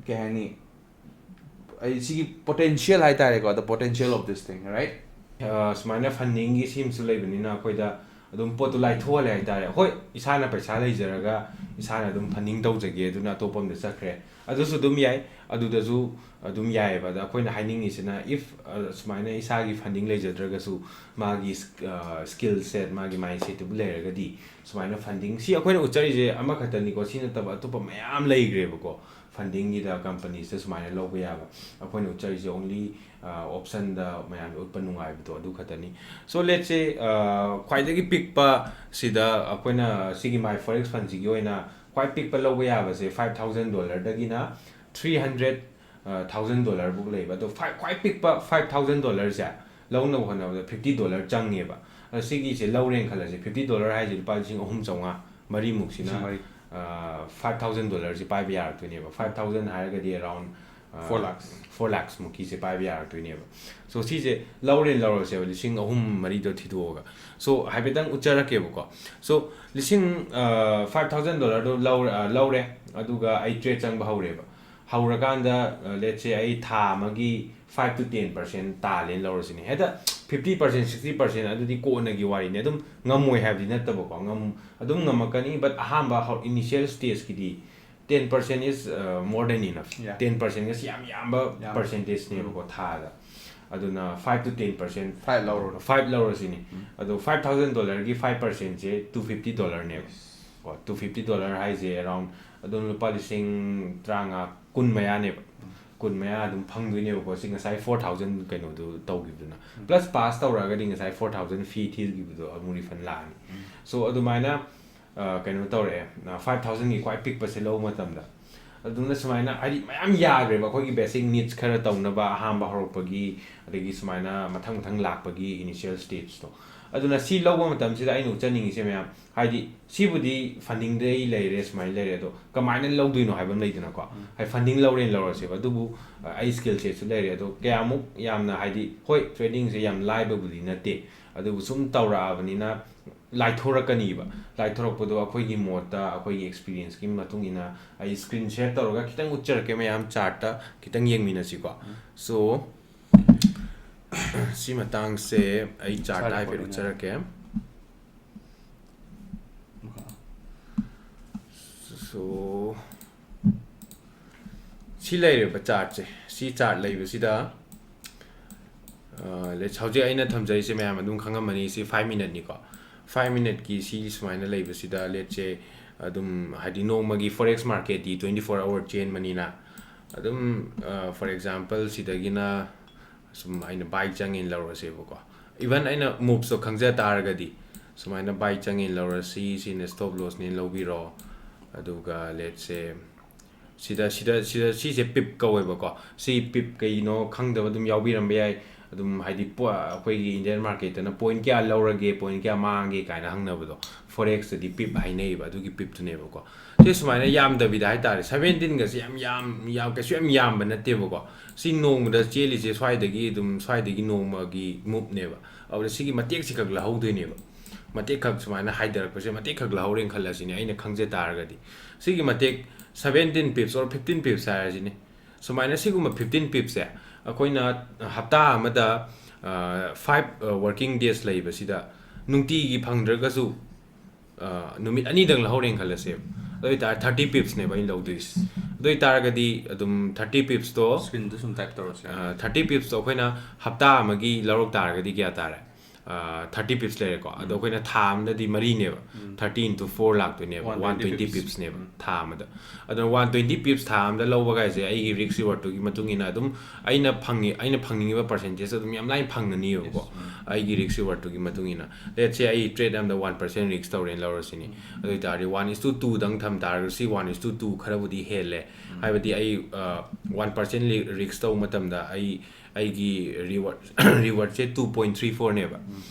ꯀꯩ ꯍꯥꯏꯅꯤ, ꯑꯩ ꯁꯤꯒꯤ potential ꯍꯥꯏꯇꯥꯔꯦꯀꯣ, the potential of this thing, right? ꯑ, ꯁꯨꯃꯥꯏꯅ funding ꯒꯤ ꯁꯤꯝꯁꯨ ꯂꯩꯕꯅꯤꯅ ꯑꯩꯈꯣꯏꯗ ꯑꯗꯨꯝ ꯄꯣꯠꯇꯨ ꯂꯥꯏꯊꯣꯛꯍꯜꯂꯦ ꯍꯥꯏꯇꯥꯔꯦ꯫ ꯍꯣꯏ, ꯏꯁꯥꯅ ꯄꯩꯁꯥ ꯂꯩꯖꯔꯒ ꯏꯁꯥꯅ ꯑꯗꯨꯝ funding ꯇꯧꯖꯒꯦ, ꯑꯗꯨꯅ ꯑꯇꯣꯞꯄ ꯑꯝꯗ ꯆꯠꯈ꯭ꯔꯦ, ꯑꯗꯨꯁꯨ ꯑꯗꯨꯝ ꯌꯥꯏ꯫ ꯑꯗꯨꯗꯁꯨ ꯑꯗꯨꯝ ꯌꯥꯏꯑꯕ꯫ ꯑꯗ ꯑꯩꯈꯣꯏꯅ ꯍꯥꯏꯅꯤꯡꯉꯤꯁꯤꯅ, if, ꯑ, ꯁꯨꯃꯥꯏꯅ ꯏꯁꯥꯒꯤ funding ꯂꯩꯖꯗ꯭ꯔꯒꯁꯨ ꯃꯥꯒꯤ, ꯑ, skill set, ꯃꯥꯒꯤ mindset ꯇꯨꯕꯨ ꯂꯩꯔꯒꯗꯤ, ꯁꯨꯃꯥꯏꯅ funding, ꯁꯤ ꯑꯩꯈꯣꯏꯅ ꯎꯠꯆꯔꯤꯁꯦ ꯑꯃꯈꯛꯇꯅꯤꯀꯣ, ꯁꯤ ꯅꯠꯇꯕ ꯑꯇꯣꯞꯄ ꯃꯌꯥꯝ ꯂꯩꯈ꯭ꯔꯦꯕꯀꯣ꯫ Funding ꯒꯤꯗ companies ꯇ ꯁꯨꯃꯥꯏꯅ ꯂꯧꯕ ꯌꯥꯕ꯫ ꯑꯩꯈꯣꯏꯅ ꯎꯠꯆꯔꯤꯁꯦ only, ꯑ, option ꯗ ꯃꯌꯥꯝꯗ ꯎꯠꯄ ꯅꯨꯡꯉꯥꯏꯕꯗꯣ ꯑꯗꯨ ꯈꯛꯇꯅꯤ꯫ So let's say, ꯑ, ꯈ꯭ꯋꯥꯏꯗꯒꯤ ꯄꯤꯛꯄ ꯁꯤꯗ ꯑꯩꯈꯣꯏꯅ ꯁꯤꯒꯤ My Forex Fund ꯁꯤꯒꯤ ꯑꯣꯏꯅ ꯈ꯭ꯋꯥꯏ ꯄꯤꯛꯄ ꯂꯧꯕ ꯌꯥꯕꯁꯦ five thousand dollar ꯗꯒꯤꯅ three hundred, ꯑ, thousand dollar ꯐꯥꯎ ꯂꯩꯕ꯫ ꯑꯗꯣ five, ꯈ꯭ꯋꯥꯏ ꯄꯤꯛꯄ five thousand dollar ꯁꯦ ꯂꯧꯅꯕ ꯍꯣꯠꯅꯕꯗ fifty dollar ꯆꯪꯉꯦꯕ꯫ ꯑꯗꯣ ꯁꯤꯒꯤꯁꯦ ꯂꯧꯔꯦꯅ ꯈꯜꯂꯁꯦ, fifty dollar ꯍꯥꯏꯁꯦ ꯂꯨꯄꯥ ꯂꯤꯁꯤꯡ ꯑꯍꯨꯝ ꯆꯥꯝꯃꯉꯥ, ꯃꯔꯤꯃꯨꯛꯁꯤꯅ ꯂꯤꯁꯤꯡ ꯃꯔꯤ. five thousand dollarꯁꯦ ꯄꯥꯏꯕ ꯌꯥꯔꯛꯇꯣꯏꯅꯦꯕ꯫ Five thousand ꯍꯥꯏꯔꯒꯗꯤ around Four lakhs. Four lakhs ꯃꯨꯛꯀꯤꯁꯦ ꯄꯥꯏꯕ ꯌꯥꯔꯛꯇꯣꯏꯅꯦꯕ꯫ So ꯁꯤꯁꯦ ꯂꯧꯔꯦꯅ ꯂꯧꯔꯁꯦꯕ, ꯂꯤꯁꯤꯡ ꯑꯍꯨꯝ ꯃꯔꯤꯗꯣ ꯊꯤꯗꯣꯛꯑꯒ꯫ So ꯍꯥꯏꯐꯦꯠꯇꯪ ꯎꯠꯆꯔꯛꯀꯦꯕꯀꯣ꯫ So ꯂꯤꯁꯤꯡ five thousand dollarꯗꯣ ꯂꯧꯔ ꯂꯧꯔꯦ, ꯑꯗꯨꯒ ꯑꯩ trade ꯆꯪꯕ ꯍꯧꯔꯦꯕ꯫ ꯍꯧꯔꯀꯥꯟꯗ let's say ꯑꯩ ꯊꯥ ꯑꯃꯒꯤ five to ten percent ꯇꯥꯜꯂꯦꯅ ꯂꯧꯔꯁꯤꯅꯦ꯫ ꯍꯦꯛꯇ fifty percent, sixty percent ꯑꯗꯨꯗꯤ ꯀꯣꯟꯅꯒꯤ ꯋꯥꯔꯤꯅꯤ꯫ ꯑꯗꯨꯝ ꯉꯝꯃꯣꯏ ꯍꯥꯏꯕꯗꯤ ꯅꯠꯇꯕꯀꯣ, ꯉꯝ ꯑꯗꯨꯝ ꯉꯝꯃꯛꯀꯅꯤ, but ꯑꯍꯥꯟꯕ ꯍꯧ initial stageꯀꯤꯗꯤ ten percent is more than enough. Yeah. Ten percentꯒꯁꯤ ꯌꯥꯝ ꯌꯥꯝꯕ ꯌꯥꯝ. Percentageꯅꯦꯕꯀꯣ ꯊꯥꯗ꯫ ꯑꯗꯨꯅ five to ten percent Five ꯂꯧꯔꯣ. Five ꯂꯧꯔꯁꯤꯅꯦ꯫ ꯎꯝ. ꯑꯗꯣ five thousand dollarꯒꯤ five percentꯁꯦ two fifty dollarꯅꯦꯕ꯫ ꯀꯣ, two fifty dollar ꯍꯥꯏꯁꯦ around ꯑꯗꯨꯝ ꯂꯨꯄꯥ ꯂꯤꯁꯤꯡ ꯇꯔꯥꯃꯉꯥ, ꯀꯨꯟ ꯃꯌꯥꯅꯦꯕ꯫ ꯀꯨꯟ ꯃꯌꯥ ꯑꯗꯨꯝ ꯐꯪꯗꯣꯏꯅꯦꯕꯀꯣ, ꯁꯤ ꯉꯁꯥꯏ four thousand ꯀꯩꯅꯣꯗꯨ ꯇꯧꯈꯤꯕꯗꯨꯅ꯫ Plus pass ꯇꯧꯔꯛꯑꯒꯗꯤ ꯉꯁꯥꯏ four thousand fee ꯊꯤꯈꯤꯕꯗꯣ ꯑꯃꯨꯛ refund ꯂꯥꯛꯑꯅꯤ꯫ So ꯑꯗꯨꯃꯥꯏꯅ ꯑ, ꯀꯩꯅꯣ ꯇꯧꯔꯛꯑꯦ, five thousandꯒꯤ ꯈ꯭ꯋꯥꯏ ꯄꯤꯛꯄꯁꯦ ꯂꯧꯕ ꯃꯇꯝꯗ꯫ ꯑꯗꯨꯅ ꯁꯨꯃꯥꯏꯅ ꯍꯥꯏꯗꯤ ꯃꯌꯥꯝ ꯌꯥꯈ꯭ꯔꯦꯕ ꯑꯩꯈꯣꯏꯒꯤ basic needs ꯈꯔ ꯇꯧꯅꯕ ꯑꯍꯥꯟꯕ ꯍꯧꯔꯛꯄꯒꯤ, ꯑꯗꯒꯤ ꯁꯨꯃꯥꯏꯅ ꯃꯊꯪ ꯃꯊꯪ ꯂꯥꯛꯄꯒꯤ initial stageꯇꯣ꯫ ꯑꯗꯨꯅ ꯁꯤ ꯂꯧꯕ ꯃꯇꯝꯁꯤꯗ ꯑꯩꯅ ꯎꯠꯆꯅꯤꯡꯉꯤꯁꯦ ꯃꯌꯥꯝ, ꯍꯥꯏꯗꯤ ꯁꯤꯕꯨꯗꯤ fundingꯗꯩ ꯂꯩꯔꯦ, ꯁꯨꯃꯥꯏꯅ ꯂꯩꯔꯦ, ꯑꯗꯣ ꯀꯃꯥꯏꯅ ꯂꯧꯗꯣꯏꯅꯣ ꯍꯥꯏꯕ ꯑꯃ ꯂꯩꯗꯅꯀꯣ꯫ ꯍꯥꯏꯗꯤ funding ꯂꯧꯔꯦꯅ ꯂꯧꯔꯁꯦꯕ, ꯑꯗꯨꯕꯨ ꯑ, ꯑꯩ skill setꯁꯨ ꯂꯩꯔꯦ, ꯑꯗꯣ ꯀꯌꯥꯃꯨꯛ ꯌꯥꯝꯅ, ꯍꯥꯏꯗꯤ ꯍꯣꯏ tradingꯁꯦ ꯌꯥꯝ ꯂꯥꯏꯕꯕꯨꯗꯤ ꯅꯠꯇꯦ, ꯑꯗꯨꯕꯨ ꯁꯨꯝ ꯇꯧꯔꯛꯑꯕꯅꯤꯅ ꯂꯥꯏꯊꯣꯔꯛꯀꯅꯤꯕ꯫ ꯂꯥꯏꯊꯣꯔꯛꯄꯗꯣ ꯑꯩꯈꯣꯏꯒꯤ ꯃꯣꯠꯇ, ꯑꯩꯈꯣꯏꯒꯤ experienceꯀꯤ ꯃꯇꯨꯡ ꯏꯟꯅ ꯑꯩ screen share ꯇꯧꯔꯒ ꯈꯤꯇꯪ ꯎꯠꯆꯔꯛꯀꯦ ꯃꯌꯥꯝ, chartꯇ ꯈꯤꯇꯪ ꯌꯦꯡꯃꯤꯟꯅꯁꯤꯀꯣ꯫ So ꯁꯤ ꯃꯇꯥꯡꯁꯦ ꯑꯩ chartꯇ ꯁꯥꯔ ꯍꯥꯏꯐꯦꯠ recording ꯎꯠꯆꯔꯛꯀꯦ꯫ So ꯁꯤ ꯂꯩꯔꯦꯕ chartꯁꯦ꯫ ꯁꯤ chart ꯂꯩꯕꯁꯤꯗ ꯑ, let's, ꯍꯧꯖꯤꯛ ꯑꯩꯅ ꯊꯝꯖꯔꯤꯁꯦ ꯃꯌꯥꯝ ꯑꯗꯨꯝ ꯈꯪꯉꯝꯃꯅꯤ, ꯁꯤ five minuteꯅꯤꯀꯣ꯫ Five minuteꯀꯤ ꯁꯤ ꯁꯨꯃꯥꯏꯅ ꯂꯩꯕꯁꯤꯗ let's say ꯑꯗꯨꯝ ꯍꯥꯏꯗꯤ ꯅꯣꯡꯃꯒꯤ forex marketꯇꯤ twenty four hour ꯆꯦꯟꯕꯅꯤꯅ ꯑꯗꯨꯝ ꯑ, for example ꯁꯤꯗꯒꯤꯅ ꯁꯨꯝ ꯑꯩꯅ buy ꯆꯪꯉꯦꯅ ꯂꯧꯔꯁꯦꯕꯀꯣ꯫ Even ꯑꯩꯅ movesꯇꯣ ꯈꯪꯖ ꯇꯥꯔꯒꯗꯤ ꯁꯨꯃꯥꯏꯅ buy ꯆꯪꯉꯦꯅ ꯂꯧꯔꯁꯤ, ꯁꯤꯅ stop lossꯅꯦꯅ ꯂꯧꯕꯤꯔꯣ꯫ ꯑꯗꯨꯒ let's say ꯁꯤꯗ ꯁꯤꯗ ꯁꯤꯗ ꯁꯤꯁꯦ pip ꯀꯧꯋꯦꯕꯀꯣ꯫ ꯁꯤ pip ꯀꯩꯅꯣ ꯈꯪꯗꯕ ꯑꯗꯨꯝ ꯌꯥꯎꯕꯤꯔꯝꯕ ꯌꯥꯏ꯫ ꯑꯗꯨꯝ ꯍꯥꯏꯗꯤ ꯄꯣ- ꯑꯩꯈꯣꯏꯒꯤ Indian marketꯇꯅ point ꯀꯌꯥ ꯂꯧꯔꯒꯦ, point ꯀꯌꯥ ꯃꯥꯡꯒꯦ ꯀꯥꯏꯅ ꯍꯪꯅꯕꯗꯣ, Forexꯇꯗꯤ pip ꯍꯥꯏꯅꯩꯌꯦꯕ, ꯑꯗꯨꯒꯤ pipꯇꯨꯅꯦꯕꯀꯣ꯫ ꯁꯤ ꯁꯨꯃꯥꯏꯅ ꯌꯥꯝꯗꯕꯤꯗ ꯍꯥꯏꯇꯥꯔꯦ, seventeenꯒꯁꯦ ꯌꯥꯝ ꯌꯥꯝ ꯌꯥꯝ ꯀꯩꯁꯨ ꯌꯥꯝ ꯌꯥꯝꯕ ꯅꯠꯇꯦꯕꯀꯣ꯫ ꯁꯤ ꯅꯣꯡꯃꯗ ꯆꯦꯜꯂꯤꯁꯦ ꯁ꯭ꯋꯥꯏꯗꯒꯤ ꯑꯗꯨꯝ, ꯁ꯭ꯋꯥꯏꯗꯒꯤ ꯅꯣꯡꯃꯒꯤ moveꯅꯦꯕ꯫ ꯑꯗꯨꯗ ꯁꯤꯒꯤ ꯃꯇꯦꯛꯁꯤ ꯈꯛ ꯂꯧꯍꯧꯗꯣꯏꯅꯦꯕ, ꯃꯇꯦꯛ ꯈꯛ ꯁꯨꯃꯥꯏꯅ ꯍꯥꯏꯊꯔꯛꯄꯁꯦ ꯃꯇꯦꯛ ꯈꯛ ꯂꯧꯍꯧꯔꯦꯅ ꯈꯜꯂꯁꯤꯅꯦ, ꯑꯩꯅ ꯈꯪꯖ ꯇꯥꯔꯒꯗꯤ꯫ ꯁꯤꯒꯤ ꯃꯇꯦꯛ seventeen pips or fifteen pips ꯍꯥꯏꯔꯁꯤꯅꯦ꯫ ꯁꯨꯃꯥꯏꯅ ꯁꯤꯒꯨꯝꯕ fifteen pipsꯁꯦ ꯑꯩꯈꯣꯏꯅ ꯍꯞꯇꯥ ꯑꯃꯗ, ꯑ, five, ꯑ, working days ꯂꯩꯕꯁꯤꯗ ꯅꯨꯡꯇꯤꯒꯤ ꯐꯪꯗ꯭ꯔꯒꯁꯨ, ꯑ, ꯅꯨꯃꯤꯠ ꯑꯅꯤꯗꯪ ꯂꯧꯍꯧꯔꯦꯅ ꯈꯜꯂꯁꯦꯕ꯫ ꯑꯗꯨ ꯑꯣꯏꯇꯥꯔꯗꯤ thirty pipsꯅꯦꯕ ꯑꯩꯅ ꯂꯧꯗꯣꯏꯁꯦ꯫ ꯑꯗꯨ ꯑꯣꯏꯇꯥꯔꯒꯗꯤ ꯑꯗꯨꯝ thirty pipsꯇꯣ, Screenꯗ ꯁꯨꯝ type ꯇꯧꯔꯁꯦ꯫ ꯑ, thirty pipsꯇꯣ ꯑꯩꯈꯣꯏꯅ ꯍꯞꯇꯥ ꯑꯃꯒꯤ ꯂꯧꯔꯛ ꯇꯥꯔꯒꯗꯤ ꯀꯌꯥ ꯇꯥꯔꯦ? ꯑ, thirty pips ꯂꯩꯔꯦꯀꯣ꯫ ꯑꯗꯣ ꯑꯩꯈꯣꯏꯅ ꯊꯥ ꯑꯃꯗꯗꯤ ꯃꯔꯤꯅꯦꯕ, thirty into four ꯂꯥꯛꯇꯣꯏꯅꯦꯕ, One one twenty twenty pips. pipsꯅꯦꯕ ꯊꯥ ꯑꯃꯗ꯫ ꯑꯗꯨꯅ one twenty pips ꯊꯥ ꯑꯃꯗ ꯂꯧꯕ ꯀꯥꯏꯁꯦ ꯑꯩꯒꯤ risk rewardꯇꯨꯒꯤ ꯃꯇꯨꯡ ꯏꯟꯅ ꯑꯗꯨꯝ ꯑꯩꯅ ꯐꯪꯉꯤ, ꯑꯩꯅ ꯐꯪꯅꯤꯡꯉꯤꯕ percentageꯇꯣ ꯑꯗꯨꯝ ꯌꯥꯝ ꯂꯥꯏꯅ ꯐꯪꯒꯅꯤꯕꯀꯣ꯫ ꯑꯩꯒꯤ risk rewardꯇꯨꯒꯤ ꯃꯇꯨꯡ ꯏꯟꯅ, let's say ꯑꯩ trade ꯑꯃꯗ one percent risk ꯇꯧꯔꯦꯅ ꯂꯧꯔꯁꯤꯅꯦ꯫ ꯑꯗꯨ ꯑꯣꯏꯇꯥꯔꯗꯤ one is to twoꯗꯪ ꯊꯝ ꯇꯥꯔꯒꯁꯨ ꯁꯤ one is to two ꯈꯔꯕꯨꯗꯤ ꯍꯦꯜꯂꯦ꯫ ꯍꯥꯏꯕꯗꯤ ꯑꯩ, ꯑ, one percent ꯔꯤ-, risk ꯇꯧꯕ ꯃꯇꯝꯗ ꯑꯩ, ꯑꯩꯒꯤ reward, rewardꯁꯦ two point three fourꯅꯦꯕ꯫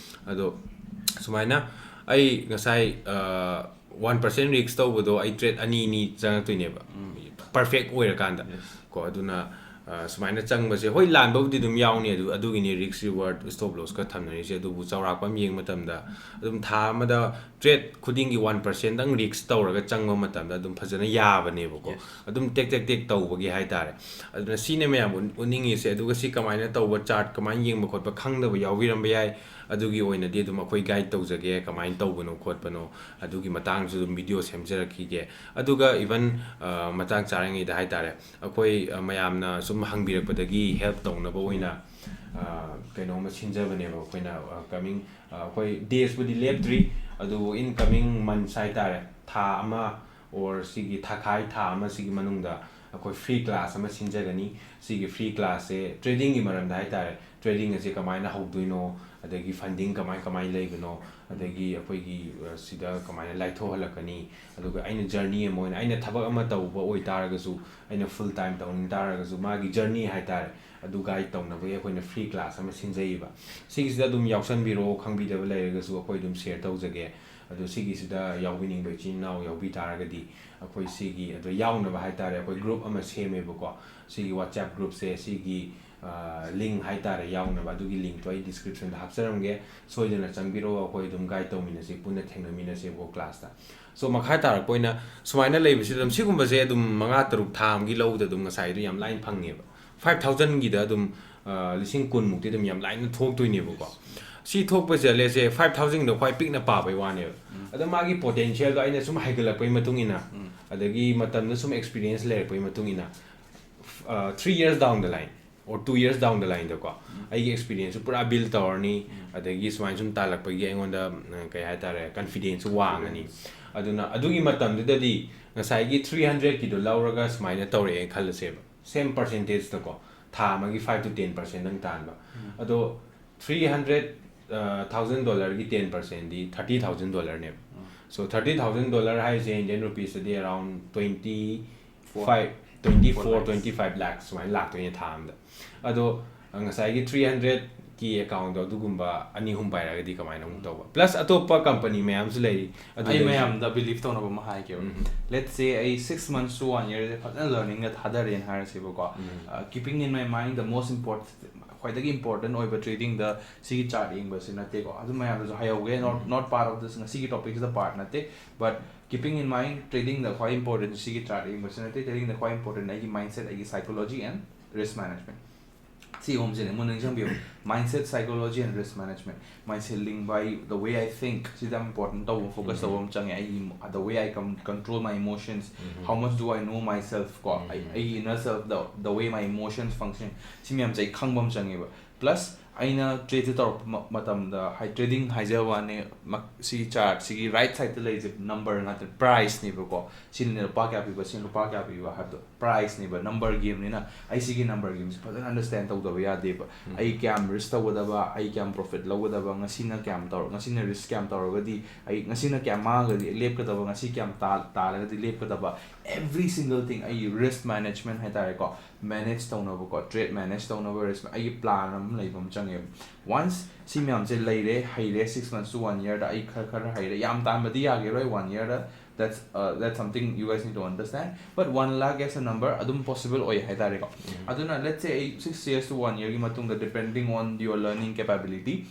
ꯑꯗꯣ ꯁꯨꯃꯥꯏꯅ ꯑꯩ ꯉꯁꯥꯏ, ꯑ, one percent risk ꯇꯧꯕꯗꯣ ꯑꯩ trade ꯑꯅꯤ ꯑꯅꯤ ꯆꯪꯉꯛꯇꯣꯏꯅꯦꯕ, perfect ꯑꯣꯏꯔꯀꯥꯟꯗ꯫ ꯀꯣ, ꯑꯗꯨꯅ, ꯑ, ꯁꯨꯃꯥꯏꯅ ꯆꯪꯕꯁꯦ, ꯍꯣꯏ, ꯂꯥꯟꯕꯕꯨꯗꯤ ꯑꯗꯨꯝ ꯌꯥꯎꯅꯤ, ꯑꯗꯨ, ꯑꯗꯨꯒꯤꯅꯤ risk reward stop lossꯀ ꯊꯝꯅꯔꯤꯁꯦ꯫ ꯑꯗꯨꯕꯨ ꯆꯥꯎꯔꯥꯛꯄ ꯑꯃ ꯌꯦꯡꯕ ꯃꯇꯝꯗ ꯑꯗꯨꯝ ꯊꯥ ꯑꯃꯗ trade ꯈꯨꯗꯤꯡꯒꯤ one percentꯗꯪ risk ꯇꯧꯔꯒ ꯆꯪꯕ ꯃꯇꯝꯗ ꯑꯗꯨꯝ ꯐꯖꯅ ꯌꯥꯕꯅꯦꯕꯀꯣ꯫ ꯑꯗꯨꯝ ꯇꯦꯛ ꯇꯦꯛ ꯇꯦꯛ ꯇꯧꯕꯒꯤ ꯍꯥꯏꯇꯥꯔꯦ꯫ ꯑꯗꯨꯅ ꯁꯤꯅꯦ ꯃꯌꯥꯝ ꯎꯠ-, ꯎꯠꯅꯤꯡꯉꯤꯁꯦ꯫ ꯑꯗꯨꯒ ꯁꯤ ꯀꯃꯥꯏꯅ ꯇꯧꯕ, chart ꯀꯃꯥꯏꯅ ꯌꯦꯡꯕ ꯈꯣꯠꯄ ꯈꯪꯗꯕ ꯌꯥꯎꯕꯤꯔꯝꯕ ꯌꯥꯏ꯫ ꯑꯗꯨꯒꯤ ꯑꯣꯏꯅꯗꯤ ꯑꯗꯨꯝ ꯑꯩꯈꯣꯏ guide ꯇꯧꯖꯒꯦ, ꯀꯃꯥꯏꯅ ꯇꯧꯕꯅꯣ ꯈꯣꯠꯄꯅꯣ, ꯑꯗꯨꯒꯤ ꯃꯇꯥꯡꯁꯨ ꯑꯗꯨꯝ video ꯁꯦꯝꯖꯔꯛꯈꯤꯒꯦ꯫ ꯑꯗꯨꯒ even, ꯑ, ꯃꯇꯥꯡ ꯆꯥꯔꯤꯉꯩꯗ ꯍꯥꯏꯇꯥꯔꯦ, ꯑꯩꯈꯣꯏ, ꯑ, ꯃꯌꯥꯝꯅ ꯁꯨꯝ ꯍꯪꯕꯤꯔꯛꯄꯗꯒꯤ help ꯇꯧꯅꯕ ꯑꯣꯏꯅ, ꯑ, ꯀꯩꯅꯣꯝꯃ ꯁꯤꯟꯖꯕꯅꯦꯕ ꯑꯩꯈꯣꯏꯅ, ꯑ, coming, ꯑ, ꯑꯩꯈꯣꯏ daysꯄꯨꯗꯤ ꯂꯦꯞꯇ꯭ꯔꯤ, ꯑꯗꯨꯕꯨ in coming months ꯍꯥꯏꯇꯥꯔꯦ, ꯊꯥ ꯑꯃ or ꯁꯤꯒꯤ ꯊꯥꯈꯥꯏ ꯊꯥ ꯑꯃ ꯁꯤꯒꯤ ꯃꯅꯨꯡꯗ ꯑꯩꯈꯣꯏ free class ꯑꯃ ꯁꯤꯟꯖꯒꯅꯤ꯫ ꯁꯤꯒꯤ free classꯁꯦ tradingꯒꯤ ꯃꯔꯝꯗ ꯍꯥꯏꯇꯥꯔꯦ, trading ꯑꯁꯦ ꯀꯃꯥꯏꯅ ꯍꯧꯗꯣꯏꯅꯣ, ꯑꯗꯒꯤ funding ꯀꯃꯥꯏ ꯀꯃꯥꯏꯅ ꯂꯩꯕꯅꯣ, ꯑꯗꯒꯤ ꯑꯩꯈꯣꯏꯒꯤ ꯑ, ꯁꯤꯗ ꯀꯃꯥꯏꯅ ꯂꯥꯏꯊꯣꯛꯍꯜꯂꯛꯀꯅꯤ, ꯑꯗꯨꯒ ꯑꯩꯅ journey ꯑꯃ ꯑꯣꯏꯅ, ꯑꯩꯅ ꯊꯕꯛ ꯑꯃ ꯇꯧꯕ ꯑꯣꯏꯇꯥꯔꯒꯁꯨ, ꯑꯩꯅ full time ꯇꯧꯅꯤꯡ ꯇꯥꯔꯒꯁꯨ, ꯃꯥꯒꯤ journey ꯍꯥꯏꯇꯥꯔꯦ, ꯑꯗꯨ guide ꯇꯧꯅꯕꯒꯤ ꯑꯩꯈꯣꯏꯅ free class ꯑꯃ ꯁꯤꯟꯖꯩꯌꯦꯕ꯫ ꯁꯤꯒꯤꯁꯤꯗ ꯑꯗꯨꯝ ꯌꯥꯎꯁꯟꯕꯤꯔꯛꯑꯣ, ꯈꯪꯕꯤꯗꯕ ꯂꯩꯔꯒꯁꯨ ꯑꯩꯈꯣꯏ ꯑꯗꯨꯝ share ꯇꯧꯖꯒꯦ꯫ ꯑꯗꯣ ꯁꯤꯒꯤꯁꯤꯗ ꯌꯥꯎꯕꯤꯅꯤꯡꯕ ꯏꯆꯤꯟ ꯏꯅꯥꯎ ꯌꯥꯎꯕꯤ ꯇꯥꯔꯒꯗꯤ, ꯑꯩꯈꯣꯏ ꯁꯤꯒꯤ ꯑꯗꯣ ꯌꯥꯎꯅꯕ ꯍꯥꯏꯇꯥꯔꯦ, ꯑꯩꯈꯣꯏ group ꯑꯃ ꯁꯦꯝꯃꯦꯕꯀꯣ꯫ ꯁꯤꯒꯤ WhatsApp groupꯁꯦ, ꯁꯤꯒꯤ link ꯍꯥꯏꯇꯥꯔꯦ, ꯌꯥꯎꯅꯕ, ꯑꯗꯨꯒꯤ linkꯇꯣ ꯑꯩ descriptionꯗ ꯍꯥꯞꯆꯔꯝꯒꯦ꯫ ꯁꯣꯏꯗꯅ ꯆꯪꯕꯤꯔꯛꯑꯣ, ꯑꯩꯈꯣꯏ ꯑꯗꯨꯝ guide ꯇꯧꯃꯤꯟꯅꯁꯤ, ꯄꯨꯟꯅ ꯊꯦꯡꯅꯃꯤꯟꯅꯁꯦꯕꯀꯣ classꯇ꯫ So, ꯃꯈꯥ ꯇꯥꯔꯛꯄ ꯑꯣꯏꯅ ꯁꯨꯃꯥꯏꯅ ꯂꯩꯕꯁꯤꯗ ꯑꯗꯨꯝ, ꯁꯤꯒꯨꯝꯕꯁꯦ ꯑꯗꯨꯝ ꯃꯉꯥ ꯇꯔꯨꯛ ꯊꯥ ꯑꯃꯒꯤ ꯂꯧꯕꯗ ꯑꯗꯨꯝ ꯉꯁꯥꯏꯗꯣ ꯌꯥꯝ ꯂꯥꯏꯅ ꯐꯪꯉꯦꯕ꯫ Five thousandꯒꯤꯗ ꯑꯗꯨꯝ, ꯑ, ꯂꯤꯁꯤꯡ ꯀꯨꯟꯃꯨꯛꯇꯤ ꯑꯗꯨꯝ ꯌꯥꯝ ꯂꯥꯏꯅ ꯊꯣꯛꯇꯣꯏꯅꯦꯕꯀꯣ꯫ ꯁꯤ ꯊꯣꯛꯄꯁꯦ, let's say, five thousandꯗꯣ ꯈ꯭ꯋꯥꯏ ꯄꯤꯛꯅ ꯄꯥꯕꯩ ꯋꯥꯅꯦꯕ꯫ ꯑꯗꯣ ꯃꯥꯒꯤ potentialꯗꯣ ꯑꯩꯅ ꯁꯨꯝ ꯍꯩꯒꯠꯂꯛꯄꯩ ꯃꯇꯨꯡ ꯏꯟꯅ, ꯑꯗꯒꯤ ꯃꯇꯝꯗ ꯁꯨꯝ experience ꯂꯩꯔꯛꯄꯩ ꯃꯇꯨꯡ ꯏꯟꯅ, ꯑ, three years down the line or two years down the lineꯗꯀꯣ, ꯑꯩꯒꯤ experienceꯁꯨ ꯄꯨꯔꯥ build ꯇꯧꯔꯅꯤ, ꯑꯗꯒꯤ ꯁꯨꯃꯥꯏꯅ ꯁꯨꯝ ꯇꯥꯜꯂꯛꯄꯒꯤ ꯑꯩꯉꯣꯟꯗ, ꯑ, ꯀꯩ ꯍꯥꯏꯇꯥꯔꯦ, confidenceꯁꯨ ꯋꯥꯡꯉꯅꯤ꯫ ꯑꯗꯨꯅ ꯑꯗꯨꯒꯤ ꯃꯇꯝꯗꯨꯗꯗꯤ ꯉꯁꯥꯏꯒꯤ three hundredꯀꯤꯗꯣ ꯂꯧꯔꯒ ꯁꯨꯃꯥꯏꯅ ꯇꯧꯔꯛꯑꯦ ꯈꯜꯂꯁꯦꯕ, same percentageꯇꯀꯣ, ꯊꯥ ꯑꯃꯒꯤ five to ten percent ꯅꯪ ꯇꯥꯟꯕ꯫ ꯑꯗꯣ three hundred thousand dollarꯒꯤ ten percentꯗꯤ thirty thousand dollarꯅꯦꯕ꯫ So thirty thousand dollar ꯍꯥꯏꯁꯦ Indian rupeesꯇꯗꯤ around twenty five, twenty four, twenty five lakhs ꯁꯨꯃꯥꯏꯅ ꯂꯥꯛꯇꯣꯏꯅꯦ ꯊꯥ ꯑꯃꯗ꯫ ꯑꯗꯣ ꯉꯁꯥꯏꯒꯤ three hundredꯀꯤ accountꯗꯣ ꯑꯗꯨꯒꯨꯝꯕ ꯑꯅꯤ ꯑꯍꯨꯝ ꯄꯥꯏꯔꯒꯗꯤ ꯀꯃꯥꯏꯅ ꯑꯃꯨꯛ ꯇꯧꯕ? Plus ꯑꯇꯣꯞꯄ company ꯃꯌꯥꯝꯁꯨ ꯂꯩꯔꯤ꯫ ꯑꯗꯨ ꯑꯩ ꯂꯩꯔꯤ꯫ ꯃꯌꯥꯝꯗ believe ꯇꯧꯅꯕ ꯑꯃ ꯍꯥꯏꯒꯦꯕ꯫ Let's say ꯑꯩ six months to one yearꯁꯦ ꯐꯖꯅ learningꯗ ꯊꯥꯗꯔꯦꯅ ꯍꯥꯏꯔꯁꯦꯕꯀꯣ꯫ Keeping in my mind the most important, ꯈ꯭ꯋꯥꯏꯗꯒꯤ important ꯑꯣꯏꯕ tradingꯗ ꯁꯤꯒꯤ chart ꯌꯦꯡꯕꯁꯤ ꯅꯠꯇꯦꯀꯣ꯫ ꯑꯗꯨ ꯃꯌꯥꯝꯗꯁꯨ ꯍꯥꯏꯍꯧꯒꯦ, not, not part of this, ꯉꯁꯤꯒꯤ topicꯁꯤꯗ part ꯅꯠꯇꯦ, but keeping in mind tradingꯗ ꯈ꯭ꯋꯥꯏ important ꯁꯤꯒꯤ chart ꯌꯦꯡꯕꯁꯤ ꯅꯠꯇꯦ꯫ Tradingꯗ ꯈ꯭ꯋꯥꯏ important ꯑꯩꯒꯤ mindset, ꯑꯩꯒꯤ psychology and risk management꯫ ꯁꯤ ꯑꯍꯨꯝꯁꯤꯅꯦ ꯃꯨꯟꯅ ꯅꯤꯡꯁꯤꯡꯕꯤꯌꯨ꯫ Mindset, psychology and risk management꯫ Mindset ꯂꯤꯡꯕ, ꯑꯩ, the way I think, ꯁꯤꯗ important ꯇꯧꯕ, focus ꯇꯧꯕ ꯑꯃ ꯆꯪꯉꯦ꯫ ꯑꯩꯒꯤ, the way I con-, control my emotions, how much do I know myself ꯀꯣ, ꯑꯩ, ꯑꯩꯒꯤ inner self, the, the way my emotions function, ꯁꯤ ꯃꯌꯥꯝꯁꯦ ꯑꯩ ꯈꯪꯕ ꯑꯃ ꯆꯪꯉꯦꯕ꯫ Plus ꯑꯩꯅ ꯇ꯭ꯔꯦꯠꯁꯦ ꯇꯧꯔꯛꯄ ꯃ- ꯃꯇꯝꯗ ꯍꯥꯏ ꯇ꯭ꯔꯦꯗꯤꯡ ꯍꯥꯏꯖꯕ ꯋꯥꯅꯦ, ꯁꯤ ꯆꯥꯔꯠꯁꯤꯒꯤ ꯔꯥꯏꯠ ꯁꯥꯏꯗꯠꯇ ꯂꯩꯔꯤꯁꯦ ꯅꯝꯕꯔ ꯉꯥꯛꯇ, ꯄ꯭ꯔꯥꯏꯁꯅꯦꯕꯀꯣ꯫ ꯁꯤꯅ ꯂꯨꯄꯥ ꯀꯌꯥ ꯄꯤꯕ, ꯁꯤꯅ ꯂꯨꯄꯥ ꯀꯌꯥ ꯄꯤꯕ ꯍꯥꯏꯕꯗꯣ ꯄ꯭ꯔꯥꯏꯁꯅꯦꯕ, ꯅꯝꯕꯔ ꯒꯦꯝꯅꯤꯅ꯫ ꯑꯩ ꯁꯤꯒꯤ ꯅꯝꯕꯔ ꯒꯦꯝꯁꯦ ꯐꯖꯅ ꯑꯟꯗꯔꯁꯇꯦꯟ ꯇꯧꯗꯕ ꯌꯥꯗꯦꯕ꯫ ꯑꯩ ꯀꯌꯥꯝ ꯔꯤꯁꯛ ꯇꯧꯒꯗꯕ, ꯑꯩ ꯀꯌꯥꯝ ꯄ꯭ꯔꯣꯐꯤꯠ ꯂꯧꯒꯗꯕ, ꯉꯁꯤꯅ ꯀꯌꯥꯝ ꯇꯧꯔ ꯉꯁꯤꯅ ꯔꯤꯁꯛ ꯀꯌꯥꯝ ꯇꯧꯔꯒꯗꯤ ꯑꯩ ꯉꯁꯤꯅ ꯀꯌꯥꯝ ꯃꯥꯡꯉꯒꯗꯤ ꯂꯦꯞꯀꯗꯕ, ꯉꯁꯤ ꯀꯌꯥꯝ ꯇꯥ- ꯇꯥꯜꯂꯒꯗꯤ ꯂꯦꯞꯀꯗꯕ, every single thing ꯑꯩꯒꯤ ꯔꯤꯁꯛ ꯃꯦꯅꯦꯖꯃꯦꯟ ꯍꯥꯏꯇꯥꯔꯦꯀꯣ, ꯃꯦꯅꯦꯖ ꯇꯧꯅꯕꯀꯣ, ꯇ꯭ꯔꯦꯠ ꯃꯦꯅꯦꯖ ꯇꯧꯅꯕ ꯔꯤꯁꯛ ꯑꯩꯒꯤ ꯄ꯭ꯂꯥꯟ ꯑꯃ ꯂꯩꯕ ꯑꯃ ꯆꯪꯉꯦꯕ꯫ ꯋꯥꯟꯁ ꯁꯤ ꯃꯌꯥꯝꯁꯦ ꯂꯩꯔꯦ, ꯍꯩꯔꯦ, six months to one year ꯗ ꯑꯩ ꯈꯔ ꯈꯔ ꯍꯩꯔꯦ, ꯌꯥꯝ ꯇꯥꯟꯕꯗꯤ ꯌꯥꯈꯤꯔꯣꯏ one year the, that's uh, that's something you guys need to understand, but one lakh as a number ꯑꯗꯨꯝ possible ꯑꯣꯏ ꯍꯥꯏꯇꯥꯔꯦꯀꯣ꯫ ꯑꯗꯨꯅ let's say ꯑꯩ six years to one year ꯒꯤ ꯃꯇꯨꯡꯗ, depending on your learning capability,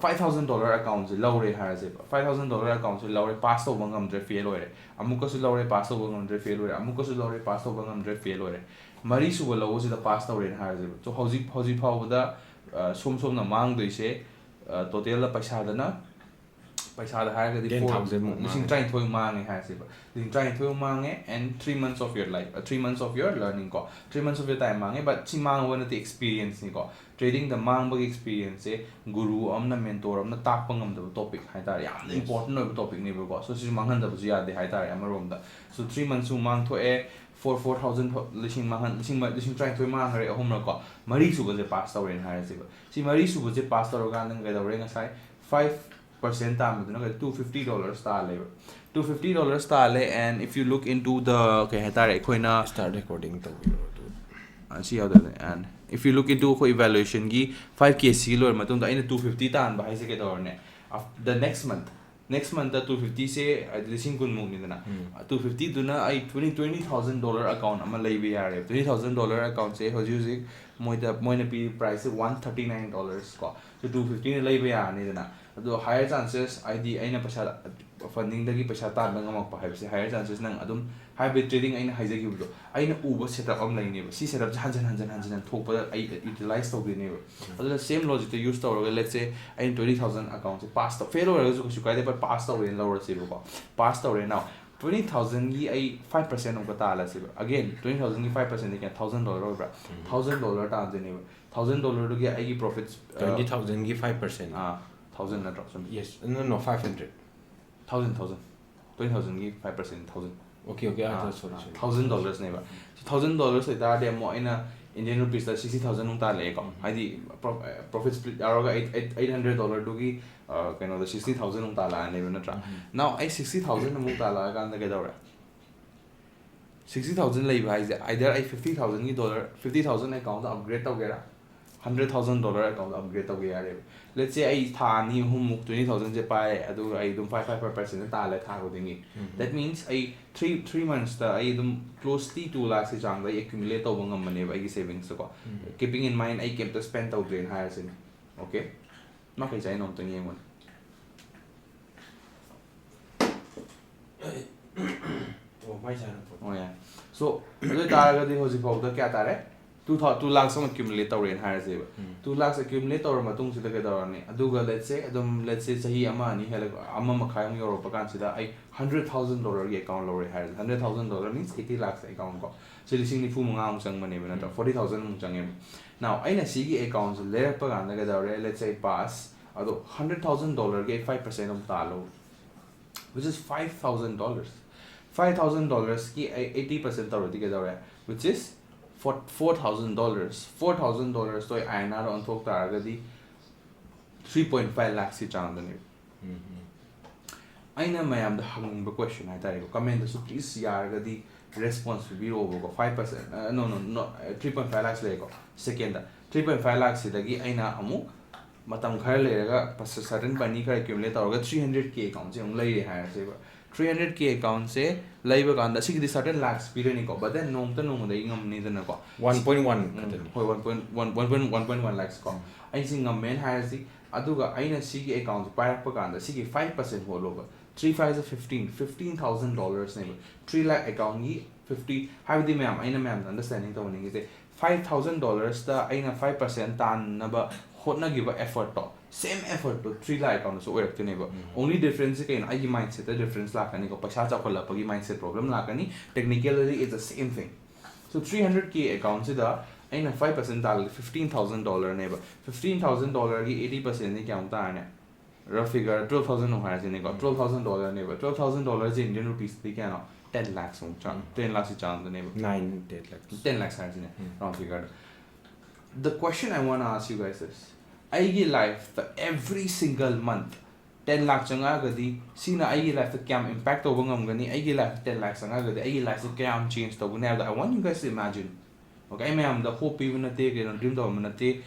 five thousand dollar account ꯁꯦ ꯂꯧꯔꯦ ꯍꯥꯏꯔꯁꯦꯕ꯫ Five thousand dollar account ꯁꯦ ꯂꯧꯔꯦ, pass ꯇꯧꯕ ꯉꯝꯗ꯭ꯔꯦ, ꯐꯦꯜ ꯑꯣꯏꯔꯦ꯫ ꯑꯃꯨꯛꯀꯁꯨ ꯂꯧꯔꯦ, ꯄꯥꯁ ꯇꯧꯕ ꯉꯝꯗ꯭ꯔꯦ, ꯐꯦꯜ ꯑꯣꯏꯔꯦ꯫ ꯑꯃꯨꯛꯀꯁꯨ ꯂꯧꯔꯦ, ꯄꯥꯁ ꯇꯧꯕ ꯉꯝꯗ꯭ꯔꯦ, ꯐꯦꯜ ꯑꯣꯏꯔꯦ꯫ ꯃꯔꯤꯁꯨꯕ ꯂꯧꯕꯁꯤꯗ ꯄꯥꯁ ꯇꯧꯔꯦꯅ ꯍꯥꯏꯔꯁꯦꯕ꯫ So ꯍꯧꯖꯤꯛ ꯍꯧꯖꯤꯛ ꯐꯥꯎꯕꯗ ꯑ, ꯁꯣꯝ ꯁꯣꯝꯅ ꯃꯥꯡꯗꯣꯏꯁꯦ, ꯑ, ꯇꯣꯇꯦꯜꯗ ꯄꯩꯁꯥꯗꯅ, ꯄꯩꯁꯥꯗ ꯍꯥꯏꯔꯒꯗꯤ Ten four- thousand ꯃꯨꯛ ꯂꯤꯁꯤꯡ ꯃꯥꯡꯉꯦ꯫ ꯇꯔꯥꯅꯤꯊꯣꯏ ꯃꯥꯡꯉꯦ ꯍꯥꯏꯔꯁꯦꯕ꯫ ꯂꯤꯁꯤꯡ ꯇꯔꯥꯅꯤꯊꯣꯏ ꯃꯥꯡꯉꯦ, and three months of your life, uh, three months of your learning ꯀꯣ, three months of your time ꯃꯥꯡꯉꯦ꯫ But ꯁꯤ ꯃꯥꯡꯕ ꯅꯠꯇꯦ, experience ꯅꯤꯀꯣ꯫ ꯇ꯭ꯔꯦꯗꯤꯡꯗ ꯃꯥꯡꯕꯒꯤ experience ꯁꯦ ꯒꯨꯔꯨ ꯑꯃꯅ, ꯃꯦꯟꯇꯣꯔ ꯑꯃꯅ ꯇꯥꯛꯄ ꯉꯝꯗꯕ ꯇꯣꯄꯤꯛ ꯍꯥꯏꯇꯥꯔꯦ, ꯌꯥꯝꯅ Yes. important ꯑꯣꯏꯕ ꯇꯣꯄꯤꯛꯅꯦꯕꯀꯣ꯫ So ꯁꯤꯁꯨ ꯃꯥꯡꯍꯟꯗꯕꯁꯨ ꯌꯥꯗꯦ ꯍꯥꯏꯇꯥꯔꯦ꯫ ꯑꯃꯔꯣꯝꯗ so three months ꯁꯨ ꯃꯥꯡꯊꯣꯛꯑꯦ, four four thousand ꯂꯤꯁꯤꯡ ꯃꯥꯡꯍꯟ ꯂꯤꯁꯤꯡ ꯂꯤꯁꯤꯡ ꯇꯔꯥꯅꯤꯊꯣꯏ ꯃꯥꯡꯈ꯭ꯔꯦ ꯑꯍꯨꯝꯂꯛ ꯀꯣ꯫ ꯃꯔꯤꯁꯨꯕꯁꯦ ꯄꯥꯁ ꯇꯧꯔꯦꯅ ꯍꯥꯏꯔꯁꯦꯕ꯫ ꯁꯤ ꯃꯔꯤꯁꯨꯕꯁꯦ ꯄꯥꯁ ꯇꯧꯔꯀꯥꯟꯗ ꯀꯩꯗꯧꯔꯦ? ꯉꯁꯥꯏ five percent ꯇꯥꯟꯕꯗꯨꯅ ꯀꯩ two fifty dollars ꯇꯥꯜꯂꯦꯕ꯫ Two fifty dollars ꯇꯥꯜꯂꯦ, and if you look into the, ꯀꯩ ꯍꯥꯏꯇꯥꯔꯦ, ꯑꯩꯈꯣꯏꯅ Start recording ꯇꯧꯕꯤꯔꯣ ꯑꯗꯨ꯫ ꯑ, ꯁꯤ ꯌꯥꯎꯗꯕꯅꯦ꯫ And if you look into ꯑꯩꯈꯣꯏ evaluation ꯒꯤ five K ꯁꯤ ꯂꯣꯏꯔ ꯃꯇꯨꯡꯗ ꯑꯩꯅ two fifty ꯇꯥꯟꯕ ꯍꯥꯏꯁꯦ ꯀꯩꯗꯧꯔꯅꯦ? Af- the next month, next month two fifty ꯁꯦ, ꯑ, ꯂꯤꯁꯤꯡ ꯀꯨꯟ ꯃꯨꯛꯅꯤꯗꯅ꯫ Two fifty ꯗꯨꯅ ꯑꯩ twenty twenty thousand dollar account ꯑꯃ ꯂꯩꯕ ꯌꯥꯔꯦ꯫ Twenty thousand dollar account ꯁꯦ ꯍꯧꯖꯤꯛ ꯍꯧꯖꯤꯛ ꯃꯣꯏꯗ, ꯃꯣꯏꯅ ꯄꯤꯔꯤ price ꯁꯦ one thirty nine dollars ꯀꯣ꯫ So two fifty ꯅ ꯂꯩꯕ ꯌꯥꯔꯅꯤꯗꯅ꯫ ꯑꯗꯣ higher chances, ꯍꯥꯏꯗꯤ ꯑꯩꯅ ꯄꯩꯁꯥ, funding ꯗꯒꯤ ꯄꯩꯁꯥ ꯇꯥꯟꯕ ꯉꯝꯃꯛꯄ ꯍꯥꯏꯕꯁꯦ, higher chances ꯅꯪ ꯑꯗꯨꯝ hybrid trading ꯑꯩꯅ ꯍꯥꯏꯖꯈꯤꯕꯗꯣ, ꯑꯩꯅ ꯎꯕ setup ꯑꯃ ꯂꯩꯅꯦꯕ꯫ ꯁꯤ setup ꯁꯦ ꯍꯟꯖꯟ ꯍꯟꯖꯟ ꯍꯟꯖꯟ ꯍꯟꯖꯟ ꯊꯣꯛꯄꯗ ꯑꯩ utilize ꯇꯧꯗꯣꯏꯅꯦꯕ꯫ ꯑꯗꯨꯅ same logic ꯇ use ꯇꯧꯔꯒ, let's say ꯑꯩꯅ twenty thousand account ꯁꯦ pass ꯇꯧ, fail ꯑꯣꯏꯔꯒꯁꯨ ꯀꯩꯁꯨ ꯀꯥꯏꯗꯦ, but pass ꯇꯧꯔꯦꯅ ꯂꯧꯔꯁꯦꯕꯀꯣ꯫ Pass ꯇꯧꯔꯦ꯫ Now Twenty thousandꯒꯤ ꯑꯩ five percent ꯑꯃꯨꯛꯀ ꯇꯥꯜꯂꯁꯦꯕ꯫ Again, twenty thousandꯒꯤ five percentꯗꯤ ꯀꯌꯥ? Thousand dollar ꯑꯣꯏꯕ꯭ꯔꯥ? Thousand dollar ꯇꯥꯟꯗꯣꯏꯅꯦꯕ꯫ Thousand dollarꯗꯨꯒꯤ ꯑꯩꯒꯤ profits, uh, Twenty thousandꯒꯤ five percent. ꯑꯥ, thousand ꯅꯠꯇ꯭ꯔꯣ? ꯆꯨꯝꯃꯤ꯫ Yes, no, no, five hundred. Thousand, thousand. Twenty thousandꯒꯤ five percent, thousand. Okay, okay, ah, ꯑꯥ, sorry, ꯑꯥ, sorry. Thousand dollarsꯅꯦꯕ꯫ So, thousand dollars ꯑꯣꯏꯇꯥꯔꯗꯤ ꯑꯃꯨꯛ ꯑꯩꯅ Indian rupeesꯇ sixty thousand ꯑꯃꯨꯛ ꯇꯥꯜꯂꯛꯑꯦꯀꯣ꯫ ꯍꯥꯏꯗꯤ pro-, profit split ꯌꯥꯎꯔꯒ eight, eight, eight hundred dollarꯗꯨꯒꯤ, ꯑ, ꯀꯩꯅꯣꯗ sixty thousand ꯑꯃꯨꯛ ꯇꯥꯜꯂꯛꯑꯅꯦꯕ, ꯅꯠꯇ꯭ꯔꯥ? Now ꯑꯩ sixty thousand ꯑꯃꯨꯛ ꯇꯥꯜꯂꯛꯑꯀꯥꯟꯗ ꯀꯩꯗꯧꯔꯦ? Sixty thousand ꯂꯩꯕ ꯍꯥꯏꯁꯦ, either ꯑꯩ fifty thousandꯒꯤ dollar, fifty thousand accountꯇ upgrade ꯇꯧꯒꯦꯔꯥ, hundred thousand dollar accountꯇ upgrade ꯇꯧꯒꯦ ꯌꯥꯔꯦꯕ꯫ Let's say ꯑꯩ ꯊꯥ ꯑꯅꯤ ꯑꯍꯨꯝꯃꯨꯛ twenty thousandꯁꯦ ꯄꯥꯏꯔꯦ, ꯑꯗꯨꯒ ꯑꯩ ꯑꯗꯨꯝ five, five, five percentꯅ ꯇꯥꯜꯂꯦ ꯊꯥ ꯈꯨꯗꯤꯡꯒꯤ꯫ That means ꯑꯩ three, three monthsꯇ ꯑꯩ ꯑꯗꯨꯝ closely two lakhsꯀꯤ ꯆꯥꯡꯗ ꯑꯩ accumulate ꯇꯧꯕ ꯉꯝꯃꯅꯦꯕ ꯑꯩꯒꯤ savingsꯇꯀꯣ꯫ Keeping in mind ꯑꯩ ꯀꯩꯝꯇ spend ꯇꯧꯗ꯭ꯔꯦꯅ ꯍꯥꯏꯔꯁꯤꯅꯦ꯫ Okay? ꯃꯥ ꯀꯩ ꯆꯥꯏꯅꯣ ꯑꯝꯇꯪ ꯌꯦꯡꯉꯨꯅꯦ꯫ Oh, my channel. Oh, yeah. So, ꯑꯗꯨ ꯑꯣꯏꯇꯥꯔꯒꯗꯤ ꯍꯧꯖꯤꯛ ꯐꯥꯎꯗ ꯀꯌꯥ ꯇꯥꯔꯦ? Two thou-, two lakhs ꯑꯃ accumulate ꯇꯧꯔꯦꯅ ꯍꯥꯏꯔꯁꯦꯕ꯫ Two lakhs accumulate ꯇꯧꯔ ꯃꯇꯨꯡꯁꯤꯗ ꯀꯩꯗꯧꯔꯅꯤ? ꯑꯗꯨꯒ let's say ꯑꯗꯨꯝ, let's say ꯆꯍꯤ ꯑꯃ ꯑꯅꯤ ꯍꯦꯜꯂꯛ-, ꯑꯃ ꯃꯈꯥꯏꯃꯨꯛ ꯌꯧꯔꯛꯄ ꯀꯥꯟꯁꯤꯗ ꯑꯩ hundred thousand dollarꯒꯤ account ꯂꯧꯔꯦ ꯍꯥꯏꯔꯁꯦ꯫ Hundred thousand dollar means eighty lakhs account ꯀꯣ꯫ ꯁꯤ ꯂꯤꯁꯤꯡ ꯅꯤꯐꯨ ꯃꯉꯥꯃꯨꯛ ꯆꯪꯕꯅꯦꯕ, ꯅꯠꯇ꯭ꯔꯥ? Forty thousand ꯑꯃꯨꯛ ꯆꯪꯉꯦꯕ꯫ Now ꯑꯩꯅ ꯁꯤꯒꯤ accountꯁꯦ ꯂꯩꯔꯛꯄ ꯀꯥꯟꯗ ꯀꯩꯗꯧꯔꯦ? Let's say pass, ꯑꯗꯣ hundred thousand dollarꯒꯤ ꯑꯩ five percent ꯑꯃꯨꯛ ꯇꯥꯜꯂꯧ, which is five thousand dollars. Five thousand dollarsꯀꯤ ꯑꯩ eighty percent ꯇꯧꯔꯗꯤ ꯀꯩꯗꯧꯔꯦ? Which is four, four thousand dollars. Four thousand dollarsꯇꯣ ꯑꯩ INRꯗ ꯑꯣꯟꯊꯣꯛ ꯇꯥꯔꯒꯗꯤ three point five lakhsꯀꯤ ꯆꯥꯡꯗꯅꯦꯕ꯫ ꯑꯩꯅ ꯃꯌꯥꯝꯗ ꯍꯪꯅꯤꯡꯕ question ꯍꯥꯏꯇꯥꯔꯦꯀꯣ, commentꯇꯁꯨ please ꯌꯥꯔꯒꯗꯤ response ꯄꯤꯕꯤꯔꯛꯑꯣꯕꯀꯣ꯫ Five percent, uh, no, no, no, three point five lakhs ꯂꯩꯔꯦꯀꯣ꯫ Secondꯗ three point five lakhsꯁꯤꯗꯒꯤ ꯑꯩꯅ ꯑꯃꯨꯛ ꯃꯇꯝ ꯈꯔ ꯂꯩꯔꯒ ꯄꯩꯁꯥ certain money ꯈꯔ accumulate ꯇꯧꯔꯒ three hundred K accountꯁꯦ ꯑꯃꯨꯛ ꯂꯩꯔꯦ ꯍꯥꯏꯔꯁꯦꯕ꯫ Three hundred K accountꯁꯦ ꯂꯩꯕ ꯀꯥꯟꯗ ꯁꯤꯒꯤꯗꯤ certain lakhs ꯄꯤꯔꯅꯤꯀꯣ, but then ꯅꯣꯡꯃꯇ ꯅꯣꯡꯃꯗꯒꯤ ꯉꯝꯅꯤꯗꯅꯀꯣ꯫ One point one ꯎꯝ, ꯈꯛꯇꯅꯤ꯫ ꯍꯣꯏ, one point one, one point one, one point one lakhs ꯀꯣ꯫ ꯑꯩꯁꯤ ꯉꯝꯃꯦꯅ ꯍꯥꯏꯔꯁꯤ, ꯑꯗꯨꯒ ꯑꯩꯅ ꯁꯤꯒꯤ accountꯁꯦ ꯄꯥꯏꯔꯛꯄ ꯀꯥꯟꯗ ꯁꯤꯒꯤ five percent ꯍꯣꯠꯂꯣꯕ꯫ Three five is fifteen, fifteen thousand dollarsꯅꯦꯕ꯫ Three lakh accountꯒꯤ fifty, ꯍꯥꯏꯕꯗꯤ ꯃꯌꯥꯝ, ꯑꯩꯅ ꯃꯌꯥꯝꯗ understanding ꯇꯧꯍꯟꯅꯤꯡꯉꯤꯁꯦ, five thousand dollarsꯇ ꯑꯩꯅ five percent ꯇꯥꯟꯅꯕ ꯍꯣꯠꯅꯈꯤꯕ effortꯇꯣ, same effort ꯇꯣ three lakh account ꯗꯁꯨ ꯑꯣꯏꯔꯛꯇꯣꯏꯅꯦꯕ. Only difference ꯁꯦ ꯀꯩꯅꯣ? ꯑꯩꯒꯤ mindset ꯇ difference ꯂꯥꯛꯀꯅꯤꯀꯣ, ꯄꯩꯁꯥ ꯆꯥꯎꯈꯠꯂꯛꯄꯒꯤ mindset problem ꯂꯥꯛꯀꯅꯤ. Technically it's the same thing. So three hundred K account ꯁꯤꯗ ꯑꯩꯅ five percent ꯇꯥꯜꯂꯗꯤ fifteen thousand dollar ꯅꯦꯕ. Fifteen thousand dollar ꯒꯤ eighty percent ꯗꯤ ꯀꯌꯥꯃꯨꯛ ꯇꯥꯔꯅꯤ? Rough figure twelve thousand ꯅꯨꯡ ꯍꯥꯏꯔꯁꯤꯅꯦꯀꯣ. Twelve thousand dollar ꯅꯦꯕ. Twelve thousand dollar ꯁꯦ Indian rupees ꯇꯗꯤ ꯀꯌꯥꯅꯣ? Ten lakhs ꯃꯨꯛ ꯆꯥꯡ, ten lakhs ꯀꯤ ꯆꯥꯡꯗꯅꯦꯕ. Nine, ten lakhs. Ten lakhs ꯍꯥꯏꯔꯁꯤꯅꯦ, round figure the. The question I wanna ask you guys is, ꯑꯩꯒꯤ life ꯇ every single month ten lakh ꯆꯪꯉꯛꯑꯒꯗꯤ ꯁꯤꯅ ꯑꯩꯒꯤ life ꯇ ꯀꯌꯥꯝ impact ꯇꯧꯕ ꯉꯝꯒꯅꯤ? ꯑꯩꯒꯤ life ꯇ ten lakh ꯆꯪꯉꯛꯑꯒꯗꯤ ꯑꯩꯒꯤ life ꯁꯦ ꯀꯌꯥꯝ change ꯇꯧꯒꯅꯤ ꯍꯥꯏꯕꯗꯣ I want you guys to imagine. Okay, ꯑꯩ ꯃꯌꯥꯝꯗ hope ꯄꯤꯕ ꯅꯠꯇꯦ, ꯀꯩꯅꯣ, dream ꯇꯧꯍꯟꯕ ꯅꯠꯇꯦ,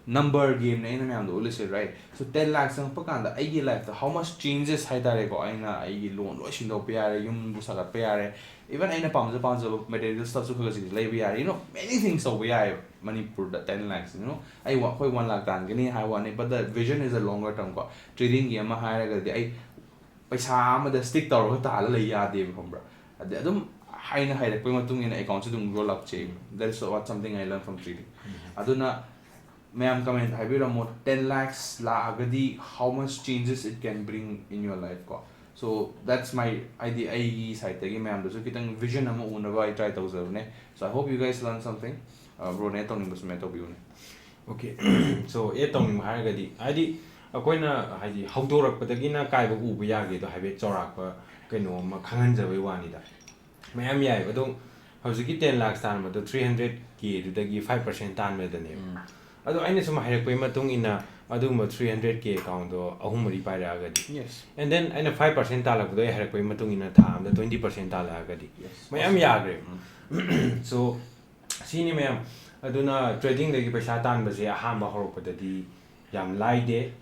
number game ꯅꯦ ꯑꯩꯅ ꯃꯌꯥꯝꯗ ꯎꯠꯂꯤꯁꯦ, right? So ten lakh ꯆꯪꯉꯛꯄ ꯀꯥꯟꯗ ꯑꯩꯒꯤ life ꯇ how much changes ꯍꯥꯏꯇꯥꯔꯦꯀꯣ, ꯑꯩꯅ ꯑꯩꯒꯤ loan ꯂꯣꯏ ꯁꯤꯡꯗꯣꯛꯄ ꯌꯥꯔꯦ, ꯌꯨꯝꯕꯨ ꯁꯥꯒꯠꯄ ꯌꯥꯔꯦ, even ꯑꯩꯅ ꯄꯥꯝꯖ ꯄꯥꯝꯖꯕ material stuff ꯁꯨ ꯈꯔ ꯈꯔ ꯂꯩꯕ ꯌꯥꯔꯦ, you know, many things ꯇꯧꯕ ꯌꯥꯏꯌꯦꯕ ꯃꯅꯤꯄꯨꯔꯗ ten lakhs, you know, ꯑꯩ ꯑꯩꯈꯣꯏ one lakh ꯇꯥꯟꯒꯅꯤ ꯍꯥꯏꯕ ꯋꯥꯅꯤ, but the vision is a longer term ꯀꯣ. Trading ꯒꯤ ꯑꯃ ꯍꯥꯏꯔꯒꯗꯤ ꯑꯩ ꯄꯩꯁꯥ ꯑꯃꯗ stick ꯇꯧꯔꯒ ꯇꯥꯜꯂ ꯂꯩ ꯌꯥꯗꯦꯕ, ꯈꯪꯕ꯭ꯔꯥ? ꯑꯗꯩ ꯑꯗꯨꯝ ꯍꯥꯏꯅ ꯍꯩꯔꯛꯄꯒꯤ ꯃꯇꯨꯡ ꯏꯟꯅ account ꯁꯨ ꯑꯗꯨꯝ grow up ꯆꯦ. That is what something I learned from trading. ꯑꯗꯨꯅ ꯃꯌꯥꯝ comment ꯍꯥꯏꯕꯤꯔꯝꯃꯣ, ten lakhs ꯂꯥꯛꯑꯒꯗꯤ how much changes it can bring in your life ꯀꯣ. So that's my, ꯍꯥꯏꯗꯤ ꯑꯩꯒꯤ side ꯇꯒꯤ ꯃꯌꯥꯝꯗꯁꯨ ꯈꯤꯇꯪ vision ꯑꯃ ꯎꯅꯕ ꯑꯩ try ꯇꯧꯖꯕꯅꯦ. So I hope you guys learn something. Bro ꯅ add ꯇꯧꯅꯤꯡꯕꯁꯨ add ꯇꯧꯕꯤꯌꯨꯅꯦ. Okay, so add ꯇꯧꯅꯤꯡꯕ ꯍꯥꯏꯔꯒꯗꯤ, ꯍꯥꯏꯗꯤ ꯑꯩꯈꯣꯏꯅ ꯍꯥꯏꯗꯤ ꯍꯧꯗꯣꯔꯛꯄꯗꯒꯤꯅ ꯀꯥꯏꯕ ꯎꯕ ꯌꯥꯒꯦꯗꯣ ꯍꯥꯏꯐꯦꯠ ꯆꯥꯎꯔꯥꯛꯄ ꯀꯩꯅꯣ ꯑꯃ ꯈꯪꯍꯟꯖꯕꯩ ꯋꯥꯅꯤꯗ꯫ ꯃꯌꯥꯝ ꯌꯥꯏꯑꯕ꯫ ꯑꯗꯣ ꯍꯧꯖꯤꯛꯀꯤ ten lakhs ꯇꯥꯟꯕꯗꯣ three hundred K ꯗꯨꯗꯒꯤ five percent ꯇꯥꯟꯕꯗꯅꯦꯕ꯫ ꯑꯗꯣ ꯑꯩꯅ ꯁꯨꯝ ꯍꯥꯏꯔꯛꯄꯒꯤ ꯃꯇꯨꯡ ꯏꯟꯅ ꯑꯗꯨꯒꯨꯝꯕ three hundred K account ꯗꯣ ꯑꯍꯨꯝ ꯃꯔꯤ ꯄꯥꯏꯔꯛꯑꯒꯗꯤ, Yes. and then ꯑꯩꯅ five percent ꯇꯥꯜꯂꯛꯄꯗꯣ ꯑꯩ ꯍꯥꯏꯔꯛꯄꯒꯤ ꯃꯇꯨꯡ ꯏꯟꯅ ꯊꯥ ꯑꯃꯗ twenty percent ꯇꯥꯜꯂꯛꯑꯒꯗꯤ Yes. ꯃꯌꯥꯝ ꯌꯥꯈ꯭ꯔꯦ꯫ So ꯁꯤꯅꯤ ꯃꯌꯥꯝ꯫ ꯑꯗꯨꯅ trading ꯗꯒꯤ ꯄꯩꯁꯥ ꯇꯥꯟꯕꯁꯦ ꯑꯍꯥꯟꯕ ꯍꯧꯔꯛꯄꯗꯗꯤ ꯌꯥꯝ ꯂꯥꯏꯗꯦ꯫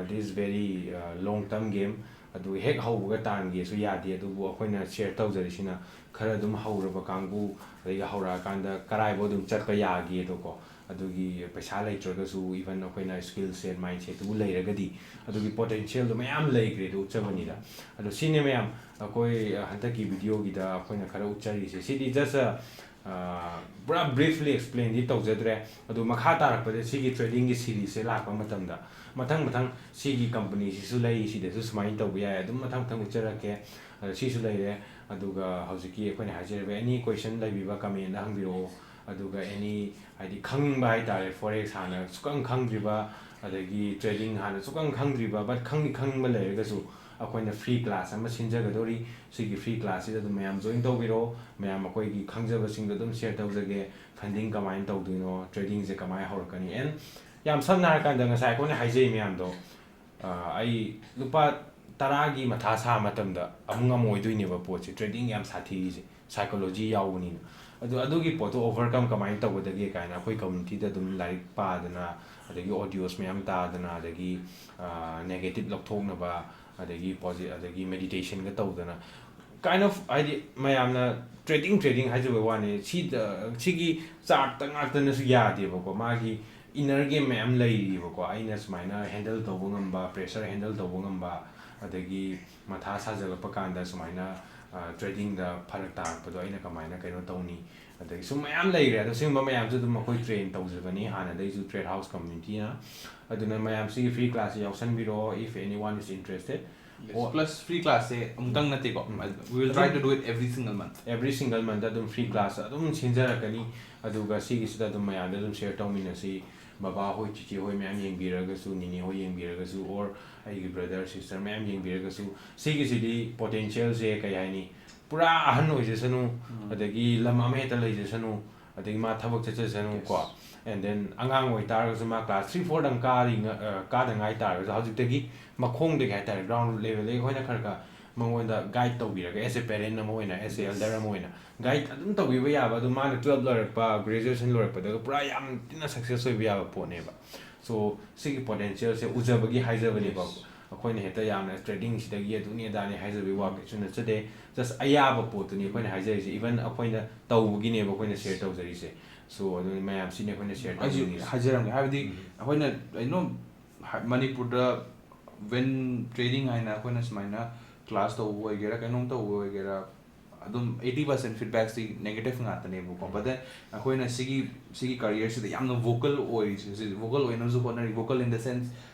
This is very long term game. ꯑꯗꯨ ꯍꯦꯛ ꯍꯧꯕꯒ ꯇꯥꯟꯒꯦꯁꯨ ꯌꯥꯗꯦ꯫ ꯑꯗꯨꯕꯨ ꯑꯩꯈꯣꯏꯅ share ꯇꯧꯖꯔꯤꯁꯤꯅ ꯈꯔ ꯑꯗꯨꯝ ꯍꯧꯔꯕ ꯀꯥꯡꯕꯨ, ꯑꯗꯒꯤ ꯍꯧꯔꯛꯑꯀꯥꯟꯗ ꯀꯔꯥꯏꯐꯥꯎ ꯑꯗꯨꯝ ꯆꯠꯄ ꯌꯥꯒꯦꯗꯣꯀꯣ꯫ ꯑꯗꯨꯒꯤ ꯄꯩꯁꯥ ꯂꯩꯇ꯭ꯔꯒꯁꯨ even ꯑꯩꯈꯣꯏꯅ skill set, mindset ꯇꯨꯕꯨ ꯂꯩꯔꯒꯗꯤ ꯑꯗꯨꯒꯤ potential ꯗꯣ ꯃꯌꯥꯝ ꯂꯩꯈ꯭ꯔꯦ ꯑꯗꯨ ꯎꯠꯆꯕꯅꯤꯗ꯫ ꯑꯗꯣ ꯁꯤꯅꯦ ꯃꯌꯥꯝ, ꯑꯩꯈꯣꯏ ꯍꯟꯗꯛꯀꯤ video ꯒꯤꯗ ꯑꯩꯈꯣꯏꯅ ꯈꯔ ꯎꯠꯆꯔꯤꯁꯦ꯫ ꯁꯤꯗꯤ just a ꯑꯥ, ꯄꯨꯔꯥ briefly explainꯗꯤ ꯇꯧꯖꯗ꯭ꯔꯦ꯫ ꯑꯗꯨ ꯃꯈꯥ ꯇꯥꯔꯛꯄꯗ ꯁꯤꯒꯤ tradingꯒꯤ seriesꯁꯦ ꯂꯥꯛꯄ ꯃꯇꯝꯗ ꯃꯊꯪ ꯃꯊꯪ ꯁꯤꯒꯤ companyꯁꯤꯁꯨ ꯂꯩ, ꯁꯤꯗꯁꯨ ꯁꯨꯃꯥꯏꯅ ꯇꯧꯕ ꯌꯥꯏ, ꯑꯗꯨꯝ ꯃꯊꯪ ꯃꯊꯪ ꯎꯠꯆꯔꯛꯀꯦ꯫ ꯑꯗ ꯁꯤꯁꯨ ꯂꯩꯔꯦ꯫ ꯑꯗꯨꯒ ꯍꯧꯖꯤꯛꯀꯤ ꯑꯩꯈꯣꯏꯅ ꯍꯥꯏꯖꯔꯤꯕ any question ꯂꯩꯕꯤꯕ commentꯗ ꯍꯪꯕꯤꯔꯛꯑꯣ꯫ ꯑꯗꯨꯒ any ꯍꯥꯏꯗꯤ ꯈꯪꯅꯤꯡꯕ ꯍꯥꯏꯇꯥꯔꯦ, forex ꯍꯥꯟꯅ ꯁꯨꯛꯈꯪ ꯈꯪꯗ꯭ꯔꯤꯕ, ꯑꯗꯒꯤ trading ꯍꯥꯟꯅ ꯁꯨꯛꯈꯪ ꯈꯪꯗ꯭ꯔꯤꯕ, but ꯈꯪꯗꯤ ꯈꯪꯅꯤꯡꯕ ꯂꯩꯔꯒꯁꯨ ꯑꯩꯈꯣꯏꯅ free class ꯑꯃ ꯁꯤꯟꯖꯒꯗꯧꯔꯤ꯫ ꯁꯤꯒꯤ free classꯁꯤꯗ ꯑꯗꯨꯝ ꯃꯌꯥꯝ join ꯇꯧꯕꯤꯔꯣ꯫ ꯃꯌꯥꯝ ꯑꯩꯈꯣꯏꯒꯤ ꯈꯪꯖꯕꯁꯤꯡꯗꯣ ꯑꯗꯨꯝ share ꯇꯧꯖꯒꯦ꯫ Funding ꯀꯃꯥꯏꯅ ꯇꯧꯗꯣꯏꯅꯣ, tradingꯁꯦ ꯀꯃꯥꯏꯅ ꯍꯧꯔꯛꯀꯅꯤ, and ꯌꯥꯝ ꯁꯝꯅ ꯍꯥꯏꯔꯀꯥꯟꯗ ꯉꯁꯥꯏ ꯑꯩꯈꯣꯏꯅ ꯍꯥꯏꯖꯩ ꯃꯌꯥꯝꯗꯣ, ꯑ, ꯑꯩ ꯂꯨꯄꯥ ꯇꯔꯥꯒꯤ ꯃꯊꯥ ꯁꯥ ꯃꯇꯝꯗ ꯑꯃꯨꯛ ꯉꯝꯃꯣꯏꯗꯣꯏꯅꯦꯕ ꯄꯣꯠꯁꯦ, trading ꯌꯥꯝ ꯁꯥꯊꯤꯔꯤꯁꯦ, psychology ꯌꯥꯎꯕꯅꯤꯅ꯫ ꯑꯗꯨ, ꯑꯗꯨꯒꯤ ꯄꯣꯠꯇꯣ overcome ꯀꯃꯥꯏꯅ ꯇꯧꯒꯗꯒꯦ ꯀꯥꯏꯅ ꯑꯩꯈꯣꯏ communityꯗ ꯑꯗꯨꯝ ꯂꯥꯏꯔꯤꯛ ꯄꯥꯗꯅ, ꯑꯗꯒꯤ audios ꯃꯌꯥꯝ ꯇꯥꯗꯅ, ꯑꯗꯒꯤ, ꯑ, negative ꯂꯧꯊꯣꯛꯅꯕ, ꯑꯗꯒꯤ posi-, ꯑꯗꯒꯤ meditationꯒ ꯇꯧꯗꯅ, kind of ꯍꯥꯏꯗꯤ ꯃꯌꯥꯝꯅ trading trading ꯍꯥꯏꯖꯕꯩ ꯋꯥꯅꯤ, ꯁꯤꯗ, ꯁꯤꯒꯤ chartꯇ ꯉꯥꯛꯇꯅꯁꯨ ꯌꯥꯗꯦꯕꯀꯣ, ꯃꯥꯒꯤ inner game ꯃꯌꯥꯝ ꯂꯩꯔꯤꯕꯀꯣ꯫ ꯑꯩꯅ ꯁꯨꯃꯥꯏꯅ handle ꯇꯧꯕ ꯉꯝꯕ, pressure handle ꯇꯧꯕ ꯉꯝꯕ, ꯑꯗꯒꯤ ꯃꯊꯥ ꯁꯥꯖꯜꯂꯛꯄ ꯀꯥꯟꯗ ꯁꯨꯃꯥꯏꯅ, ꯑ, tradingꯗ ꯐꯔꯛ ꯇꯥꯔꯛꯄꯗꯣ ꯑꯩꯅ ꯀꯃꯥꯏꯅ ꯀꯩꯅꯣ ꯇꯧꯅꯤ? ꯑꯗꯒꯤ ꯁꯨꯝ ꯃꯌꯥꯝ ꯂꯩꯈ꯭ꯔꯦ꯫ ꯑꯗꯣ ꯁꯤꯒꯨꯝꯕ ꯃꯌꯥꯝꯁꯨ ꯑꯗꯨꯝ ꯑꯩꯈꯣꯏ train ꯇꯧꯖꯕꯅꯤ ꯍꯥꯟꯅꯗꯩꯁꯨ Trade House communityꯅ꯫ ꯑꯗꯨꯅ ꯃꯌꯥꯝ ꯁꯤꯒꯤ free classꯁꯦ ꯌꯥꯎꯁꯟꯕꯤꯔꯛꯑꯣ, if anyone is interested꯫ ꯑꯣ꯫ Plus free classꯁꯦ ꯑꯃꯨꯛꯇꯪ ꯅꯠꯇꯦꯀꯣ꯫ ꯎꯝ꯫ We will try to do it every single month꯫ Every single month ꯑꯗꯨꯝ free class ꯑꯗꯨꯝ ꯁꯤꯟꯖꯔꯛꯀꯅꯤ꯫ ꯑꯗꯨꯒ ꯁꯤꯒꯤꯁꯤꯗ ꯑꯗꯨꯝ ꯃꯌꯥꯝꯗ ꯑꯗꯨꯝ share ꯇꯧꯃꯤꯟꯅꯁꯤ꯫ ꯕꯕꯥ ꯍꯣꯏ, ꯆꯤꯆꯦ ꯍꯣꯏ ꯃꯌꯥꯝ ꯌꯦꯡꯕꯤꯔꯒꯁꯨ, ꯅꯤꯅꯦ ꯍꯣꯏ ꯌꯦꯡꯕꯤꯔꯒꯁꯨ, or ꯑꯩꯒꯤ brother, sister ꯃꯌꯥꯝ ꯌꯦꯡꯕꯤꯔꯒꯁꯨ, ꯁꯤꯒꯤꯁꯤꯗꯤ potentialꯁꯦ ꯀꯩ ꯍꯥꯏꯅꯤ, ꯄꯨꯔꯥ ꯑꯍꯟ ꯑꯣꯏꯖꯁꯅꯨ, ꯎꯝ꯫ ꯑꯗꯒꯤ ꯂꯝ ꯑꯃ ꯍꯦꯛꯇ ꯂꯩꯖꯁꯅꯨ, ꯑꯗꯒꯤ ꯃꯥ ꯊꯕꯛ ꯆꯠꯆꯁꯅꯨ ꯀꯣ꯫ Yes꯫ And then ꯑꯉꯥꯡ ꯑꯣꯏꯇꯥꯔꯒꯁꯨ ꯃꯥ class three fourꯗꯪ ꯀꯥꯔꯤ, ꯑ, ꯀꯥꯗ ꯉꯥꯏ ꯇꯥꯔꯒꯁꯨ ꯍꯧꯖꯤꯛꯇꯒꯤ ꯃꯈꯣꯡꯗꯒꯤ ꯍꯥꯏꯇꯥꯔꯦ, ground levelꯗꯒꯤ ꯑꯩꯈꯣꯏꯅ ꯈꯔ ꯈꯔ ꯃꯉꯣꯟꯗ guide ꯇꯧꯕꯤꯔꯒ, as a parent ꯑꯃ ꯑꯣꯏꯅ, as a Yes꯫ Elder ꯑꯃ ꯑꯣꯏꯅ guide ꯑꯗꯨꯝ ꯇꯧꯕꯤꯕ ꯌꯥꯕ꯫ ꯑꯗꯨ ꯃꯥꯅ twelve ꯂꯣꯏꯔꯛꯄ, graduation ꯂꯣꯏꯔꯛꯄꯗꯒ ꯄꯨꯔꯥ ꯌꯥꯝ ꯊꯤꯅ success ꯑꯣꯏꯕ ꯌꯥꯕ ꯄꯣꯠꯅꯦꯕ꯫ So ꯁꯤꯒꯤ potentialꯁꯦ ꯎꯖꯕꯒꯤ ꯍꯥꯏꯖꯕꯅꯦꯕ꯫ Yes꯫ ꯑꯩꯈꯣꯏꯅ ꯍꯦꯛꯇ ꯌꯥꯝꯅ tradingꯁꯤꯗꯒꯤ ꯑꯗꯨꯅꯤ ꯑꯗꯥꯅꯤ ꯍꯥꯏꯖꯕꯒꯤ ꯋꯥ ꯎꯝ꯫ ꯀꯩꯁꯨ ꯅꯠꯆꯗꯦ꯫ Just ꯑꯌꯥꯕ ꯄꯣꯠꯇꯨꯅꯤ ꯑꯩꯈꯣꯏꯅ ꯍꯥꯏꯖꯔꯤꯁꯦ꯫ Even ꯑꯩꯈꯣꯏꯅ ꯇꯧꯕꯒꯤꯅꯦꯕ ꯑꯩꯈꯣꯏꯅ share ꯇꯧꯖꯔꯤꯁꯦ꯫ So ꯑꯗꯨꯅ ꯃꯌꯥꯝ ꯁꯤꯅꯤ ꯑꯩꯈꯣꯏꯅ share ꯑꯩꯁꯨ ꯇꯧꯖꯅꯤꯡꯉꯤꯁꯦ꯫ ꯍꯥꯏꯖꯔꯝꯒꯦ꯫ ꯍꯥꯏꯕꯗꯤ ꯎꯝ꯫ ꯑꯩꯈꯣꯏꯅ, you know, ꯍꯥ-, ꯃꯅꯤꯄꯨꯔꯗ when trading ꯍꯥꯏꯅ ꯑꯩꯈꯣꯏꯅ ꯁꯨꯃꯥꯏꯅ class ꯇꯧꯕ ꯑꯣꯏꯒꯦꯔꯥ, ꯀꯩꯅꯣꯝ ꯇꯧꯕ ꯑꯣꯏꯒꯦꯔꯥ, ꯑꯗꯨꯝ eighty percent feedbackꯁꯤ negative ꯉꯥꯛꯇꯅꯦꯕꯀꯣ. But then ꯑꯩꯈꯣꯏꯅ ꯁꯤꯒꯤ ꯁꯤꯒꯤ careerꯁꯤꯗ ꯌꯥꯝꯅ vocal ꯑꯣꯏꯔꯤꯁꯦ, ꯍꯧꯖꯤꯛ vocal ꯑꯣꯏꯅꯕꯁꯨ ꯍꯣꯠꯅꯔꯤ, vocal in the sense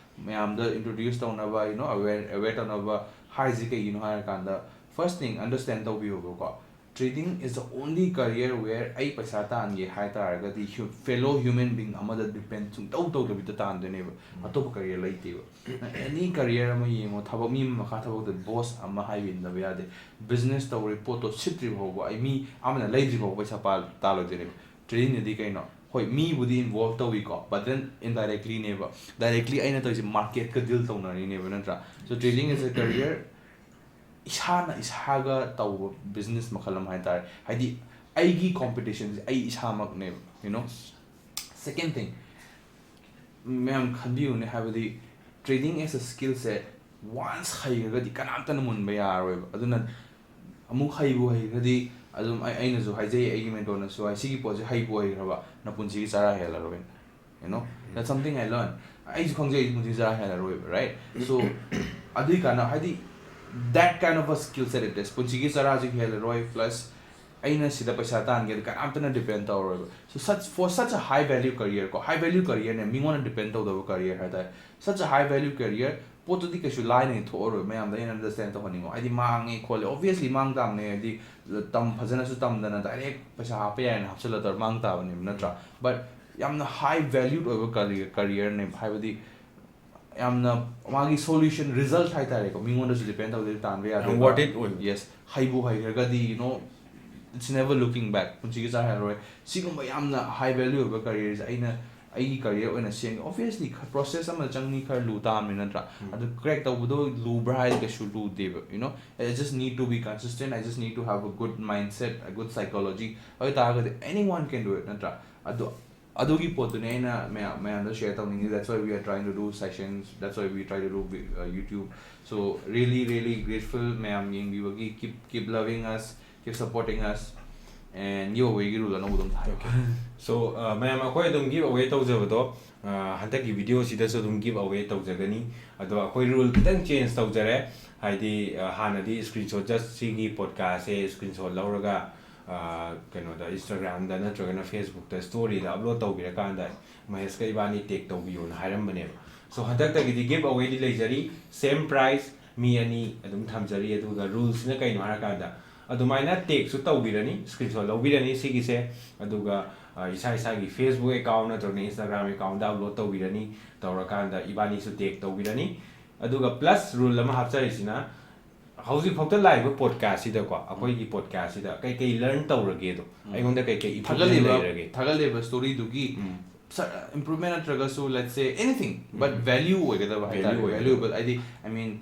ꯃꯌꯥꯝꯗ introduce ꯇꯧꯅꯕ, you know, aware aware ꯇꯧꯅꯕ ꯍꯥꯏꯁꯤ ꯀꯩꯒꯤꯅꯣ ꯍꯥꯏꯔꯀꯥꯟꯗ, first thing understand ꯇꯧꯕꯤꯌꯣꯕꯀꯣ. Trading is the only career where ꯑꯩ ꯄꯩꯁꯥ ꯇꯥꯟꯒꯦ ꯍꯥꯏ ꯇꯥꯔꯒꯗꯤ fellow human being ꯑꯃꯗ depend ꯁꯨꯡꯇꯧ ꯇꯧꯗꯕꯤꯗ ꯇꯥꯟꯗꯣꯏꯅꯦꯕ꯫ ꯑꯇꯣꯞꯄ career ꯂꯩꯇꯦꯕ꯫ Any career ꯑꯃ ꯌꯦꯡꯉꯣ, ꯊꯕꯛ, ꯃꯤ ꯑꯃ ꯃꯈꯥ ꯊꯕꯛꯇ boss ꯑꯃ ꯍꯥꯏꯕ ꯏꯟꯗꯕ ꯌꯥꯗꯦ꯫ Business ꯇꯧꯔꯤ ꯄꯣꯠꯇꯣ ꯁꯤꯠꯇ꯭ꯔꯤ ꯐꯥꯎꯕ, ꯑꯩ ꯃꯤ ꯑꯃꯅ ꯂꯩꯗ꯭ꯔꯤ ꯐꯥꯎꯕ ꯄꯩꯁꯥ ꯄꯥ-, ꯇꯥꯜꯂꯣꯏꯗꯣꯏꯅꯦꯕ꯫ Tradingꯅꯗꯤ ꯀꯩꯅꯣ? ꯍꯣꯏ, ꯃꯤꯕꯨꯗꯤ involve ꯇꯧꯏꯀꯣ, but then indirectlyꯅꯦꯕ꯫ Directly ꯑꯩꯅ ꯇꯧꯔꯤꯁꯦ marketꯀ deal ꯇꯧꯅꯔꯤꯅꯦꯕ, ꯅꯠꯇ꯭ꯔꯥ? So trading is a career, ꯏꯁꯥꯅ ꯏꯁꯥꯒ ꯇꯧꯕ business ꯃꯈꯜ ꯑꯃ ꯍꯥꯏꯇꯥꯔꯦ꯫ ꯍꯥꯏꯗꯤ ꯑꯩꯒꯤ competitionꯁꯦ ꯑꯩ ꯏꯁꯥꯃꯛꯅꯦꯕ, you know? Second thing, ꯃꯌꯥꯝ ꯈꯟꯕꯤꯌꯨꯅꯦ, ꯍꯥꯏꯕꯗꯤ trading as a skillꯁꯦ once ꯍꯩꯈ꯭ꯔꯒꯗꯤ ꯀꯅꯥꯝꯇꯅ ꯃꯨꯟꯕ ꯌꯥꯔꯔꯣꯏꯕ꯫ ꯑꯗꯨꯅ ꯑꯃꯨꯛ ꯍꯩꯕꯨ ꯍꯩꯈ꯭ꯔꯗꯤ, ꯑꯗꯨꯝ ꯑꯩ, ꯑꯩꯅꯁꯨ ꯍꯥꯏꯖꯩ, ꯑꯩꯒꯤ mentorꯅꯁꯨ ꯍꯥꯏ, "ꯁꯤꯒꯤ ꯄꯣꯠꯁꯦ ꯍꯩꯕꯨ ꯍꯩꯈ꯭ꯔꯕ, ꯅꯄꯨꯟꯁꯤꯒꯤ ꯆꯔꯥ ꯍꯦꯜꯂꯔꯣꯏ"꯫ You know, that's something I learned. ꯑꯩꯁꯨ ꯈꯪꯖꯩ, ꯑꯩꯁꯨ ꯄꯨꯟꯁꯤ ꯆꯔꯥ ꯍꯦꯜꯂꯔꯣꯏꯕ, right? So ꯑꯗꯨꯏ ꯀꯥꯟꯗ, ꯍꯥꯏꯗꯤ, that kind of a skill set it is. ꯄꯨꯟꯁꯤꯒꯤ ꯆꯔꯥꯁꯨ ꯍꯦꯜꯂꯔꯣꯏ, plus ꯑꯩꯅ ꯁꯤꯗ ꯄꯩꯁꯥ ꯇꯥꯟꯒꯦꯗ ꯀꯅꯥꯝꯇꯅ depend ꯇꯧꯔꯔꯣꯏꯕ꯫ So such, for such a high value career ꯀꯣ, high value careerꯅꯦ, ꯃꯤꯉꯣꯟꯗ depend ꯇꯧꯗꯕ career ꯍꯥꯏꯇꯥꯔꯦ꯫ Such a high value career, ꯄꯣꯠꯇꯨꯗꯤ ꯀꯩꯁꯨ ꯂꯥꯏꯅ ꯊꯣꯛꯑꯔꯣꯏ, ꯃꯌꯥꯝꯗ ꯑꯩꯅ understand ꯇꯧꯍꯟꯅꯤꯡꯉꯣ꯫ ꯍꯥꯏꯗꯤ ꯃꯥꯡꯉꯦ ꯈꯣꯠꯂꯦ, obviously ꯃꯥꯡ ꯇꯥꯕꯅꯦ, ꯍꯥꯏꯗꯤ ꯇꯝ-, ꯐꯖꯅꯁꯨ ꯇꯝꯗꯅ direct ꯄꯩꯁꯥ ꯍꯥꯞꯄ ꯌꯥꯏꯅ ꯍꯥꯞꯆꯤꯜꯂ ꯇꯧꯔ ꯃꯥꯡ ꯇꯥꯕꯅꯦꯕ, ꯅꯠꯇ꯭ꯔꯥ? But ꯌꯥꯝꯅ high valued ꯑꯣꯏꯕ career, careerꯅꯦꯕ, ꯍꯥꯏꯕꯗꯤ ꯌꯥꯝꯅ ꯃꯥꯒꯤ solution, result ꯍꯥꯏꯇꯥꯔꯦꯀꯣ, ꯃꯤꯉꯣꯟꯗꯁꯨ depend ꯇꯧꯗꯦ, ꯇꯥꯟꯕ ꯌꯥꯗꯦ꯫ Worth it ꯑꯣꯏꯕ꯫ Yes, ꯍꯩꯕꯨ ꯍꯩꯈ꯭ꯔꯒꯗꯤ, you know, it's never looking back, ꯄꯨꯟꯁꯤꯒꯤ ꯆꯔꯥ ꯍꯦꯜꯂꯔꯣꯏ꯫ ꯁꯤꯒꯨꯝꯕ ꯌꯥꯝꯅ high value ꯑꯣꯏꯕ careerꯁꯦ ꯑꯩꯅ ꯑꯩꯒꯤ career ꯑꯣꯏꯅ ꯁꯦꯝꯒꯦ꯫ Obviously ꯈ-, process ꯑꯃ ꯆꯪꯅꯤ, ꯈꯔ ꯂꯨ ꯇꯥꯕꯅꯤ, ꯅꯠꯇ꯭ꯔꯥ? ꯑꯗꯨ crack ꯇꯧꯕꯗꯣ ꯂꯨꯕ꯭ꯔꯥ ꯍꯥꯏꯗꯤ ꯀꯩꯁꯨ ꯂꯨꯗꯦꯕ, you know, I just need to be consistent, I just need to have a good mindset, a good psychology. ꯑꯗꯨ ꯑꯣꯏꯇꯥꯔꯒꯗꯤ anyone can do it, ꯅꯠꯇ꯭ꯔꯥ? ꯑꯗꯣ ꯑꯗꯨꯒꯤ ꯄꯣꯠꯇꯨꯅꯦ ꯑꯩꯅ ꯃꯌꯥꯝ, ꯃꯌꯥꯝꯗ share ꯇꯧꯅꯤꯡꯉꯤ꯫ That's why we are trying to do sessions, that's why we try to do vi-, uh, YouTube. So really, really grateful ꯃꯌꯥꯝ ꯌꯦꯡꯕꯤꯕꯒꯤ. Keep, keep loving us, keep supporting us. And giveawayꯒꯤ rule ꯑꯅꯧꯕꯗꯣ ꯑꯝꯇ ꯍꯥꯏꯌꯣ꯫ So, uh, ꯃꯌꯥꯝ, ꯑꯩꯈꯣꯏ ꯑꯗꯨꯝ give away ꯇꯧꯖꯕꯗꯣ, uh, ꯍꯟꯗꯛꯀꯤ video ꯁꯤꯗꯁꯨ ꯑꯗꯨꯝ give away ꯇꯧꯖꯒꯅꯤ꯫ ꯑꯗꯣ ꯑꯩꯈꯣꯏ rule ꯈꯤꯇꯪ change ꯇꯧꯖꯔꯦ꯫ ꯍꯥꯏꯗꯤ, uh, ꯍꯥꯟꯅꯗꯤ screenshot, just ꯁꯤꯒꯤ podcastꯁꯦ screenshot ꯂꯧꯔꯒ, uh, ꯀꯩꯅꯣꯗ, Instagramꯗ ꯅꯠꯇ꯭ꯔꯒꯅ Facebookꯇ storyꯗ upload ꯇꯧꯕꯤꯔꯀꯥꯟꯗ ꯃꯍꯦꯁꯀ ꯏꯕꯥꯅꯤ tag ꯇꯧꯕꯤꯌꯣꯅ ꯍꯥꯏꯔꯝꯕꯅꯦꯕ꯫ So, ꯍꯟꯗꯛꯇꯒꯤꯗꯤ give awayꯗꯤ ꯂꯩꯖꯔꯤ, same price, ꯃꯤ ꯑꯅꯤ ꯑꯗꯨꯝ ꯊꯝꯖꯔꯤ꯫ ꯑꯗꯨꯒ ruleꯁꯤꯅ ꯀꯩꯅꯣ ꯍꯥꯏꯔꯀꯥꯟꯗ, ꯑꯗꯨꯃꯥꯏꯅ tagꯁꯨ ꯇꯧꯕꯤꯔꯅꯤ, screenshot ꯂꯧꯕꯤꯔꯅꯤ ꯁꯤꯒꯤꯁꯦ꯫ ꯑꯗꯨꯒ, ꯑ, ꯏꯁꯥ ꯏꯁꯥꯒꯤ Facebook account ꯅꯠꯇ꯭ꯔꯒꯅ Instagram accountꯗ upload ꯇꯧꯕꯤꯔꯅꯤ꯫ ꯇꯧꯔꯀꯥꯟꯗ ꯏꯕꯥꯅꯤꯁꯨ tag ꯇꯧꯕꯤꯔꯅꯤ꯫ ꯑꯗꯨꯒ plus rule ꯑꯃ ꯍꯥꯞꯆꯔꯤꯁꯤꯅ, ꯍꯧꯖꯤꯛꯐꯥꯎꯗ ꯂꯥꯛꯏꯕ podcastꯁꯤꯗꯀꯣ, ꯑꯩꯈꯣꯏꯒꯤ podcastꯁꯤꯗ ꯀꯩꯀꯩ learn ꯇꯧꯔꯒꯦꯗꯣ, ꯑꯩꯉꯣꯟꯗ ꯀꯩꯀꯩ improvement ꯊꯥꯒꯠꯂꯤꯕ ꯂꯩꯔꯒꯦ? ꯊꯥꯒꯠꯂꯤꯕ storyꯗꯨꯒꯤ ꯎꯝ. improvement ꯅꯠꯇ꯭ꯔꯒꯁꯨ, let's say, anything, but value ꯑꯣꯏꯒꯗꯕ ꯍꯥꯏꯇꯥꯔꯦ꯫ Value ꯑꯣꯏꯒꯗꯕ. Valuable ꯍꯥꯏꯗꯤ, I mean,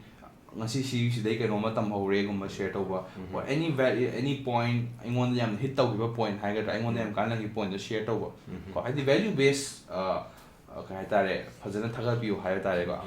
ꯉꯁꯤ ꯁꯤꯁꯤꯗꯩ ꯀꯩꯅꯣꯝꯃ ꯇꯝꯍꯧꯔꯦꯒꯨꯝꯕ share ꯇꯧꯕ, or any value, any point ꯑꯩꯉꯣꯟꯗ ꯌꯥꯝꯅ hit ꯇꯧꯈꯤꯕ point ꯍꯥꯏꯒꯗ꯭ꯔꯥ, ꯑꯩꯉꯣꯟꯗ ꯌꯥꯝ ꯀꯥꯟꯅꯈꯤꯕ pointꯗꯣ share ꯇꯧꯕ꯫ ꯀꯣ, ꯍꯥꯏꯗꯤ value base, ꯑ, ꯑ, ꯀꯩ ꯍꯥꯏꯇꯥꯔꯦ, ꯐꯖꯅ ꯊꯥꯒꯠꯄꯤꯌꯨ ꯍꯥꯏꯕ ꯇꯥꯔꯦꯀꯣ꯫ ꯑ,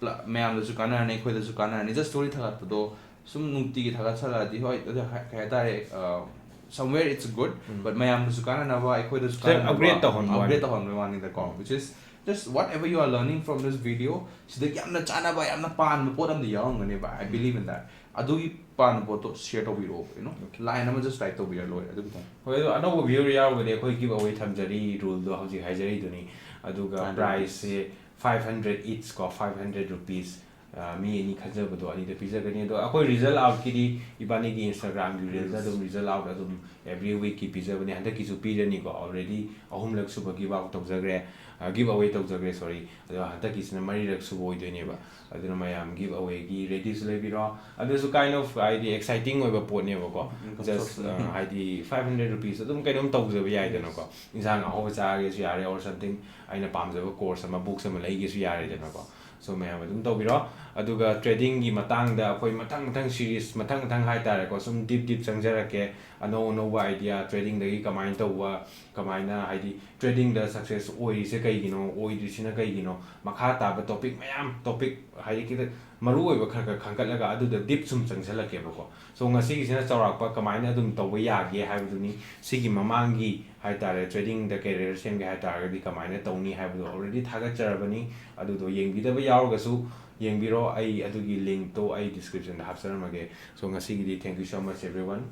ꯄ꯭ꯂ-, ꯃꯌꯥꯝꯗꯁꯨ ꯀꯥꯟꯅꯔꯅꯤ, ꯑꯩꯈꯣꯏꯗꯁꯨ ꯀꯥꯟꯅꯔꯅꯤ꯫ Just story ꯊꯥꯒꯠꯄꯗꯣ ꯁꯨꯝ ꯅꯨꯡꯇꯤꯒꯤ ꯊꯥꯒꯠꯁꯜꯂꯛꯑꯗꯤ, ꯍꯣꯏ, ꯑꯗꯨ ꯍꯥꯏ-, ꯀꯩ ꯍꯥꯏꯇꯥꯔꯦ, ꯑ, somewhere it's good, but ꯃꯌꯥꯝꯗꯁꯨ ꯀꯥꯟꯅꯅꯕ, ꯑꯩꯈꯣꯏꯗꯁꯨ ꯈꯤꯇꯪ ꯀꯥꯟꯅꯅꯕ, upgrade ꯇꯧꯍꯟꯕ upgrade ꯋꯥꯅꯤ꯫ ꯇꯧꯍꯟꯕꯒꯤ ꯋꯥꯅꯤꯗꯀꯣ, which is just whatever you are learning from this video, ꯁꯤꯗ ꯌꯥꯝꯅ ꯆꯥꯅꯕ, ꯌꯥꯝꯅ ꯄꯥꯟꯕ ꯄꯣꯠ ꯑꯃꯗꯤ ꯌꯥꯎꯔꯝꯒꯅꯦꯕ, I believe in that. ꯑꯗꯨꯒꯤ ꯄꯥꯟꯕ ꯄꯣꯠꯇꯣ share ꯇꯧꯕꯤꯔꯛꯑꯣ, you know, line ꯑꯃ just write ꯇꯧꯕꯤꯔ ꯂꯣꯏꯔꯦ, ꯑꯗꯨ ꯈꯤꯇꯪ꯫ ꯍꯣꯏ, ꯑꯗꯣ ꯑꯅꯧꯕ viewer ꯌꯥꯎꯔꯒꯗꯤ ꯑꯩꯈꯣꯏ give away ꯊꯝꯖꯔꯤ, ruleꯗꯣ ꯍꯧꯖꯤꯛ ꯍꯥꯏꯖꯔꯤꯗꯨꯅꯤ꯫ ꯑꯗꯨꯒ Five hundred priceꯁꯦ five hundred each ꯀꯣ, five hundred rupees, ꯑ, ꯃꯤ ꯑꯅꯤ ꯈꯟꯖꯕꯗꯣ ꯑꯅꯤꯗ ꯄꯤꯖꯒꯅꯤ꯫ ꯑꯗꯣ ꯑꯩꯈꯣꯏ result outꯀꯤꯗꯤ ꯏꯕꯥꯅꯤꯒꯤ Instagramꯒꯤ reelꯗ ꯑꯗꯨꯝ result out ꯑꯗꯨꯝ every weekꯀꯤ ꯄꯤꯖꯕꯅꯦ꯫ ꯍꯟꯗꯛꯀꯤꯁꯨ ꯄꯤꯔꯅꯤꯀꯣ, already ꯑꯍꯨꯝꯂꯛ ꯁꯨꯕ give out ꯇꯧꯖꯈ꯭ꯔꯦ, ꯑ, give away ꯇꯧꯖꯈ꯭ꯔꯦ, sorry꯫ ꯑꯗꯣ ꯍꯟꯗꯛꯀꯤꯁꯤꯅ ꯃꯔꯤꯔꯛ ꯁꯨꯕ ꯑꯣꯏꯗꯣꯏꯅꯦꯕ꯫ ꯑꯗꯨꯅ ꯃꯌꯥꯝ give awayꯒꯤ readyꯁꯨ ꯂꯩꯕꯤꯔꯣ꯫ ꯑꯗꯨꯁꯨ kind of ꯍꯥꯏꯗꯤ exciting ꯑꯣꯏꯕ ꯄꯣꯠꯅꯦꯕꯀꯣ꯫ Income Just, source. ꯑ, ꯍꯥꯏꯗꯤ five hundred rupees ꯑꯗꯨꯝ ꯀꯩꯅꯣꯝ ꯇꯧꯖꯕ ꯌꯥꯏꯗꯅꯀꯣ꯫ ꯏꯟꯁꯥꯡ ꯑꯍꯥꯎꯕ ꯆꯥꯒꯦꯁꯨ ꯌꯥꯔꯦ, or something, ꯑꯩꯅ ꯄꯥꯝꯖꯕ course ꯑꯃ, books ꯑꯃ ꯂꯩꯒꯦꯁꯨ ꯌꯥꯔꯦꯗꯅꯀꯣ꯫ So ꯃꯌꯥꯝ ꯑꯗꯨꯝ ꯇꯧꯕꯤꯔꯣ꯫ ꯑꯗꯨꯒ tradingꯒꯤ ꯃꯇꯥꯡꯗ ꯑꯩꯈꯣꯏ ꯃꯊꯪ ꯃꯊꯪ series, ꯃꯊꯪ ꯃꯊꯪ ꯍꯥꯏꯇꯥꯔꯦꯀꯣ, ꯁꯨꯝ deep deep ꯆꯪꯖꯔꯛꯀꯦ꯫ ꯑꯅꯧ ꯑꯅꯧꯕ idea, tradingꯗꯒꯤ ꯀꯃꯥꯏꯅ ꯇꯧꯕ, ꯀꯃꯥꯏꯅ ꯍꯥꯏꯗꯤ tradingꯗ success ꯑꯣꯏꯔꯤꯁꯦ ꯀꯩꯒꯤꯅꯣ, ꯑꯣꯏꯗ꯭ꯔꯤꯁꯤꯅ ꯀꯩꯒꯤꯅꯣ, ꯃꯈꯥ ꯇꯥꯕ topic ꯃꯌꯥꯝ, topic ꯍꯥꯏꯗꯤ ꯈꯤꯇꯪ ꯃꯔꯨ ꯑꯣꯏꯕ ꯈꯔ ꯈꯔ ꯈꯟꯒꯠꯂꯒ ꯑꯗꯨꯗ ꯗꯤꯞ ꯁꯨꯝ ꯆꯪꯁꯤꯜꯂꯛꯀꯦꯕꯀꯣ꯫ ꯁꯣ ꯉꯁꯤꯒꯤꯁꯤꯅ ꯆꯥꯎꯔꯥꯛꯄ ꯀꯃꯥꯏꯅ ꯑꯗꯨꯝ ꯇꯧꯕ ꯌꯥꯒꯦ ꯍꯥꯏꯕꯗꯨꯅꯤ꯫ ꯁꯤꯒꯤ ꯃꯃꯥꯡꯒꯤ ꯍꯥꯏ ꯇꯥꯔꯦ, ꯇ꯭ꯔꯦꯗꯤꯡꯗ ꯀꯦꯔꯤꯌꯔ ꯁꯦꯝꯒꯦ ꯍꯥꯏ ꯇꯥꯔꯒꯗꯤ ꯀꯃꯥꯏꯅ ꯇꯧꯅꯤ ꯍꯥꯏꯕꯗꯣ ꯑꯣꯜꯔꯦꯗꯤ ꯊꯥꯒꯠꯆꯔꯕꯅꯤ꯫ ꯑꯗꯨꯗꯣ ꯌꯦꯡꯕꯤꯗꯕ ꯌꯥꯎꯔꯒꯁꯨ ꯌꯦꯡꯕꯤꯔꯣ, ꯑꯩ ꯑꯗꯨꯒꯤ ꯂꯤꯡꯛꯇꯣ ꯑꯩ ꯗꯤꯁꯀ꯭ꯔꯤꯞꯁꯟꯗ ꯍꯥꯞꯆꯔꯝꯃꯒꯦ꯫ ꯁꯣ ꯉꯁꯤꯒꯤꯗꯤ thank you so much everyone,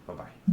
bye bye꯫